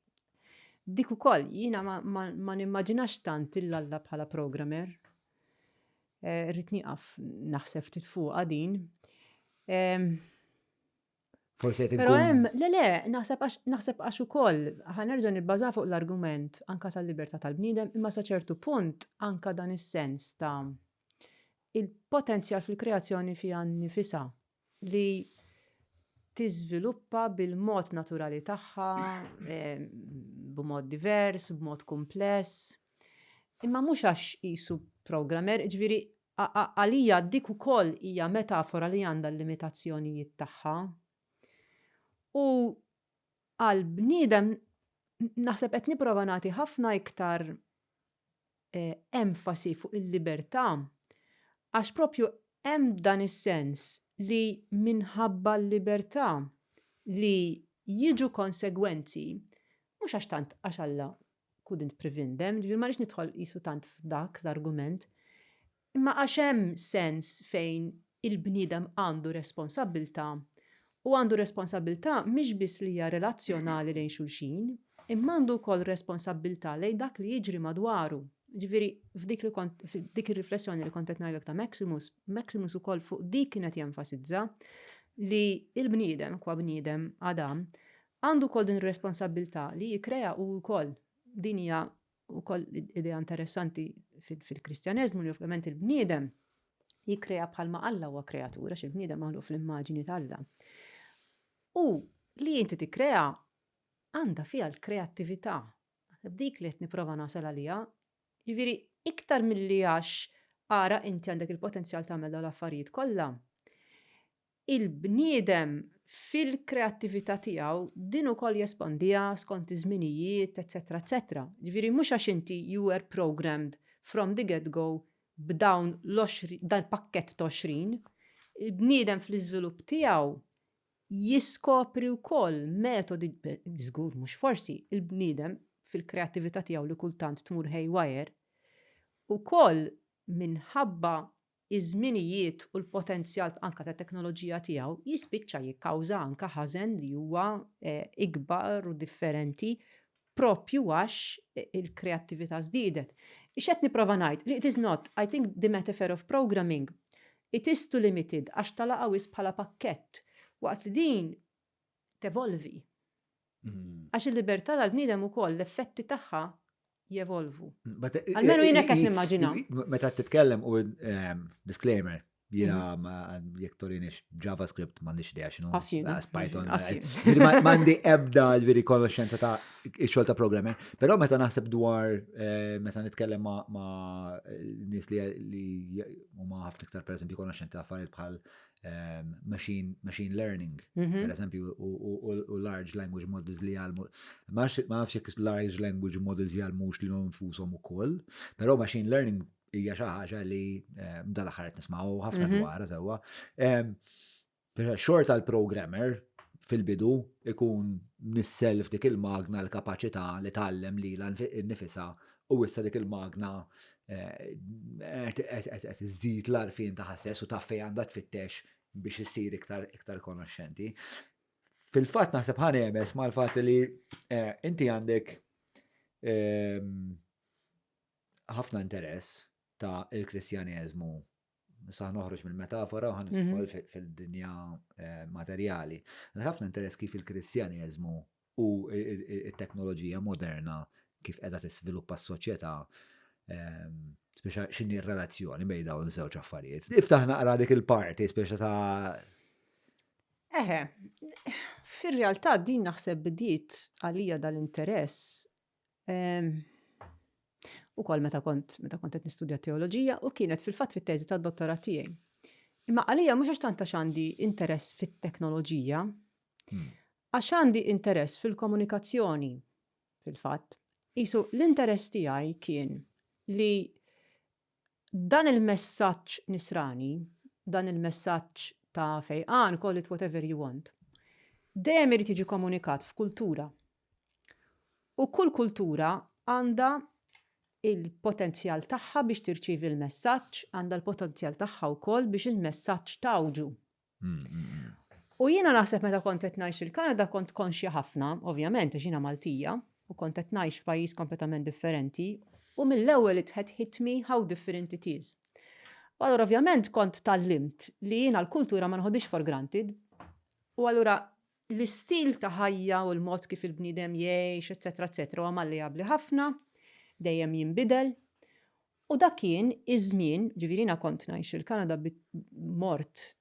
Dik ukoll jiena ma nimmaġinax tant il Alla bħala programmer. Eh, rrid nieqaf naħseb ftit fuqha din. Ehm, Forsi qed Però hemm, le le, naħseb għax naħseb għax ukoll ħa nerġa' nibbaża fuq l-argument anka tal-libertà tal-bniedem, imma sa ċertu punt anka dan is-sens ta' il-potenzjal fil-kreazzjoni fiha nnifisha li tiżviluppa bil-mod naturali tagħha, eh, b'mod divers, b'mod kumpless. Imma mhux għax qisu programmer, ġifieri Għalija dik ukoll hija metafora li għandha l-limitazzjonijiet tagħha. U għall-bniedem naħseb qed nipprova nagħti ħafna iktar eh, enfasi fuq il-libertà għax propju hemm dan is-sens li minħabba l-libertà li jiġu konsegwenzi mhux għax tant għax Alla couldn't prevent them, ġifieri ma rridx nidħol qisu tant f'dak l-argument, imma għax hemm sens fejn il-bniedem għandu responsabbiltà u għandu responsabbiltà mhix biss li hija relazzjonali lejn xulxin, imma għandu wkoll responsabbiltà lejn dak li jiġri madwaru. Ġifieri f'dik li kont f'dik ir-riflessjoni li kont qed ngħidlek ta' Maximus, Maximus ukoll fuq dik kien qed jenfasizza li l-bniedem, kwa bniedem Adam, Għandu wkoll din ir-responsabbiltà li jikkrea hu wkoll. Din hija wkoll idea interessanti fil-Kristjaneżmu li ovvjament il-bniedem jikkrea bħalma Alla huwa kreatur, għax il-bniedem maħluq fl-immaġini t'Alla. U li inti tikkrea għandha fiha l-kreattività. Dik li qed nipprova nasal għaliha. Jiġifieri iktar milli għax ara inti għandek il-potenzjal tagħmel dawn l-affarijiet kollha, Il-bniedem fil-kreattività tiegħu din ukoll jespandiha skont iż-żminijiet, eċċetera eċċetera. Ġifieri mhux għax inti you were programmed from the get go b'dawn l-għoxri dan pakkett ta' 20, il-bniedem fl-iżvilupp tiegħu jiskopri wkoll metodi, żgur mhux forsi, il-bniedem fil-kreattività tiegħu li kultant tmur haywire, ukoll minħabba iż-żminijiet u l-potenzjal anka tat-teknoloġija tiegħu jispiċċa jikkawża anka ħażen li huwa eh, ikbar u differenti propju għax eh, il-kreattività żdiedet. X'qed nipprova ngħid? Li it is not, I think the metaphor of programming, it is too limited għax talaqa wisq bħala pakkett. Waqt li din tevolvi. Mm. Għax il-libertà tal-bniedem ukoll l-effetti tagħha jevolvu. Mm, eh, Almenu jiena qed nimmaġina. Meta titkellem u ehm, disclaimer, jiena mm. jekk torinix JavaScript m'għandix idea x'inhu. Python. Eh, m'għandi ebda ġifieri konoxxenza ta' xogħol ta' programmer, però meta naħseb dwar eh, meta nitkellem ma' nies li huma ħafna iktar pereżempju konoxxenti ta' affarijiet bħal Ehm, machine, machine learning, mhm. per eżempju, u large language models li jgħalmu. Ma nafx jekk large language models jgħalmux li nfushom ukoll, però machine learning hija xi ħaġa li ehm, dal-aħħar qed nismgħu ħafna mhm. dwarha sewwa. Ehm, xorta l-programmer fil-bidu ikun nissel f'dik il-magna l-kapaċità li tgħallem lilha nnifisha u issa dik il-magna eh, qed iżżid l-għarfien tagħha stess u taf fejn għandha tfittex biex issir iktar iktar konoxxenti. Fil-fatt naħseb ħa nehmeż mal-fatt li eh, inti għandek ehm, ħafna interess ta' il-Kristjaneżmu. Issa noħroġ mill-metafora u ħa nidħol fil-dinja materjali. Għandek ħafna interess kif il-Kristjaneżmu u it-teknoloġija moderna kif qiegħda tisviluppa s-soċjetà, speċa x'inhi r-relazzjoni bejn dawn iż-żewġ affarijiet. Iftaħ naqra dik il-parti speċa ta' Eħe, fir-realtà din naħseb bdiet għalija dal-interess ukoll meta kont qed nistudja teoloġija u kienet fil-fatt fit-teżi tad-dottorat tiegħi. Imma għalija mhux għax tant għax għandi interess fit-teknoloġija, għax għandi interess fil-komunikazzjoni fil-fatt. Isu l-interess tiegħi kien li dan il-messaġġ nisrani, dan il-messaġġ ta' fejqan, call it whatever you want, dejjem irid jiġi komunikat f'kultura. U kull kultura għandha il-potenzjal tagħha biex tirċievi l-messaġġ, għandha l-potenzjal tagħha wkoll biex il-messaġġ tgħawġu. U jiena naħseb meta kont qed ngħix il-Kanada kont konxja ħafna, ovvjament, għax jiena Maltija, u kont qed ngħix f'pajjiż kompletament differenti, u mill-ewwel it had hit me how different it is. U allura ovvjament kont tgħallimt li jiena l-kultura ma nħodix for granted. U allura l-istil ta' ħajja u l-mod kif il-bniedem jgħix, eccetera, eccetera, huwa malleabbli ħafna, dejjem jinbidel. U dak kien iż-żmien, ġifieri jiena kont ngħix il-Kanada, mort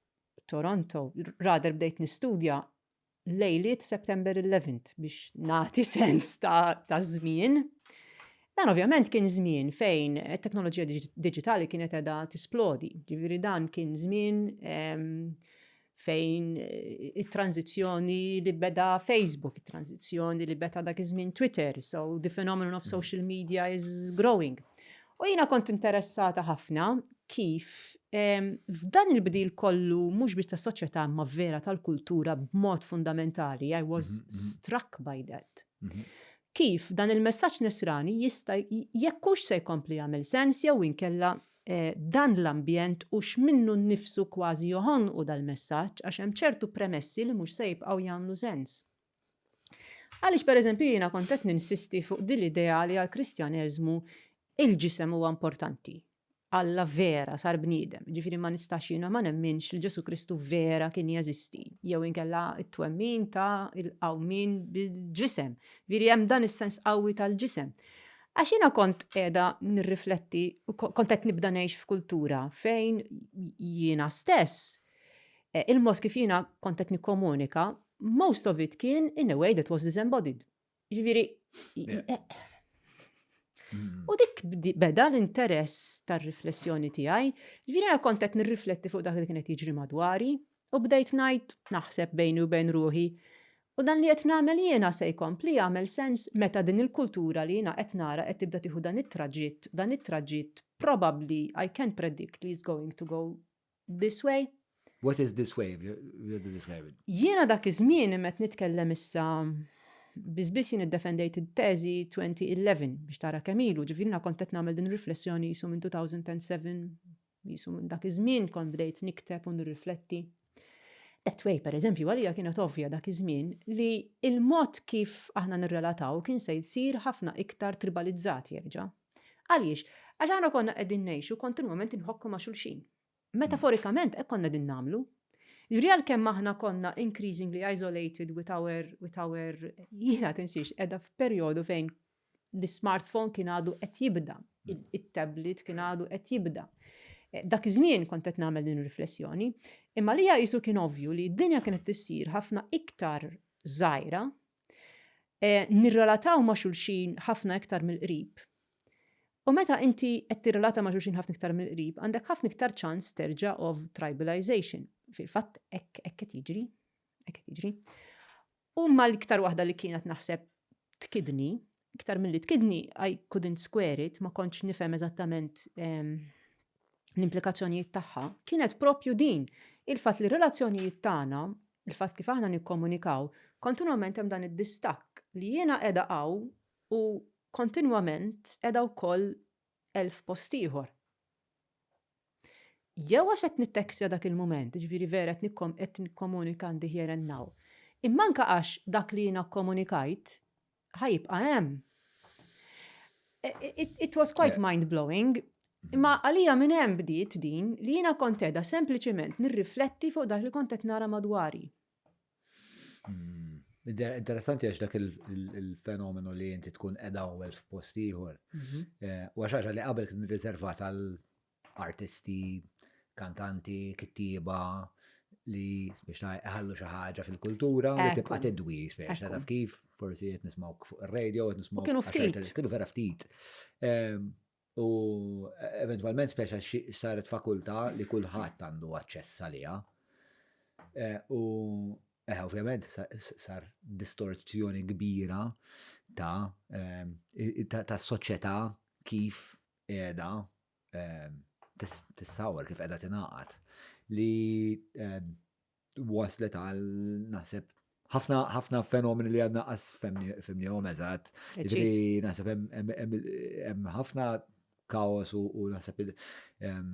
Toronto, rather bdejt nistudja lejliet September 11th biex nagħti sens ta' żmien. Dan ovvjament kien żmien fejn it-teknoloġija diġitali kienet qiegħda tisplodi. Ġifieri dan kien żmien fejn it-tranzizzjoni li beda Facebook, it-tranzizzjoni li beda dak iż-żmien Twitter, so the phenomenon of social media is growing. U jiena kont interessata ħafna kif f'dan il-bdil kollu mhux biss tas-soċjetà ma vera tal-kultura b'mod fundamentali, I was struck by that. Kif dan il-messaġġ nisrani jista' jekk hux se jkompli jagħmel sens jew inkella dan l-ambjent u x'minnu nnifsu kważi joħonqu dal-messaġġ għax hemm ċertu premessi li mhux se jibqgħu jagħmlu sens. Għaliex, per eżempju, jiena kont qed ninsisti fuq din l-idea li għall-Kristjaneżmu il-ġisem huwa importanti. Alla vera sar bniedem, ġifieri ma nistax jiena ma nemminx li Ġesu Kristu vera kien jeżisti, jew inkella it-twemmin ta' il-qawmin bil-ġisem. Ġifieri hemm dan is-sens qawwi tal-ġisem. Għax jiena kont qiegħda nirrifletti, kont qed nibda ngħix f'kultura fejn jiena stess, il-mod kif jiena kont qed nikkomunika, most of it kien in a way that was disembodied. Ġifieri, u dik beda l-interess tar-riflessjoni tiegħi. Ġifieri jiena kont qed nirrifletti fuq dak li kienet jiġri madwari u bdejt ngħid, naħseb bejni u bejn ruħi. U dan li qed nagħmel jiena se jkompli jagħmel sens meta din il-kultura li jiena qed nara qed tibda tieħu dan it-traġitt, dan it-traġitt probably I can predict li is going to go this way? What is this way? You describe it. Jiena dak iż-żmien qed nitkellem issa biss jien iddefendejt it-teżi 2011 biex tara kemm ilu, ġifieri kont qed nagħmel din riflessjoni jisu minn 2007, jisu minn dak iż-żmien kont bdejt nikteb u nirrifletti. That way, per eżempju, għalija kienet ovvja dak iż-żmien li il-mod kif aħna nirrelataw kien se jsir ħafna iktar tribalizzat jerġa'. Għaliex? Għax aħna konna qegħdin ngħixu kontinwament inħokku ma' xulxin. Metaforikament hekk konna qegħdin nagħmlu. Ġifieri għalkemm aħna konna increasingly isolated with our, jiena tinsiex qiegħda f'perjodu fejn l-smartphone kien għadu qed jibda, il-tablet kien għadu qed jibda. Dak iż-żmien kont qed nagħmel din riflessjoni, imma li jisu kien ovvju li d-dinja kienet tissir ħafna iktar żgħira, nirrelataw ma' xulxin ħafna iktar mill-qrib. U meta inti qed tirrelata ma' xulxin ħafna iktar mill-qrib, għandek ħafna iktar ċans terġa' of tribalization. Fil-fatt hekk qed jiġri, hekk qed jiġri. U ma l-iktar waħda li kienet naħseb tkidni, iktar milli tkidni, I couldn't square it, ma kontx nifhem eżattament l-implikazzjonijiet tagħha, kienet propju din, il-fatt li relazzjonijiet tagħna, il-fatt kif aħna nikkomunikaw, kontinwament hemm dan id-distakk li jiena qiegħda hawn u kontinwament qiegħda wkoll 1000 post ieħor. Jew għax qed nitteksja dak il-mument, ġifieri vera qed nikkomunika għandi here and now. Imma anke għax dak li jiena kkomunikajt ħa jibqa' hemm. It was quite mind-blowing. Imma għalija minn hemm bdiet din li jiena kont qiegħda sempliċement nirrifletti fuq dak li kont qed nara madwari. Interessanti għax dak il-fenomenu li inti tkun qiegħda ewwel f'post ieħor. Eh, u għax ħaġa li qabel kien riservat għal artisti, kantanti, kittieba li biex ta' iħallu xi ħaġa fil-kultura li tibqa' tidwi, biex taf kif, forsi qed nismgħu fuq ir-radio, qed nismgħu. Kienu ftit. Kienu vera ftit. Ehm, u eventwalment speċa saret fakultà li kulħadd għandu aċċess għaliha. Eh, u eh, ovvjament sar distorzjoni kbira ta' ehm, ta' soċjetà kif qiegħda ehm, tissawar kif qiegħda tingħaqad li ehm, waslet għal naħseb ħafna ħafna fenomeni li għadna qas femnihom eżatt. Ġifieri naħseb hemm ħafna kaos u naħseb ehm,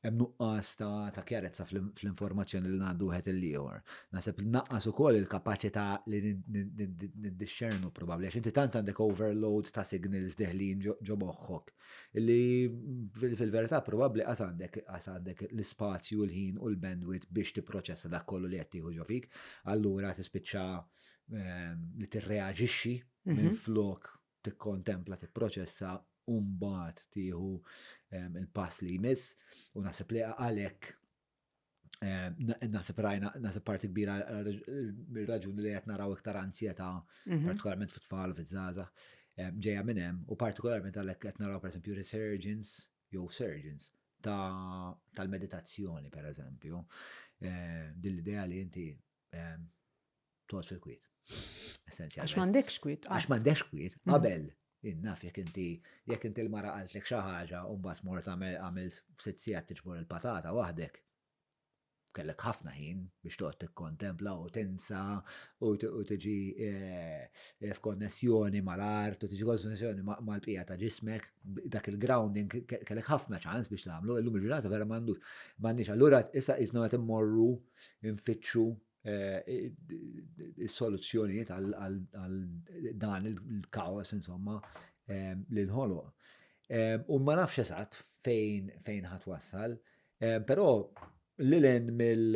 hemm nuqqas ta' ta' kjarezza fl-informazzjoni li ngħaddu wieħed il-ieħor. Naħseb naqqas ukoll il-kapaċità li niddixxernu probabbli għax inti tant għandek overload ta' signals deħlin ġo moħħok li fil-verità probabbli qas għandek qas għandek l-ispazju, l-ħin u l-bandwidth biex tipproċessa dak kollu li qed tieħu ġo fik. Allura tispiċċa ehm, li tirreaġixxi minn mhm. flok tikkontempla, tipproċessa u mbagħad tieħu ehm, il-pass li jmiss u naħseb li għalhekk ehm, naħseb rajna, naħseb parti kbira mir-raġuni li qed naraw iktar ansjetà, mhm. partikolarment fit-tfal u fit-żgħażagħ, ehm, ġejja minn hemm u partikolarment għalhekk qed naraw pereżempju resurgence jew surgeons tal-meditazzjoni pereżempju. Din l-idea li inti toqgħod fil-kwiet. Essenzjalment. Għax m'għandekx kwiet. Għax m'għandekx kwiet, mm. qabel innaf jekk inti jekk inti l-mara qaltlek xi ħaġa u mbagħad mort għamilt sitt sigħat tiġbor il-patata waħdek. Kellek ħafna ħin biex toqgħod tikkontempla u tinsa u tiġi eh, f'konnessjoni mal-art u tiġi konnessjoni mal-bqija ta' ġismek, dak il-grounding kellek ħafna ċans biex tagħmlu, illum il-ġurnata vera m'għandux. M'għandniex allura issa qisna qed immorru nfittxu eh, is-soluzzjonijiet għal dan il-kaos insomma eh, li nħoloq. Eh, u ma nafx eżatt fejn fejn ħadd wassal, però lilin mill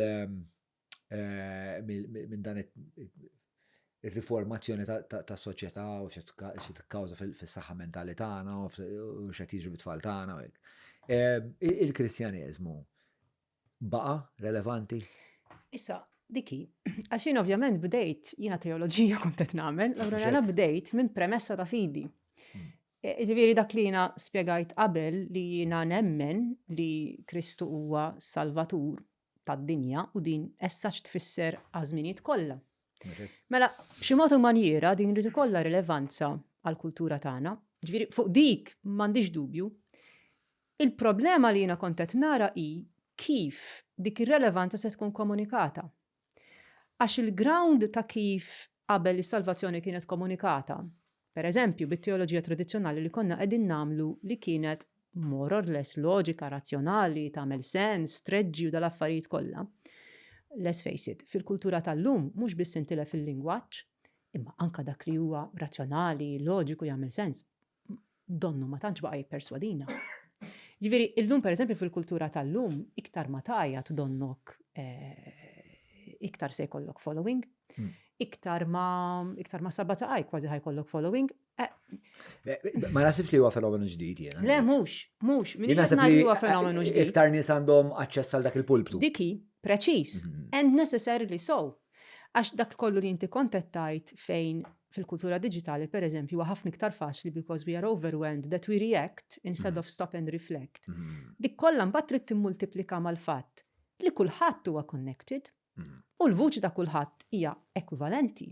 minn dan ir-riformazzjoni ta' soċjetà u xi tikkawża fis-saħħa mentali tagħna u x'qed jiġri bit-tfal tagħna. Il-Kristjaneżmu baqa' relevanti? Issa, diki, għax jien ovvjament bdejt, jiena teoloġija kont qed nagħmel, allura jiena bdejt minn premessa ta' fidi. Hmm. E, ġifieri dak li jiena spjegajt qabel li jiena nemmen li Kristu huwa salvatur tad-dinja u din essa tfisser għaż-żminijiet kollha. Mela, b'xi mod u manjiera din irid ikollha rilevanza għall-kultura tagħna. Ġifieri fuq dik m'għandix dubju. Il-problema li jiena kont qed nara hi kif dik ir-relevanza se tkun komunikata. Għax il-ground ta' kif qabel is-salvazzjoni kienet komunikata, per eżempju bit-teoloġija tradizzjonali li konna qegħdin nagħmlu li kienet more or less loġika, razzjonali, tagħmel sens, treġġi u dal-affarijiet kollha. Let's face it, fil-kultura tal-lum mhux biss intilef il-lingwaġġ, imma anka dak li huwa razzjonali, loġiku jagħmel sens, donnu ma tantx baqa' jipperswadina. Ġifieri, illum pereżempju fil-kultura tal-lum iktar ma tgħajjat donnok eh, iktar se jkollok following, hmm. iktar ma iktar ma sabba taqaj kważi ħajkollok following. Eh, eh, ma nasibx li huwa fenomenu ġdid jiena. Le mhux, mhux, min naħseb li huwa fenomenu ġdid. Iktar nies għandhom aċċess għal dak il-pulptu. Diki, preċiż, hmm. and necessarily so. Għax dak kollu li inti kont qed tgħid fejn fil-kultura diġitali per eżempju huwa ħafna iktar faċli because we are overwhelmed that we react instead of stop and reflect. Dik kollha mbagħad trid timmultiplika mal-fatt li kulħadd huwa connected u l-vuċi ta' kulħadd hija ekwivalenti.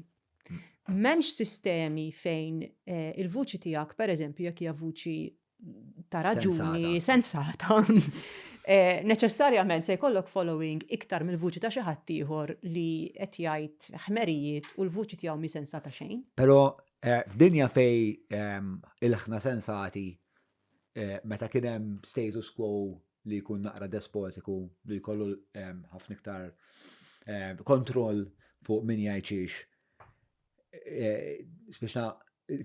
M'hemmx sistemi fejn eh, il-vuċi tiegħek per eżempju jekk hija vuċi ta' raġuni sensata, eh, neċessarjament se jkollok following iktar mill-vuċi ta' xi ħadd ieħor li qed jgħid ħmerijiet u l-vuċi tiegħu mi sensata xejn. Però eh, f'dinja fej ehm, il-ħna sensati eh, meta kien hemm status quo li jkun naqra despotiku li jkollu ehm, ħafna iktar ehm, kontroll fuq min jgħid xiex. Speċa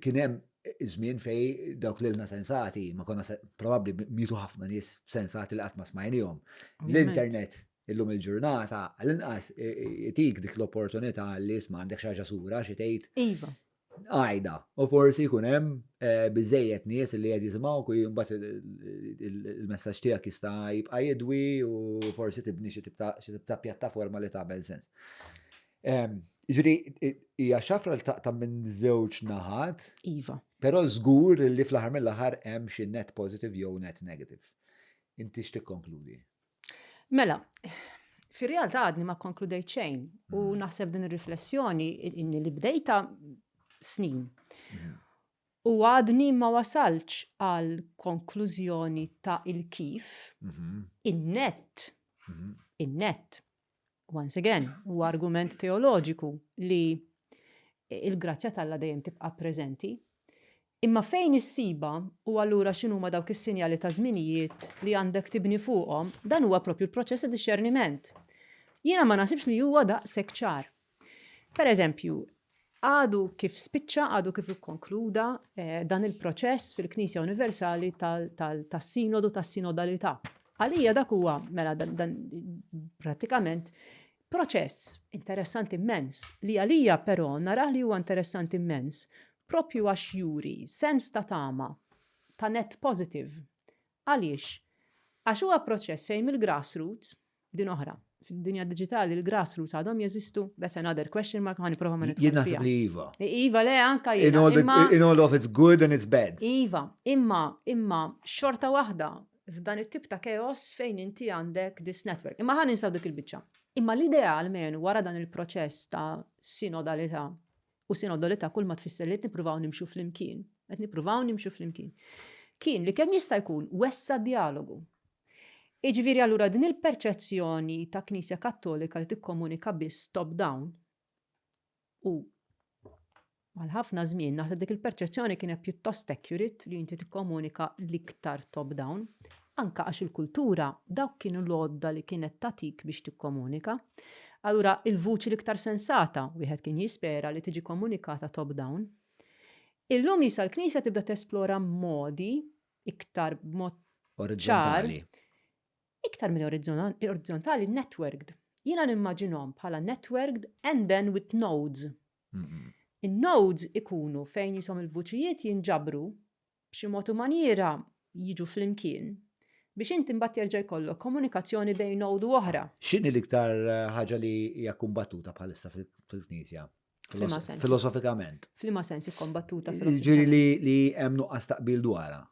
kien hemm żmien fejn dawk lilna sensati ma konna probabbli mietu ħafna nies sensati li qatt ma smajnihom. L-internet illum il-ġurnata għall-inqas itik dik l-opportunità li isma' għandek xi ħaġa sura xi tgħid. Iva. Għajda, u forsi jkun hemm eh, biżejjed nies li qed jisimgħu u mbagħad il-messaġġ tiegħek jista' jibqa' jidwi u forsi tibni xi tip ta' pjattaforma li tagħmel sens. Ġifieri hija xafra li taqta' minn żewġ naħat. Iva. Però żgur li fl-aħħar mill-aħħar hemm xi net positive jew net negative. Inti x'tikkonkludi? Mela, fir-realtà għadni ma konkludejt xejn u mhm. naħseb din ir-riflessjoni inni li bdejta snin. Mhm. U għadni ma wasaltx għal konklużjoni ta' il-kif, mhm. in-net, in-net Once again, huwa argument teoloġiku li il-grazzja t'Alla dejjem tibqa' preżenti. Imma fejn issibha u allura x'inhuma dawk is-sinjali ta' żminijiet li għandek tibni fuqhom, dan huwa propju l-proċess ta' dixxerniment. Jiena ma naħsibx li huwa daqshekk ċar. Per eżempju, għadu kif spiċċa, għadu kif ikkonkluda eh, dan il-proċess fil-Knisja Universali tas-sinodu tas-sinodalità. Għalija dak huwa mela dan prattikament proċess interessanti immens li għalija però narah li huwa interessanti immens propju għax juri sens ta' tama ta' net positive. Għaliex? Għax huwa proċess fejn mill-grassroots Din oħra. Fid-dinja diġitali l-grassroots għadhom jeżistu? That's another question mark, ħa nipprova ma nidħol. Jien naħseb li iva. Iva, le, anka jiena. In all of its good and its bad. Iva, imma, imma xorta waħda f'dan it-tip ta' chaos fejn inti għandek this network. Imma ħa ninsaw dik il-biċċa. Imma l-idea almenu wara dan il-proċess ta' sinodalità, u sinodalità kull ma tfisser li qed nippruvaw nimxu flimkien, qed nippruvaw nimxu flimkien, kien li kemm jista' jkun wessa' dialogu. Jiġifieri allura din il-perċezzjoni ta' Knisja Kattolika li tikkomunika biss top down u għal ħafna żmien naħseb dik il-perċezzjoni kienet pjuttost accurate li inti tikkomunika l-iktar top down, anka għax il-kultura dawk kienu l-għodda li kienet tagħtik biex tikkomunika. Allura il-vuċi l-iktar sensata wieħed kien jispera li tiġi komunikata top down. Illum jisa l-Knisja tibda tesplora modi iktar b'mod ċar, iktar minn orizzontali, networked. Jiena nimmaġinhom bħala networked and then with nodes. In-nodes ikunu fejn jisom il-vuċijiet jinġabru b'xi mod u manjiera jiġu flimkien biex inti mbagħad jerġa' jkollok komunikazzjoni bejn node u oħra. X'inhi l-iktar ħaġa li hija kumbattuta bħalissa fil-Knisja? Filosofikament. F'liema sens ikkombattuta Ġifieri li li hemm nuqqas taqbil dwarha.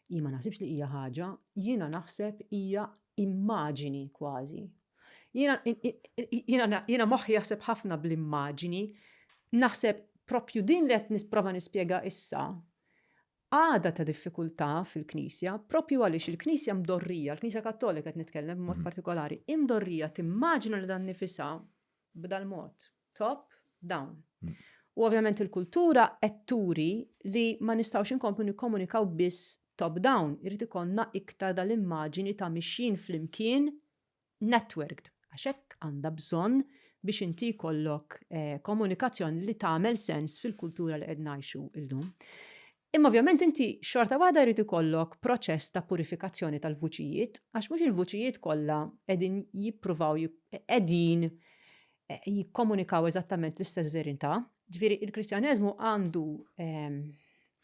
Jien ma naħsibx li hija ħaġa, jiena naħseb hija immaġini kważi. Jiena moħħi jaħseb ħafna bl-immaġini, naħseb propju din li qed nipprova nispjega issa għadha ta' diffikultà fil-Knisja, propju għaliex il-Knisja mdorrija, il-Knisja Kattolika qed nitkellem b'mod mhm. partikolari, imdorrija timmaġina li dan nifisha b'dal-mod, top down. U ovvjament il-kultura qed turi li ma nistgħux inkomplu nikkomunikaw biss top down, irid ikollna iktar dal-immaġini ta' mixjin flimkien networked, għax hekk għandha bżonn biex inti jkollok eh, komunikazzjoni li tagħmel sens fil-kultura li qed ngħixu llum. Imma ovvjament inti xorta waħda jrid ikollok proċess ta' purifikazzjoni tal-vuċijiet, għax mhux il-vuċijiet kollha qegħdin jippruvaw qegħdin eh, jikkomunikaw eżattament l-istess verità. Ġifieri il-Kristjaneżmu għandu ehm,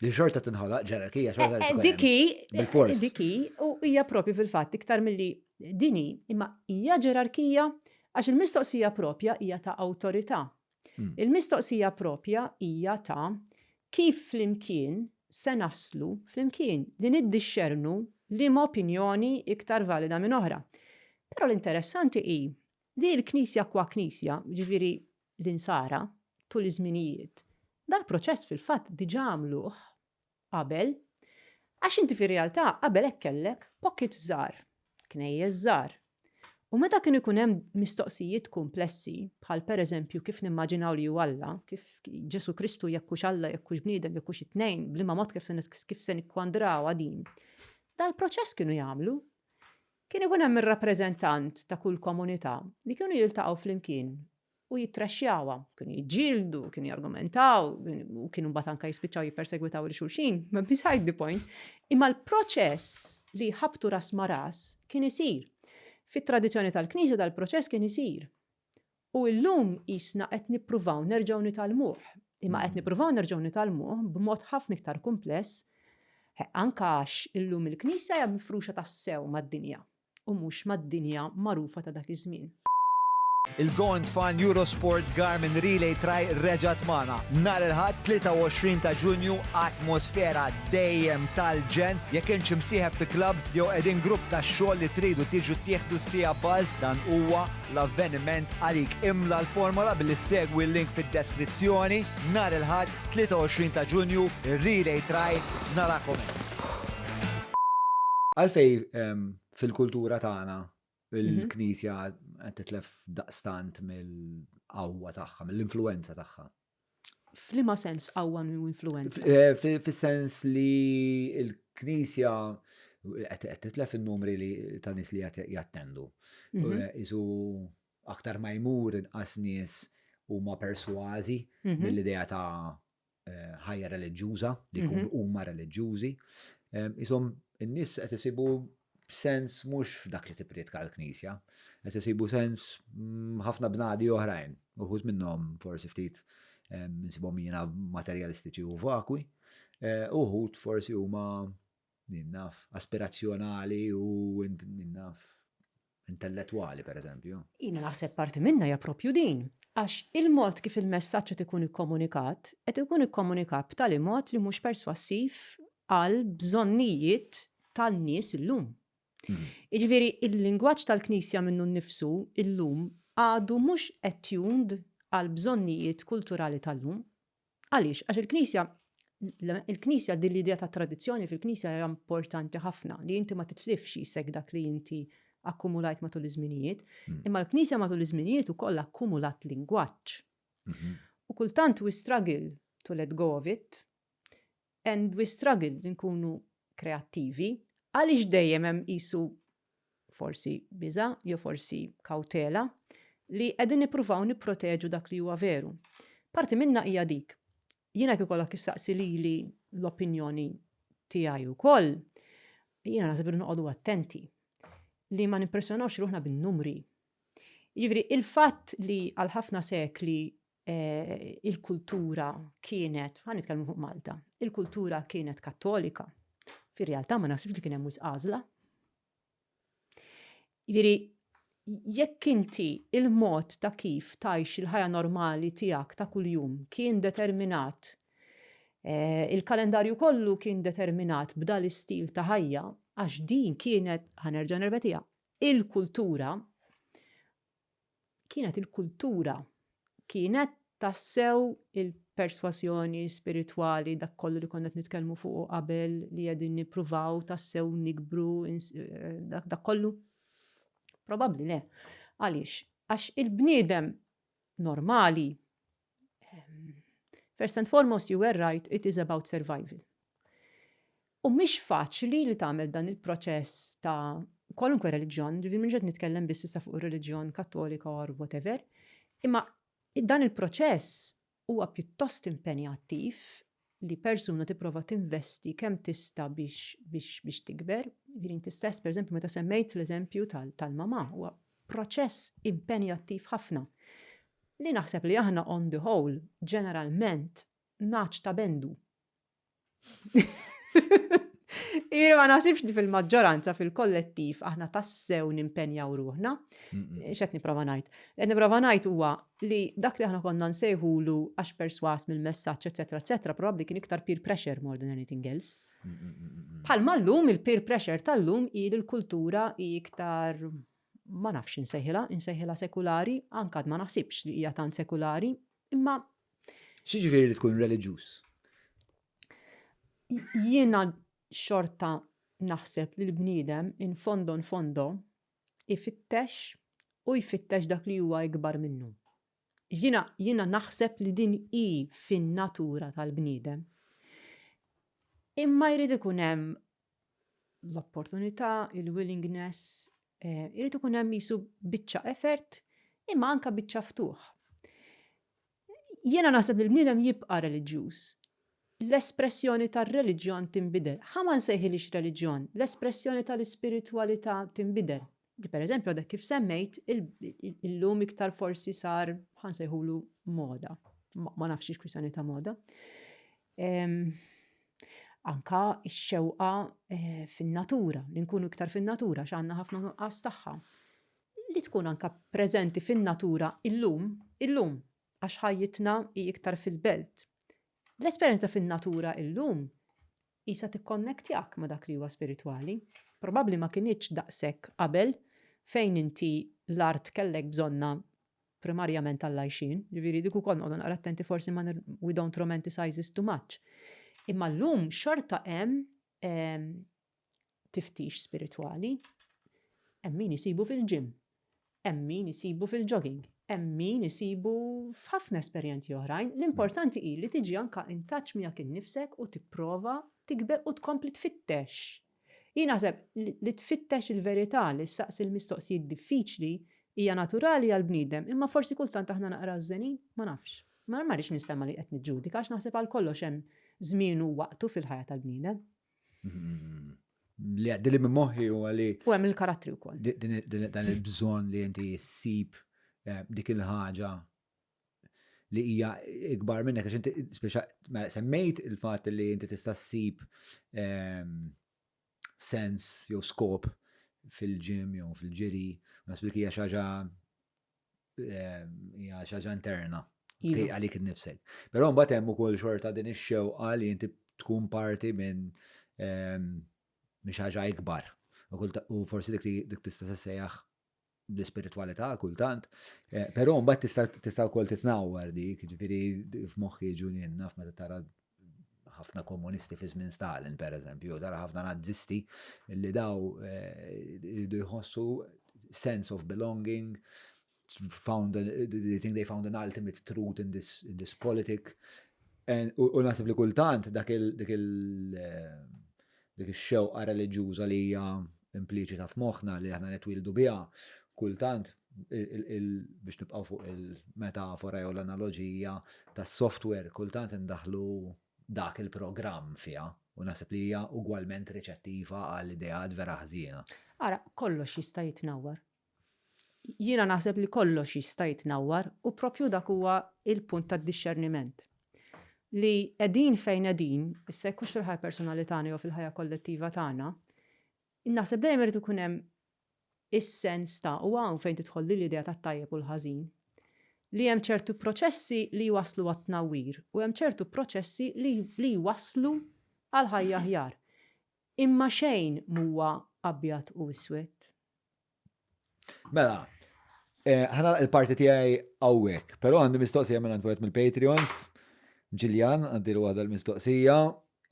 Li xorta tinħoloq ġerarkija, xorta eh, eh, Diki, bil-fors. Diki, u hija propju fil-fatt iktar milli dini, imma hija ġerarkija għax il-mistoqsija propja hija ta' awtorità. Hmm. Il-mistoqsija propja hija ta' kif flimkien se naslu flimkien li niddixxernu liema opinjoni iktar valida minn oħra. Però l-interessanti hi li l-Knisja kwa Knisja, ġifieri l-Insara, tul iż-żminijiet, dal-proċess fil-fatt diġà għamluh qabel, għax inti fir-realtà qabel hekk kellek pockets żgħar, knejjes żgħar. U meta kien ikun hemm mistoqsijiet kumplessi, bħal pereżempju kif nimmaġinaw li hu Alla, kif Ġesù Kristu jekk hux Alla, jekk hux bniedem, jekk hux it-tnejn, b'liema mod kif se kif se nikkwadrawha din. Dal-proċess kienu jagħmlu. Kien ikun hemm ir-rappreżentant ta' kull komunità li kienu jiltaqgħu flimkien. u jittrexxjawha. Kienu jiġġieldu, kienu jargumentaw, u kienu mbagħad anke jispiċċaw jippersegwitaw lil xulxin, ma beside the point. Imma l-proċess li jħabbtu ras ma' ras kien isir. Fit-tradizzjoni tal-Knisja dal-proċess kien isir. U illum qisna qed nippruvaw nerġgħu nitgħallmuh. Imma qed nippruvaw nerġgħu nitgħallmuh b'mod ħafna iktar kumpless, anke għax illum il-Knisja hija mifruxa tassew mad-dinja. u mhux mad-dinja magħrufa ta' dak iż-żmien. Il-Go and Fun Eurosport Garmin Relay Tri reġgħet magħna. Nhar il-Ħadd 23 ta' Ġunju atmosfera dejjem tal-ġenn. Jekk int xi msieħeb fi klabb jew qegħdin grupp tax-xogħol li tridu tiġu tieħdu siegħa buzz dan huwa l-avveniment għalik. Imla l-formola billi ssegwi l-link fid-deskrizzjoni. Nhar il-Ħadd 23 ta' Ġunju, ir-Relay Tri narakom hemm. Għalfejn fil-kultura tagħna il-Knisja qed titlef daqstant mill-qawwa tagħha, mill-influwenza tagħha? F'liema sens qawwa u influwenza? Fis-sens li l-Knisja qed titlef in-numri li ta' nies li jattendu. Isu aktar ma jmur inqas nies huma persważi mill-idea ta' eh, ħajja reliġjuża, li jkunu mhm. huma reliġjużi. Isom in-nies qed isibu sens mhux f'dak li tippriedka l-Knisja, qed isibu sens mm, ħafna bnadi oħrajn, uħud minnhom forsi ftit nsibhom jiena materjalistiċi u vakwi, eh, uħud forsi huma naf aspirazzjonali u naf intellettwali pereżempju. Jiena naħseb parti minnha hija proprju din, għax il-mod kif il-messaġġ qed ikun ikkomunikat, qed ikun ikkomunikat b'tali mod li mhux perswassiv għall-bżonnijiet tan-nies illum. Jiġifieri il-lingwaġġ tal-Knisja minnu nnifsu illum għadu mhux attuned għall-bżonnijiet kulturali tal-lum. Għaliex? Għax il-Knisja il-Knisja din l-idea ta' tradizzjoni fil-Knisja hija importanti ħafna li inti ma titlifx isek dak li inti akkumulajt matul iż-żminijiet, hmm. imma l-Knisja matul iż-żminijiet ukoll akkumulat lingwaġġ. Mhm. U kultant we struggle to let go of it and we struggle li nkunu kreattivi għaliex dejjem hemm qisu forsi biża' jew forsi kawtela li qegħdin nippruvaw nipproteġu dak li huwa veru. Parti minnha hija dik. Jiena jekk ikollok issaqsi lili l-opinjoni tiegħi wkoll, jiena naħseb irridu noqogħdu attenti li ma nimpressjonawx ruħna bin-numri. Jiġifieri il-fatt li għal ħafna sekli eh, il-kultura kienet, ħa nitkellmu fuq Malta, il-kultura kienet kattolika. Fir-realtà ma naħsibx li kien hemm wisq għażla. Jiġifieri jekk inti il-mod ta' kif tgħix il-ħajja normali tiegħek ta' kuljum kien determinat eh, il-kalendarju kollu kien determinat b'dal istil ta' ħajja għax din kienet ħanerġa' nirpetiha il-kultura kienet il-kultura, kienet tassew il-persważjoni spiritwali, dak kollu li konna qed nitkellmu fuqu qabel li qegħdin nippruvaw tassew nikbru, eh, dak kollu? Probabbli le. Għaliex? Għax il-bniedem normali, ehm, first and foremost you were right, it is about survival. U mhix faċli li tagħmel dan il-proċess ta' kwalunkwe reliġjon, ġifieri mhux qed nitkellem biss issa fuq ir-reliġjon Kattolika or whatever, imma dan il-proċess huwa pjuttost impenjattiv li persuna tipprova tinvesti kemm tista' biex biex biex tikber. Ġifieri inti stess pereżempju meta semmejt l-eżempju tal-mamà huwa proċess impenjattiv ħafna li naħseb li aħna on the whole ġeneralment nagħaġ ta' bendu. Jiena ma naħsibx li fil-maġġoranza fil-kollettiv aħna tassew nimpenjaw ruħna. X'qed nipprova ngħid? Qed nipprova ngħid huwa li dak li aħna konna nsejħulu għax perswas mill-messaġġ, eċetera, eċetera, probabbli kien iktar peer pressure more than anything else. Bħalma llum il-peer pressure tal-lum hi li l-kultura hi iktar ma nafx insejħilha, insejħilha sekulari, anke ma naħsibx li hija tant sekulari, imma X'jiġifieri li tkun reliġjuż? Jiena xorta naħseb li l-bniedem in fondo in fondo ifittex u jfittex dak li huwa ikbar minnu. Jiena jiena naħseb li din hi fin-natura tal-bniedem. Imma jrid ikun hemm l-opportunità, il-willingness, eh, irid ikun hemm jisu biċċa effort, imma anka biċċa ftuħ. Jiena naħseb li l-bniedem jibqa' reliġjuż. L-espressjoni tar-reliġjon tinbidel. Ħa ma nsejħilhiex reliġjon, l-espressjoni tal-ispiritwalità tinbidel. Di pereżempju għadek kif semmejt, illum iktar forsi sar ħa nsejħulu moda. Ma nafx hix kwistjoni ta' moda. Anka x-xewqa eh, fin-natura, li nkunu iktar fin-natura x'għandna ħafna nuqqas tagħha. Li tkun anka preżenti fin-natura illum, illum, għax ħajjitna hi iktar fil-belt. L-esperjenza fin-natura illum qisha tikkonnektjak ma' dak li huwa spiritwali. Probabbli ma kinitx daqshekk qabel fejn inti l-art kellek bżonnha primarjament għall-għajxien, ġifieri dik ukoll noqogħdu naqra attenti forsi ma we don't romanticize this too much. Imma llum xorta hemm ehm, tiftix spiritwali, hemm min isibu fil-gym, hemm min isibu fil-jogging, hemm min isibu f'ħafna esperjenzi oħrajn. L-importanti hi li tiġi anka in touch miegħek innifsek u tipprova tikber u tkompli tfittex. Jien naħseb li tfittex il-verità, li ssaqsi l-mistoqsijiet diffiċli hija naturali għall-bniedem, imma forsi kultant aħna naqra għażżenin, ma nafx. Ma rridx ninstema' li qed niġġudika għax naħseb għal kollox hemm żmienu u waqtu fil-ħajja tal-bniedem. Li għaddili minn moħħi u għalli. U hemm il-karattri wkoll. Dan il-bżonn li inti ssib eh, dik il-ħaġa li hija ikbar minnek, għax inti speċa mela, semmejt il-fatt li inti tista' ssib ehm, sens jew skop fil-ġim jew fil-ġiri, u nasib li hija xi ħaġa hija xi ħaġa interna iva. għalik innifsek. Però mbagħad hemm ukoll xorta din ix-xewqa li inti tkun parti minn ehm, minn xi ħaġa ikbar. U forsi dik dik tista' sejjaħ l-ispiritwalità kultant, eh, però mbagħad tista' wkoll titnawwar dik, ġifieri f'moħħi jiġuni naf meta tara ħafna komunisti fi żmien Stalin, per eżempju, tara ħafna nazisti li daw eh, jridu jħossu sense of belonging, found they think they found an ultimate truth in this, in this politic. U naħseb li kultant dak il dik il eh, dik ix-xewqa reliġjuża li hija impliċita f'moħħna li aħna nitwieldu biha, kultant biex nibqgħu fuq il-metafora jew l-analoġija tas-software, kultant indaħħlu dak il-programm fiha u naħseb li hija ugwalment riċettiva għal ideat vera ħżiena. Ara, kollox jista' jitnawwar. Jiena naħseb li kollox jista' jitnawwar u propju dak huwa il-punt tad-dixxerniment. Li qegħdin fejn qegħdin, issa jekk hux fil-ħajja personali tagħna jew fil-ħajja kollettiva tagħna, naħseb dejjem irid ikun hemm is-sens ta' u hawn fejn tidħol din l-idea tat-tajjeb u l-ħażin, li hemm ċertu proċessi li jwasslu għat-tnawwir u hemm ċertu proċessi li li jwasslu għal ħajja aħjar. Imma xejn m'huwa abjad u iswed. Mela, eh, ħana il-parti tiegħi hawnhekk, però għandi mistoqsija minn għand wieħed mill-Patreons, Ġiljan, għandi waħda l-mistoqsija.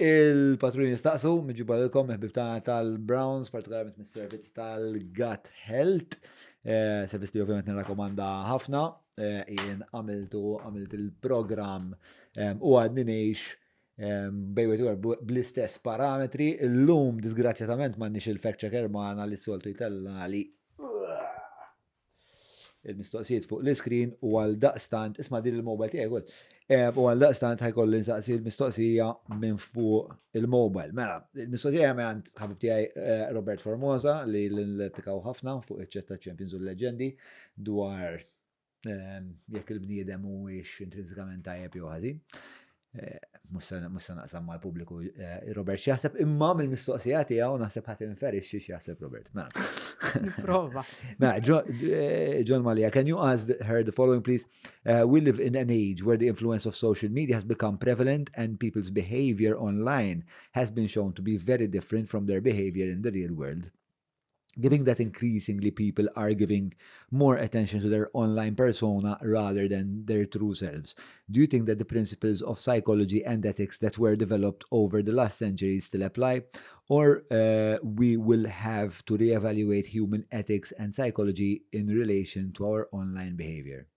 Il-patruni jistaqsu, miġiba lilkom ħbib tagħna tal-Browns, partikolarment mis-servizz tal-Gut Health, eh, servizz li ovvjament nirrakkomanda ħafna, eh, jien għamiltu għamilt il-programm u għadni ngħix bej wieħed ieħor bl-istess parametri. Illum disgrazzjatament m'għandniex il-fact checker magħna li soltu jtella li il-mistoqsijiet fuq l-iskrin u għal daqstant, isma' din il-mobile tiegħi wkoll, u għal daqstant ħajkolli nsaqsi l-mistoqsija minn fuq il-mobile. Mela, il-mistoqsija minn għand ħabib tiegħi eh, Robert Formosa li l-tikaw ħafna fuq iċ-ċetta Champions u l-Leġendi dwar jekk il-bniedem huwiex intrinsikament tajjeb jew ħażin. Eh, mhux se naqsam mal-pubbliku eh, Robert x'jaħseb, imma mill-mistoqsija tiegħu naħseb ħadd inferixxi x'jaħseb Robert. Mela. Prova. Mela, eh, John Malia, can you ask her the following please? Uh, we live in an age where the influence of social media has become prevalent and people's behavior online has been shown to be very different from their behavior in the real world. Giving that increasingly people are giving more attention to their online persona rather than their true selves. Do you think that the principles of psychology and ethics that were developed over the last centuries still apply? Or uh, we will have to reevaluate human ethics and psychology in relation to our online behavior?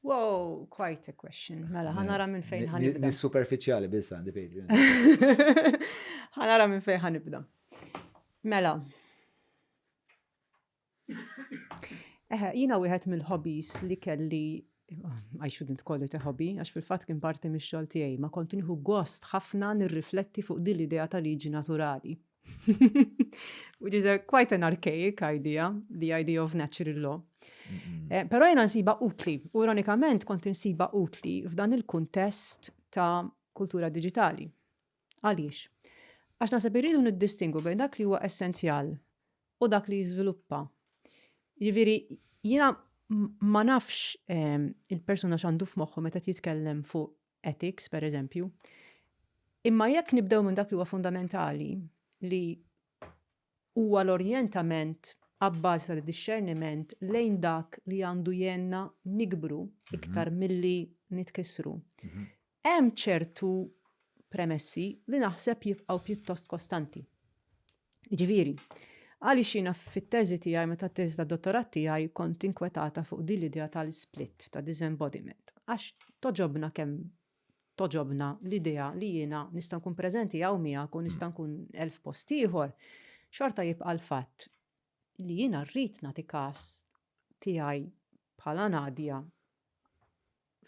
Wow, quite a question. Mela, ħanara minn fejn ħanibda. Nis superficiali biss għandi Patreon. Ħanara minn fejn ħanibda. Mela. Eħe, jina wieħed mill-hobbies li kelli I shouldn't call it a hobby, għax fil-fatt kien parti mix-xogħol tiegħi, ma kont nieħu gost ħafna nirrifletti fuq din l-idea ta' liġi naturali. Which is a quite an archaic idea, the idea of natural law. Eh, però jena nsiba utli, u ironikament kont insiba utli f'dan il-kuntest ta' kultura digitali. Għaliex? Għax naħseb irridu niddistingu bejn dak li huwa essenzjal u dak li jiżviluppa. Jiġifieri jiena ma nafx ehm, il-persuna x'għandu f'moħħu meta jitkellem fuq ethics, per eżempju. Imma jekk nibdew minn dak li huwa fundamentali li huwa l-orjentament abbażi ta' discerniment lejn dak li għandu jenna nikbru iktar milli nitkissru. Hemm ċertu premessi li naħseb jibqgħu pjuttost kostanti. Jiġifieri, għaliex jiena fit-teżi tiegħi meta t-teżi tad-dottorat tiegħi kont inkwetata fuq din l-idea tal-split, ta' disembodiment. Għax toġobna kemm toġobna l-idea li jiena nista' nkun preżenti hawn miegħek u nista' nkun elf post ieħor, xorta jibqa' l-fatt li jiena rrid nagħti każ tiegħi bħala Nadia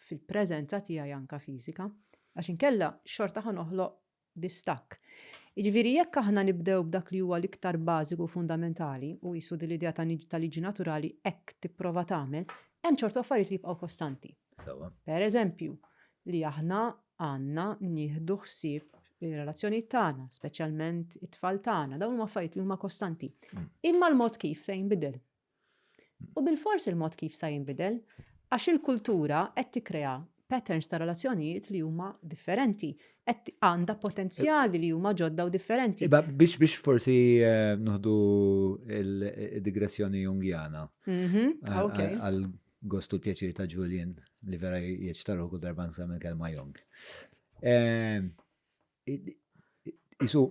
fil-preżenza tiegħi anka fiżika, għax inkella xorta ħa noħloq distakk. Jiġifieri jekk aħna nibdew b'dak li huwa l-iktar bażiku u fundamentali, u qisu din l-idea ta' ta' liġi naturali hekk tipprova tagħmel, hemm ċertu affarijiet li jibqgħu kostanti. Sewwa. Per eżempju, li aħna għandna nieħdu ħsieb ir-relazzjonijiet tagħna, speċjalment it-tfal tagħna, dawn huma affarijiet li huma kostanti. Imma l-mod kif se jinbidel. U bilfors il-mod kif sa jinbidel, għax il-kultura qed tikkrea patterns ta' relazzjonijiet li huma differenti, qed għandha potenzjali li huma ġodda u differenti. Iba biex biex forsi eh, noħdu il-digressjoni Jungjana. Mhm, għal gostu l-pjaċir ta' Julian li vera jieċtaru kull darba nsemmi kelma Jung. Eh, isu,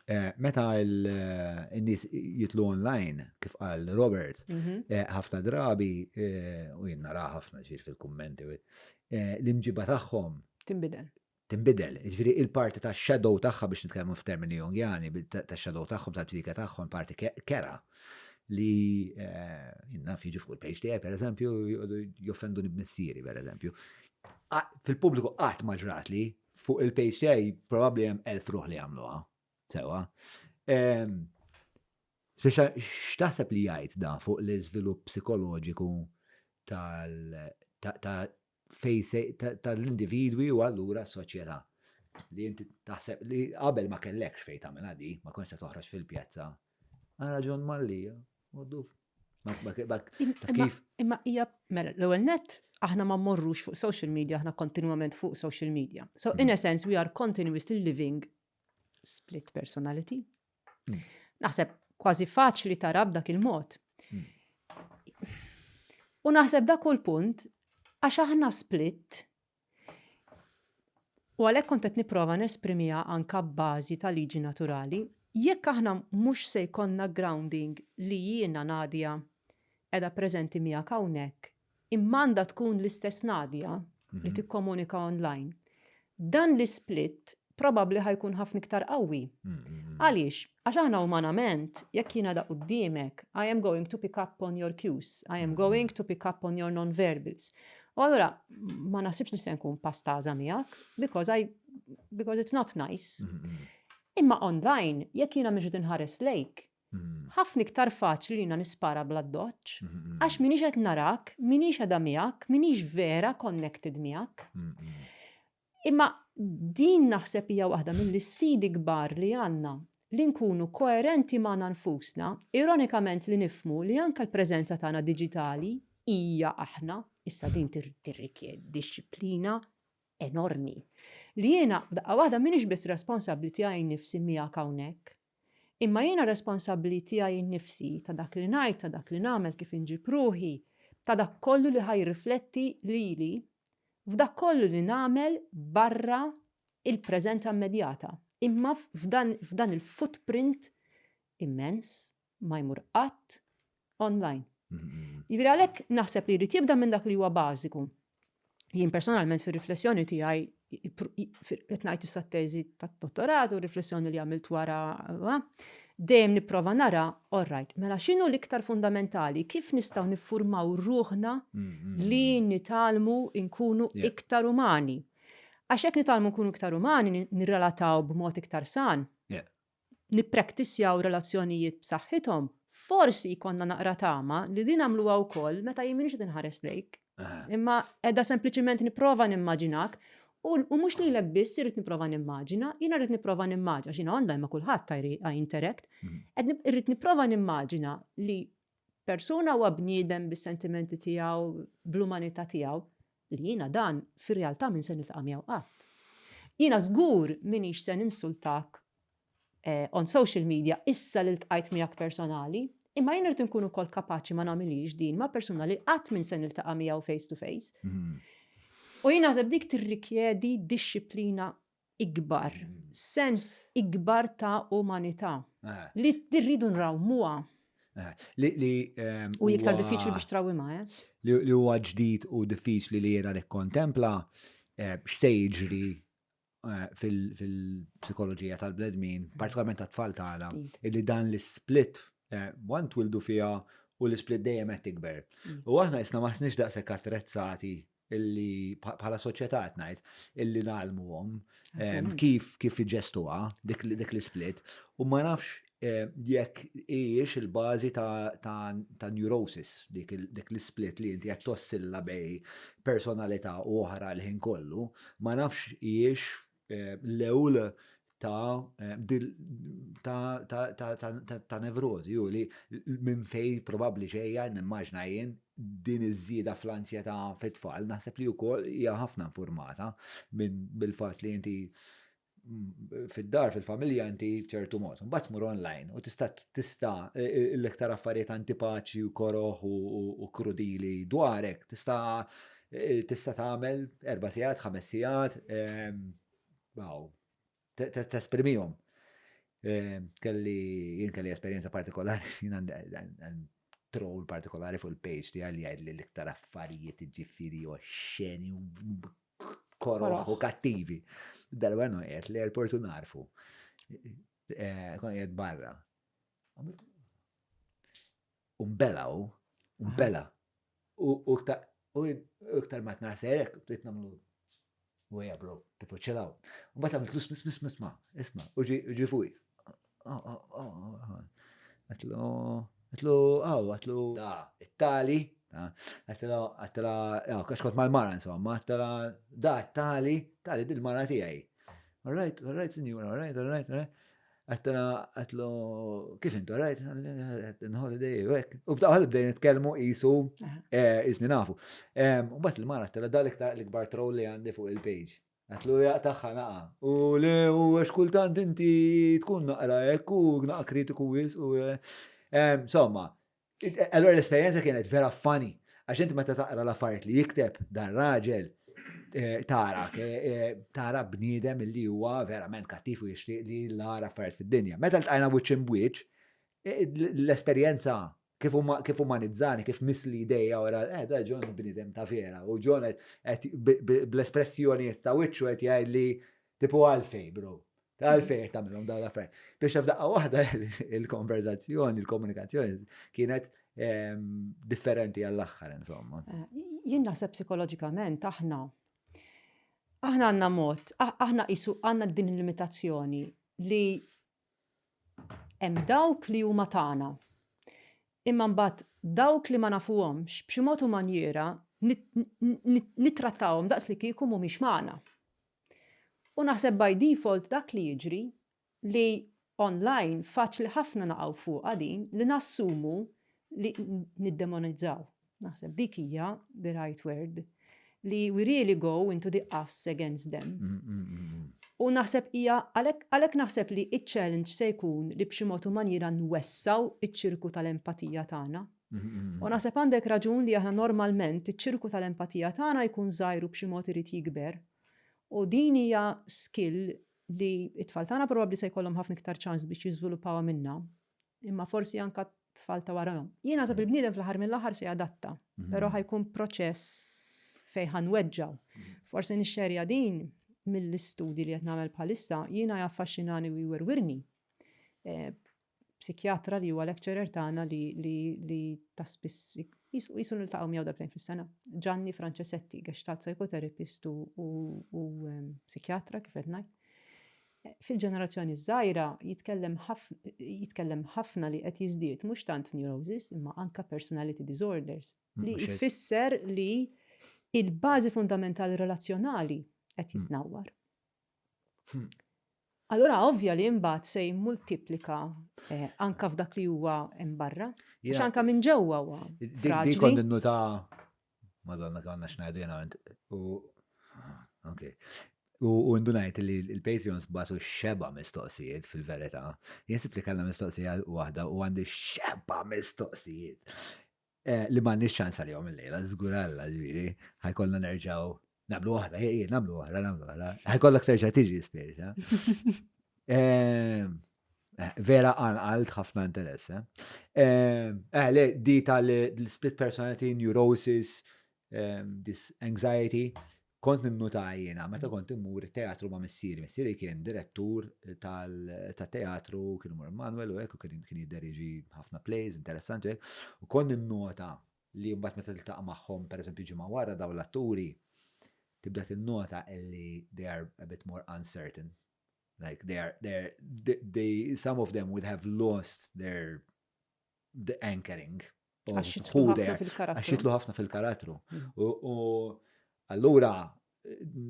Eh, meta l-nies jitlu online, kif qal Robert, mhm. eh, ħafna drabi, eh, u jien nara ħafna ġir fil-kummenti, l-imġiba tagħhom tinbidel. Tinbidel, ġifieri il-parti ta' shadow tagħha biex nitkellmu f'termini Jungjani, ta' shadow tagħhom, ta' psika tagħhom, parti kera li naf jiġu fuq il-page tiegħi, per eżempju, joffenduni b'missieri, per eżempju. Fil-pubbliku qatt ma ġrat li Fuq il-page tiegħi probabbli hemm elf ruħ li jagħmluha. Sewa. Ehm, speċa x'taħseb li jgħid da fuq l-iżvilupp psikoloġiku tal ta' tal-individwi u allura s-soċjetà li inti taħseb li qabel ma kellekx fejn tagħmilha di, ma kontx se toħroġ fil-pjazza. Għara John Mallia, Kif? Imma hija mela l-ewwel net aħna ma mmorrux fuq social media, aħna kontinwament fuq social media. So in a sense we are continuously living split personality. Mm. Naħseb kważi faċli tara b'dak il-mod. Mm. U naħseb dak kull punt għax aħna split U għalhekk kont qed nipprova nesprimiha anke abbażi ta' liġi naturali, jekk aħna mhux se jkollna grounding li jiena Nadia qiegħda preżenti miegħek hawnhekk imma għandha tkun l-istess Nadia li tikkomunika online, dan l-isplit probabbli ħa jkun ħafna iktar qawwi. Għaliex? Għax aħna umanament, jekk jiena da quddiemek, I am going to pick up on your cues, I am going to pick up on your non-verbals. U allura ma naħsibx li se nkun pastaża miegħek because I because it's not nice. Imma online, jekk jiena mhix qed inħares lejk, ħafna iktar faċli li jiena nispara bla doċ, għax minix qed narak, minix qiegħda miegħek, minix vera connected miegħek. Imma din naħseb hija waħda mill-isfidi kbar li għandna, li nkunu koerenti magħna nfusna, ironikament li nifhmu li anke l-preżenza tagħna diġitali hija aħna, issa din tirrikjedi dixxiplina enormi. Li jiena f'daqqa waħda m'iniex biss responsabbli tiegħi nnifsi miegħek hawnhekk, imma jiena responsabbli tiegħi nnifsi ta' dak li ngħid, ta' dak li nagħmel, kif inġib ruħi, ta' dak kollu li ħa jirrifletti lili f'dak kollu li nagħmel barra il-preżenza immedjata, imma f'dan f'dan il-footprint immens ma jmur qatt online. Jiġifieri għalhekk naħseb li jrid jibda minn dak li huwa bażiku. Jien personalment fir-riflessjoni tiegħi qed ngħid issa t-teżi tad-dottorat u riflessjoni li għamilt wara, Dejjem nipprova nara, all right, mela x'inhu l-iktar fundamentali, kif nistgħu niffurmaw ruħna li nitgħallmu nkunu iktar umani. Għax jekk nitgħallmu nkunu iktar umani, nirrelataw b'mod iktar san, nippraktisjaw relazzjonijiet b'saħħithom, forsi jkollna naqra tama li din nagħmluha wkoll meta jien m'iniex qed inħares lejk. Imma qiegħda sempliċiment nipprova nimmaġinak u mhux lilek biss irrid nipprova nimmaġina, jiena rrid nipprova nimmaġina, għax jiena online ma' kulħadd I interact, qed irrid nipprova nimmaġina li persuna huwa bniedem bis-sentimenti tiegħu, bl-umanità tiegħu, li jiena dan fir-realtà minn se niltaqa' miegħu qatt. Jiena żgur m'iniex se ninsultak eh, on social media issa li ltqajt miegħek personali, imma jien irid nkun ukoll kapaċi ma nagħmilix din ma' persuna li qatt minn se niltaqa' miegħu face to face. U jien naħseb dik tirrikjedi dixxiplina ikbar, sens ikbar ta' umanità eh. li rridu nrawmuha. Eh, li, li, ehm, u iktar diffiċli biex trawimha, eh? Li huwa ġdid u diffiċli li jiena nikkontempla eh, x'se jiġri eh, fil-psikoloġija tal-bledmin, partikolarment tat-tfal tagħna, illi dan l-split eh, one twildu fiha u l-split dejjem qed tikber. U aħna isna maħniex daqshekk attrezzati illi bħala soċjetà qed ngħid illi nagħlmuhom eh, kif kif iġestuha dik l-split u ma nafx Eh, jekk hijiex il-bażi ta' neurosis dik l-split li inti qed tossilla bej personalità u oħra l-ħin kollu, ma nafx hijiex eh, l-ewl ta' eh, ta' nevrozi u li minn fej probabbli ġejja nimmaġna jien din iż-żieda fl-ansjetà fit-tfal naħseb li wkoll hija ħafna informata minn bil-fatt li inti fid-dar, fil-familja inti ċertu mod. Mbagħad tmur online u tista' tista' l-iktar affarijiet antipaċi u koroħ u krudili dwarek. Tista' tista' tagħmel erba' sigħat, ħames sigħat, tesprimihom. Kelli jien kelli esperjenza partikolari, jien troll partikolari fuq il-page tiegħi li jgħid li l-iktar affarijiet ġifieri oxxeni u koroħ u kattivi. Darba no qiegħed l-airport u narfu. Eh, kon qiegħed barra. Umbela u, umbela. U iktar ma tnaserek, bdiet nagħmlu u għja bro, tipo ċelaw. U bat għamilt isma, isma, isma, isma, u ġi fuq. Għatlu, għatlu, għaw, għatlu, da, it-tali, għatlu, għatlu, għaw, kax kont mal-mara, insomma, għatlu, da, it-tali, tali dil-mara tijaj. All right, all right, signora, all right, all right, all right. Għatlu, għatlu, kif intu, all right, holiday, u hekk. U bda bdejn nitkellmu jisu, jisni eh, nafu. U bat il-mara għatlu, dal-iktar l-ikbar troll li għandi fuq il-page. Għatlu jaqtaħħa naqa. U le, u għax kultant inti tkun naqra hekk u naqa kritiku wis u eh, insomma. Allora l-esperjenza kienet vera funny. Għax inti meta taqra l-affarijiet li jikteb dan raġel eh, tara eh, tara bniedem li huwa verament kattiv u jixtieq li l-ara affarijiet fid-dinja. Meta ltqajna wiċċ imbwiċċ, l-esperjenza kif kif umanizzani, kif misli idejja wara, eh, da John bnidem ta' vera, u John qed bl-espressjonijiet ta' wiċċu qed jgħid li tipo għalfej, bro. Għalfej qed tagħmilhom dawn l-affarijiet. Biex f'daqqa waħda il-konverzazzjoni, il-komunikazzjoni kienet ehm, differenti għall-aħħar, insomma. Eh, jien naħseb psikoloġikament aħna aħna għandna mod, aħna qisu għandna din il-limitazzjoni li Hemm dawk li huma tagħna. Imma mbagħad dawk li ma nafuhomx b'xi mod u manjiera nittrattawhom daqs li kieku mhumiex magħna. U naħseb by default dak li jiġri li online faċli ħafna naqgħu fuqha din li nassumu li niddemonizzaw. Naħseb dik hija the right word li we really go into the us against them. Mm, mm, mm, u naħseb hija għalhekk naħseb li iċ-challenge se jkun li b'xi mod u manjiera nwessaw iċ-ċirku tal-empatija tagħna. U naħseb għandek raġun li aħna normalment iċ-ċirku tal-empatija tagħna jkun żgħir u b'xi mod irid jikber. U din hija skill li t-tfal tagħna probabbli se jkollhom ħafna iktar ċans biex jiżviluppawha minna imma forsi anka tfal ta' warahom. Jien naħseb il-bniedem fl-aħħar mill-aħħar se jadatta, mhm. però ħajkun proċess fejn ħanweġġaw. Mhm. Forsi nixxerja din mill-istudji li qed nagħmel bħalissa, jiena jaffaxxinani u jwerwirni. Eh, psikjatra li huwa lecturer tagħna li li li ta' spiss jisu niltaqgħu miegħu darbtejn fis-sena. Gianni Francesetti, gestalt psychotherapist u, u, u psikjatra kif qed ngħid. Fil-ġenerazzjoni żgħira jitkellem jitkellem ħafna li qed jiżdied mhux tant neurosis imma anka personality disorders li jfisser li il-bażi fundamentali relazzjonali qed hmm. jitnawwar. Hmm. Allura ovvja li imbagħad se jimmultiplika eh, anka f'dak li huwa hemm barra. Għax anka minn ġewwa huwa. Dik kont innuta Madonna għandna x'ngħidu jena u ok. U ndunajt li l-Patreons batu xeba mistoqsijiet fil-verità. Jien sibt li kellna mistoqsija waħda u għandi xeba mistoqsijiet. Eh, li m'għandniex ċans għalihom illejla, żgur Alla ġifieri, ħajkollna nerġgħu nagħmlu oħra, ejja, nagħmlu oħra, nagħmlu oħra. Ħajkollok terġa' tiġi spiex. Eh? Eh, vera għalt ħafna interess. Eh? Eh, le, di tal-split personality, neurosis, this anxiety, Kont ninnuta jiena meta kont immur it-teatru ma' missieri. Missieri kien direttur tat-teatru, kien imur Manuel u hekk u kien jidderieġi ħafna plays interessanti u hekk. U kont ninnota li mbagħad meta tiltaqa' magħhom pereżempju ġimgħa wara dawn l-atturi, tibda tinnota li they are a bit more uncertain. Like they are, they are, they, some of them would have lost their the anchoring. Għax jitlu ħafna fil-karattru. Għax jitlu ħafna fil-karattru. Mm. U allura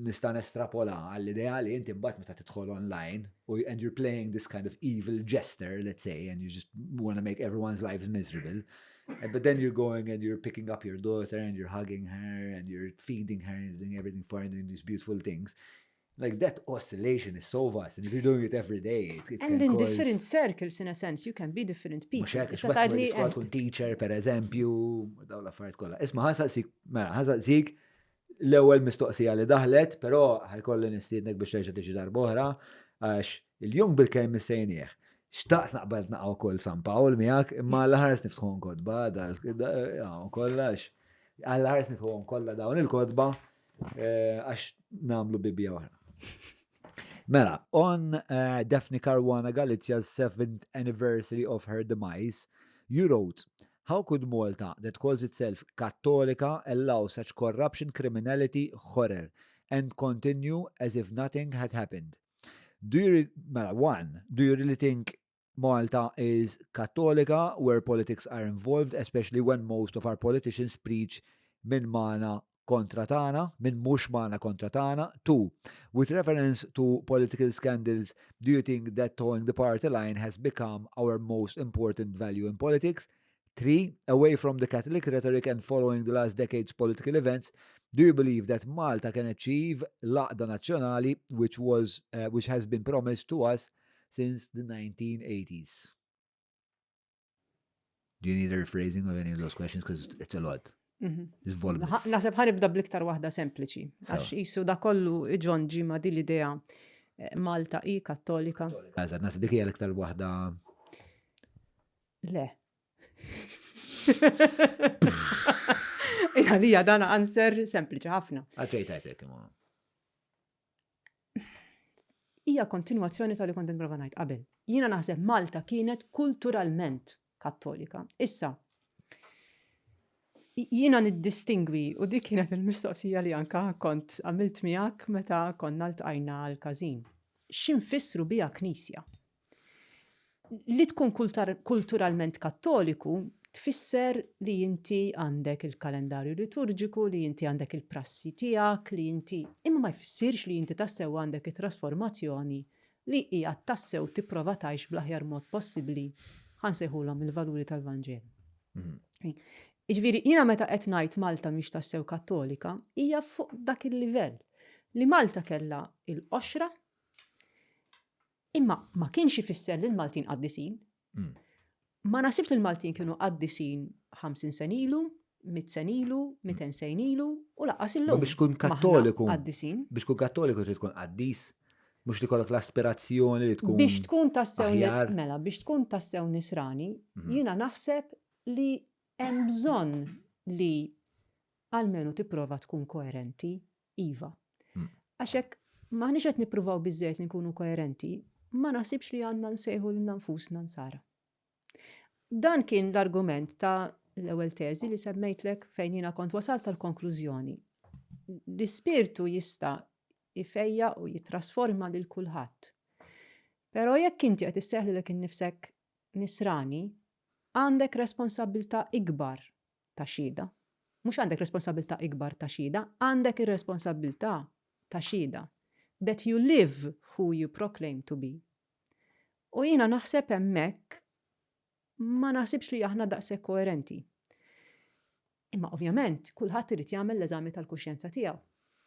nista' nestrapola għall-idea li inti mbagħad meta tidħol online u and you're playing this kind of evil jester, let's say, and you just want to make everyone's lives miserable. Eh, but then you're going and you're picking up your daughter and you're hugging her and you're feeding her and you're doing everything for her and doing these beautiful things. Like that oscillation is so vast, and if you're doing it every day, it, it And in cause... different circles, in a sense, you can be different people. Mux hekk, xbat li tkun teacher, per eżempju, daw l-affarijiet kollha. Isma' ħasaqsik, mela, ħasaqsik l-ewwel mistoqsija li daħlet, però ħajkolli nistiednek biex terġa' tiġi darb'oħra, għax il-jum bil-kemm missejnieh. Xtaqt naqbel naqa' wkoll San Pawl miegħek, imma l-ħares niftħu kodba, dal kollax. Għall-ħares niftħuhom kollha dawn il-kodba Eh, għax namlu bibja oħra. Mela, on uh, Daphne Caruana Galizia's seventh anniversary of her demise, you wrote, How could Malta, that calls itself Cattolica, allow such corruption, criminality, horror, and continue as if nothing had happened? Do you, mela, one, do you really think Malta is Kattolika where politics are involved, especially when most of our politicians preach min magħna kontra tagħna, min mhux magħna kontra tagħna. 2. With reference to political scandals, do you think that towing the party line has become our most important value in politics? 3. Away from the Catholic rhetoric and following the last decade's political events, do you believe that Malta can achieve l-għaqda nazzjonali which was uh, which has been promised to us since the 1980s? Do you need a rephrasing of any of those questions? Because it's a lot. Mhm. It's voluminous. Naħseb ħanibda bl-iktar waħda sempliċi. Għax jisu da kollu iġonġi ma din l-idea eh, Malta i kattolika. Eżatt, naħseb dik hija l-iktar waħda. Le. Għalija dan answer sempliċi ħafna. Għalfejn tajtek imma. Hija kontinwazzjoni tal-li kont nprova ngħid qabel. Jiena naħseb Malta kienet kulturalment kattolika. Issa, jiena niddistingwi u dik kienet il-mistoqsija li anka kont għamilt miegħek meta konna ltqajna għall-każin. X'infissru biha knisja? Li tkun kulturalment kattoliku tfisser li inti għandek il-kalendarju liturġiku, li inti għandek il-prassi tiegħek, li inti imma ma jfissirx li inti tassew għandek it-trasformazzjoni li qiegħed tassew tipprova tgħix bl-aħjar mod possibbli ħa nsejħulhom il-valuri tal-Vanġelu. Mhm. Jiġifieri jiena meta qed ngħid Malta mhix tassew kattolika, hija fuq dak il-livell li Malta kellha il-qoxra Imma ma kienx ifisser li l-Maltin qaddisin. Mm. Ma nasibx li l-Maltin kienu qaddisin 50 sen ilu, 100 sen ilu, 200 sen ilu, u laqqas illum. Biex tkun kattoliku. Qaddisin. Biex tkun kattoliku trid tkun qaddis. Mhux li kollok l-aspirazzjoni li tkun. Biex tkun tassew mela, biex tkun tassew nisrani, mhm. jiena naħseb li hemm bżonn li almenu tipprova tkun koerenti Iva. Għax hekk m'aħniex qed nippruvaw biżżejjed li nkunu koerenti, ma naħsibx li għandna nsejħu lilna nfusna Nsara. Dan kien l-argument ta' l-ewwel teżi li semmejtlek fejn jiena kont wasalt għall-konklużjoni. L-ispirtu jista' jfejjaq u jittrasforma lil kulħadd. Però jekk inti qed issejjaħ lilek innifsek Nisrani, għandek responsabbiltà ikbar ta' xhieda. Mhux għandek responsabbiltà ikbar ta' xhieda, għandek ir-responsabbiltà ta' xhieda. That you live who you proclaim to be. U jiena naħseb hemmhekk ma naħsibx li aħna daqshekk koerenti. Imma ovvjament kulħadd irid jagħmel l-eżami tal-kuxjenza tiegħu.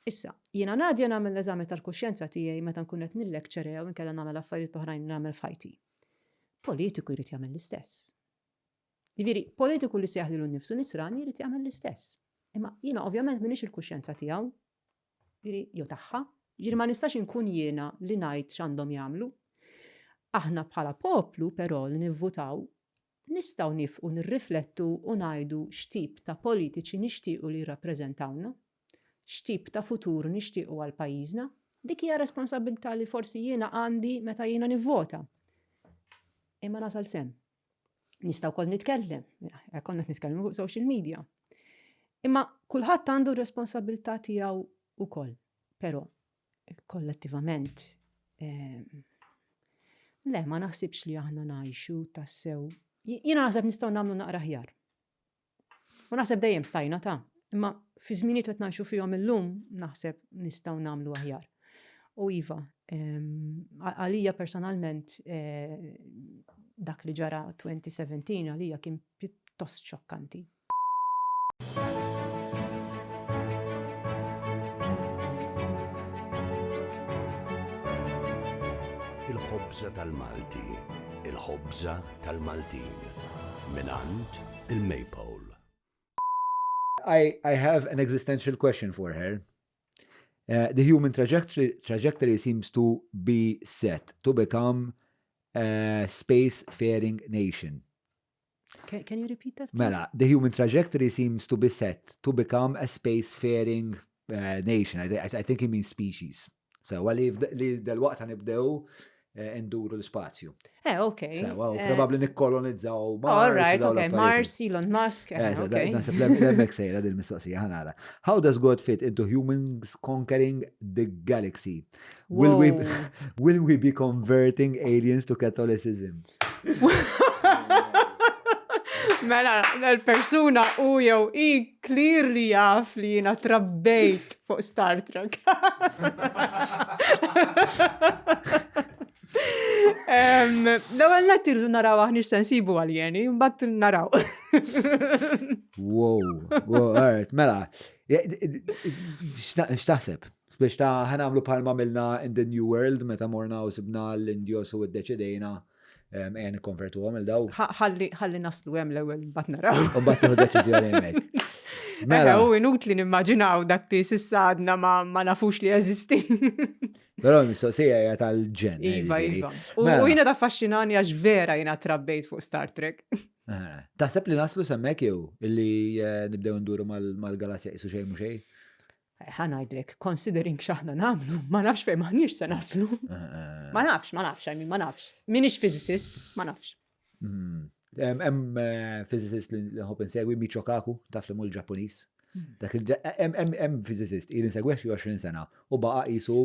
Issa, jiena Nadia nagħmel l-eżami tal-kuxjenza tiegħi meta nkun qed nillekċere jew inkella nagħmel affarijiet oħrajn li nagħmel f'ħajti. Politiku jrid jagħmel l-istess. Jiġifieri, politiku li sejjaħ lilu nnifsu nisrani jrid jagħmel l-istess. Imma jiena ovvjament m'iniex il-kuxjenza tiegħu, Jiġifieri, jew tagħha. Jiġifieri ma nistax inkun jiena li ngħid x'għandhom jagħmlu. Aħna bħala poplu però li nivvutaw nistgħu nifqu nirriflettu u ngħidu x'tip ta' politiċi nixtiequ li jirrappreżentawna, x'tip ta' futur nixtiequ għal pajjiżna. Dik hija responsabilità li forsi jiena għandi meta jiena nivvota. Imma nasal s'hemm. Nista' wkoll nitkellem, konna qed nitkellmu fuq social media. Imma kulħadd għandu r-responsabilità tiegħu wkoll, però kollettivament ehm, le ma naħsibx li aħna ngħixu tassew. Jiena naħseb nistgħu nagħmlu naqra aħjar. U naħseb dejjem stajna ta' imma fi żminijiet qed ngħixu fihom illum naħseb nistgħu nagħmlu aħjar. U iva, għalija personalment eh, dak li ġara 2017 għalija kien pjuttost xokkanti. Il-ħobża tal-Malti, il-ħobża tal-Maltin, mingħand il-Maypole. I, I have an existential question for her. Uh, the human trajectory, trajectory seems to be set to become a space-faring nation. Can, can you repeat that? Please? Mela, the human trajectory seems to be set to become a space-faring uh, nation. I, I, I think he means species. Sewa li del-waqt ħanibdew eh, nduru l-spazju. Eh, ok. Sewa, u eh. probabli nikkolonizzaw Mars. All right, ok, Mars, Elon Musk. Eh, eh ok. Nasib l-emmek sejra dil-mistoqsija ħanara. How does God fit into humans conquering the galaxy? Will we, will we be converting aliens to Catholicism? Mela, l-persuna u jew i clearly jaf li jiena trabbejt fuq Star Trek. L-ewwel nett irridu naraw aħniex se nsibu aljeni, mbagħad naraw. Wow, wow, alright, mela, x'taħseb? Biex ta' ħanamlu bħalma milna in the new world meta morna u sibna l-Indios u ddeċidejna ejja nikkonvertuhom il daw. Ħalli naslu hemm l-ewwel mbagħad naraw. U mbagħad tieħu deċiżjoni hemmhekk. Mela, u inutli nimmaġinaw dak li sissa għadna ma nafux li jeżisti. Però mistoqsija hija tal-ġen. Eh, iva, iva. U mela. jiena taffaxxinani għax vera jiena trabbejt fuq Star Trek. Eh, taħseb li naslu semmek jew illi eh, nibdew nduru mal-galassja qisu xejn mhu xejn? Ħa ngħidlek, considering x'aħna nagħmlu, ma nafx fejn maħniex se naslu. Ma nafx, ma nafx, I mean, ma nafx. Minix physicist, ma nafx. Hmm. Hemm eh, physicist li nħobb insegwi Michio Kaku, taf li mhu l-Ġappuniż. Hmm. Dak hemm physicist ili nsegwih xi 20 sena u baqa' qisu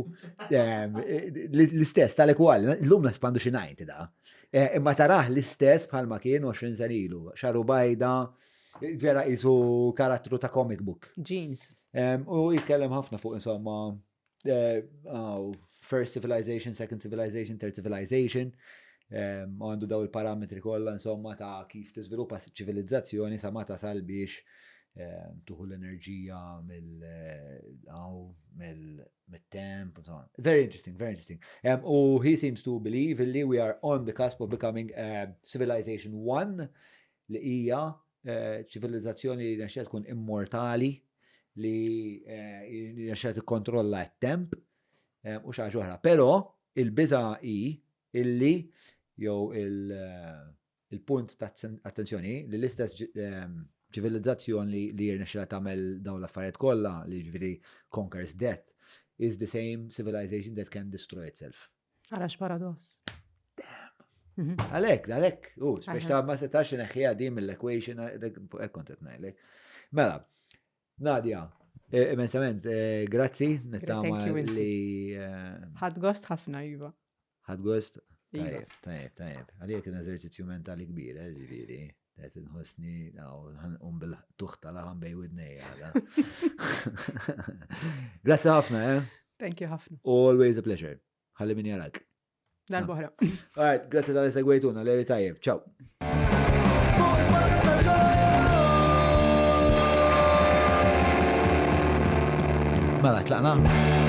l-istess tal-ekwal, llum nasib għandu xi 90 da. Eh, imma tarah l-istess bħalma kien 20 sena ilu, xaru bajda, Vera qisu karattru ta' comic book. Jeans. U jitkellem ħafna fuq insomma eh, oh, first civilization, second civilization, third civilization. U għandu daw il-parametri kollha insomma ta' kif tiżviluppa ċivilizzazzjoni sa ma tasal biex tuħu l-enerġija mill eh, mill-temp. Very interesting, very interesting. U he seems to believe li we are on the cusp of becoming uh, civilization one li hija ċivilizzazzjoni li rnexxielha tkun immortali, li rnexxielha tikkontrolla t-temp u xi ħaġa oħra. Però il-biża' hi illi jew il-punt ta' attenzjoni li l-istess ċivilizzazzjoni li jirnexxilha tagħmel dawn l-affarijiet kollha li jiġifieri conquers death is the same civilization that can destroy itself. Ara x'paradoss. Damn. Għalhekk, għalhekk, u biex ta' ma setax neħħiha din mill-equation, hekk kont qed ngħidlek. Mela, Nadia, eh, immensament, eh, grazzi, nittama li. Eh, ħadd gost ħafna, Iva. Ħadd gost? Iva. Tajjeb, tajjeb, tajjeb. Għalija kien eżerċizzju mentali kbir, ġifieri. Qed inħossni um bil-tuħ tal-laħam bej widnej għada. Grazzi ħafna, eh? Thank you ħafna. Always a pleasure. Ħalli min jarak. Darb'oħra. Alright, grazzi tal segwejtuna, lejli tajjeb. Ciao. Mela, tlaqna?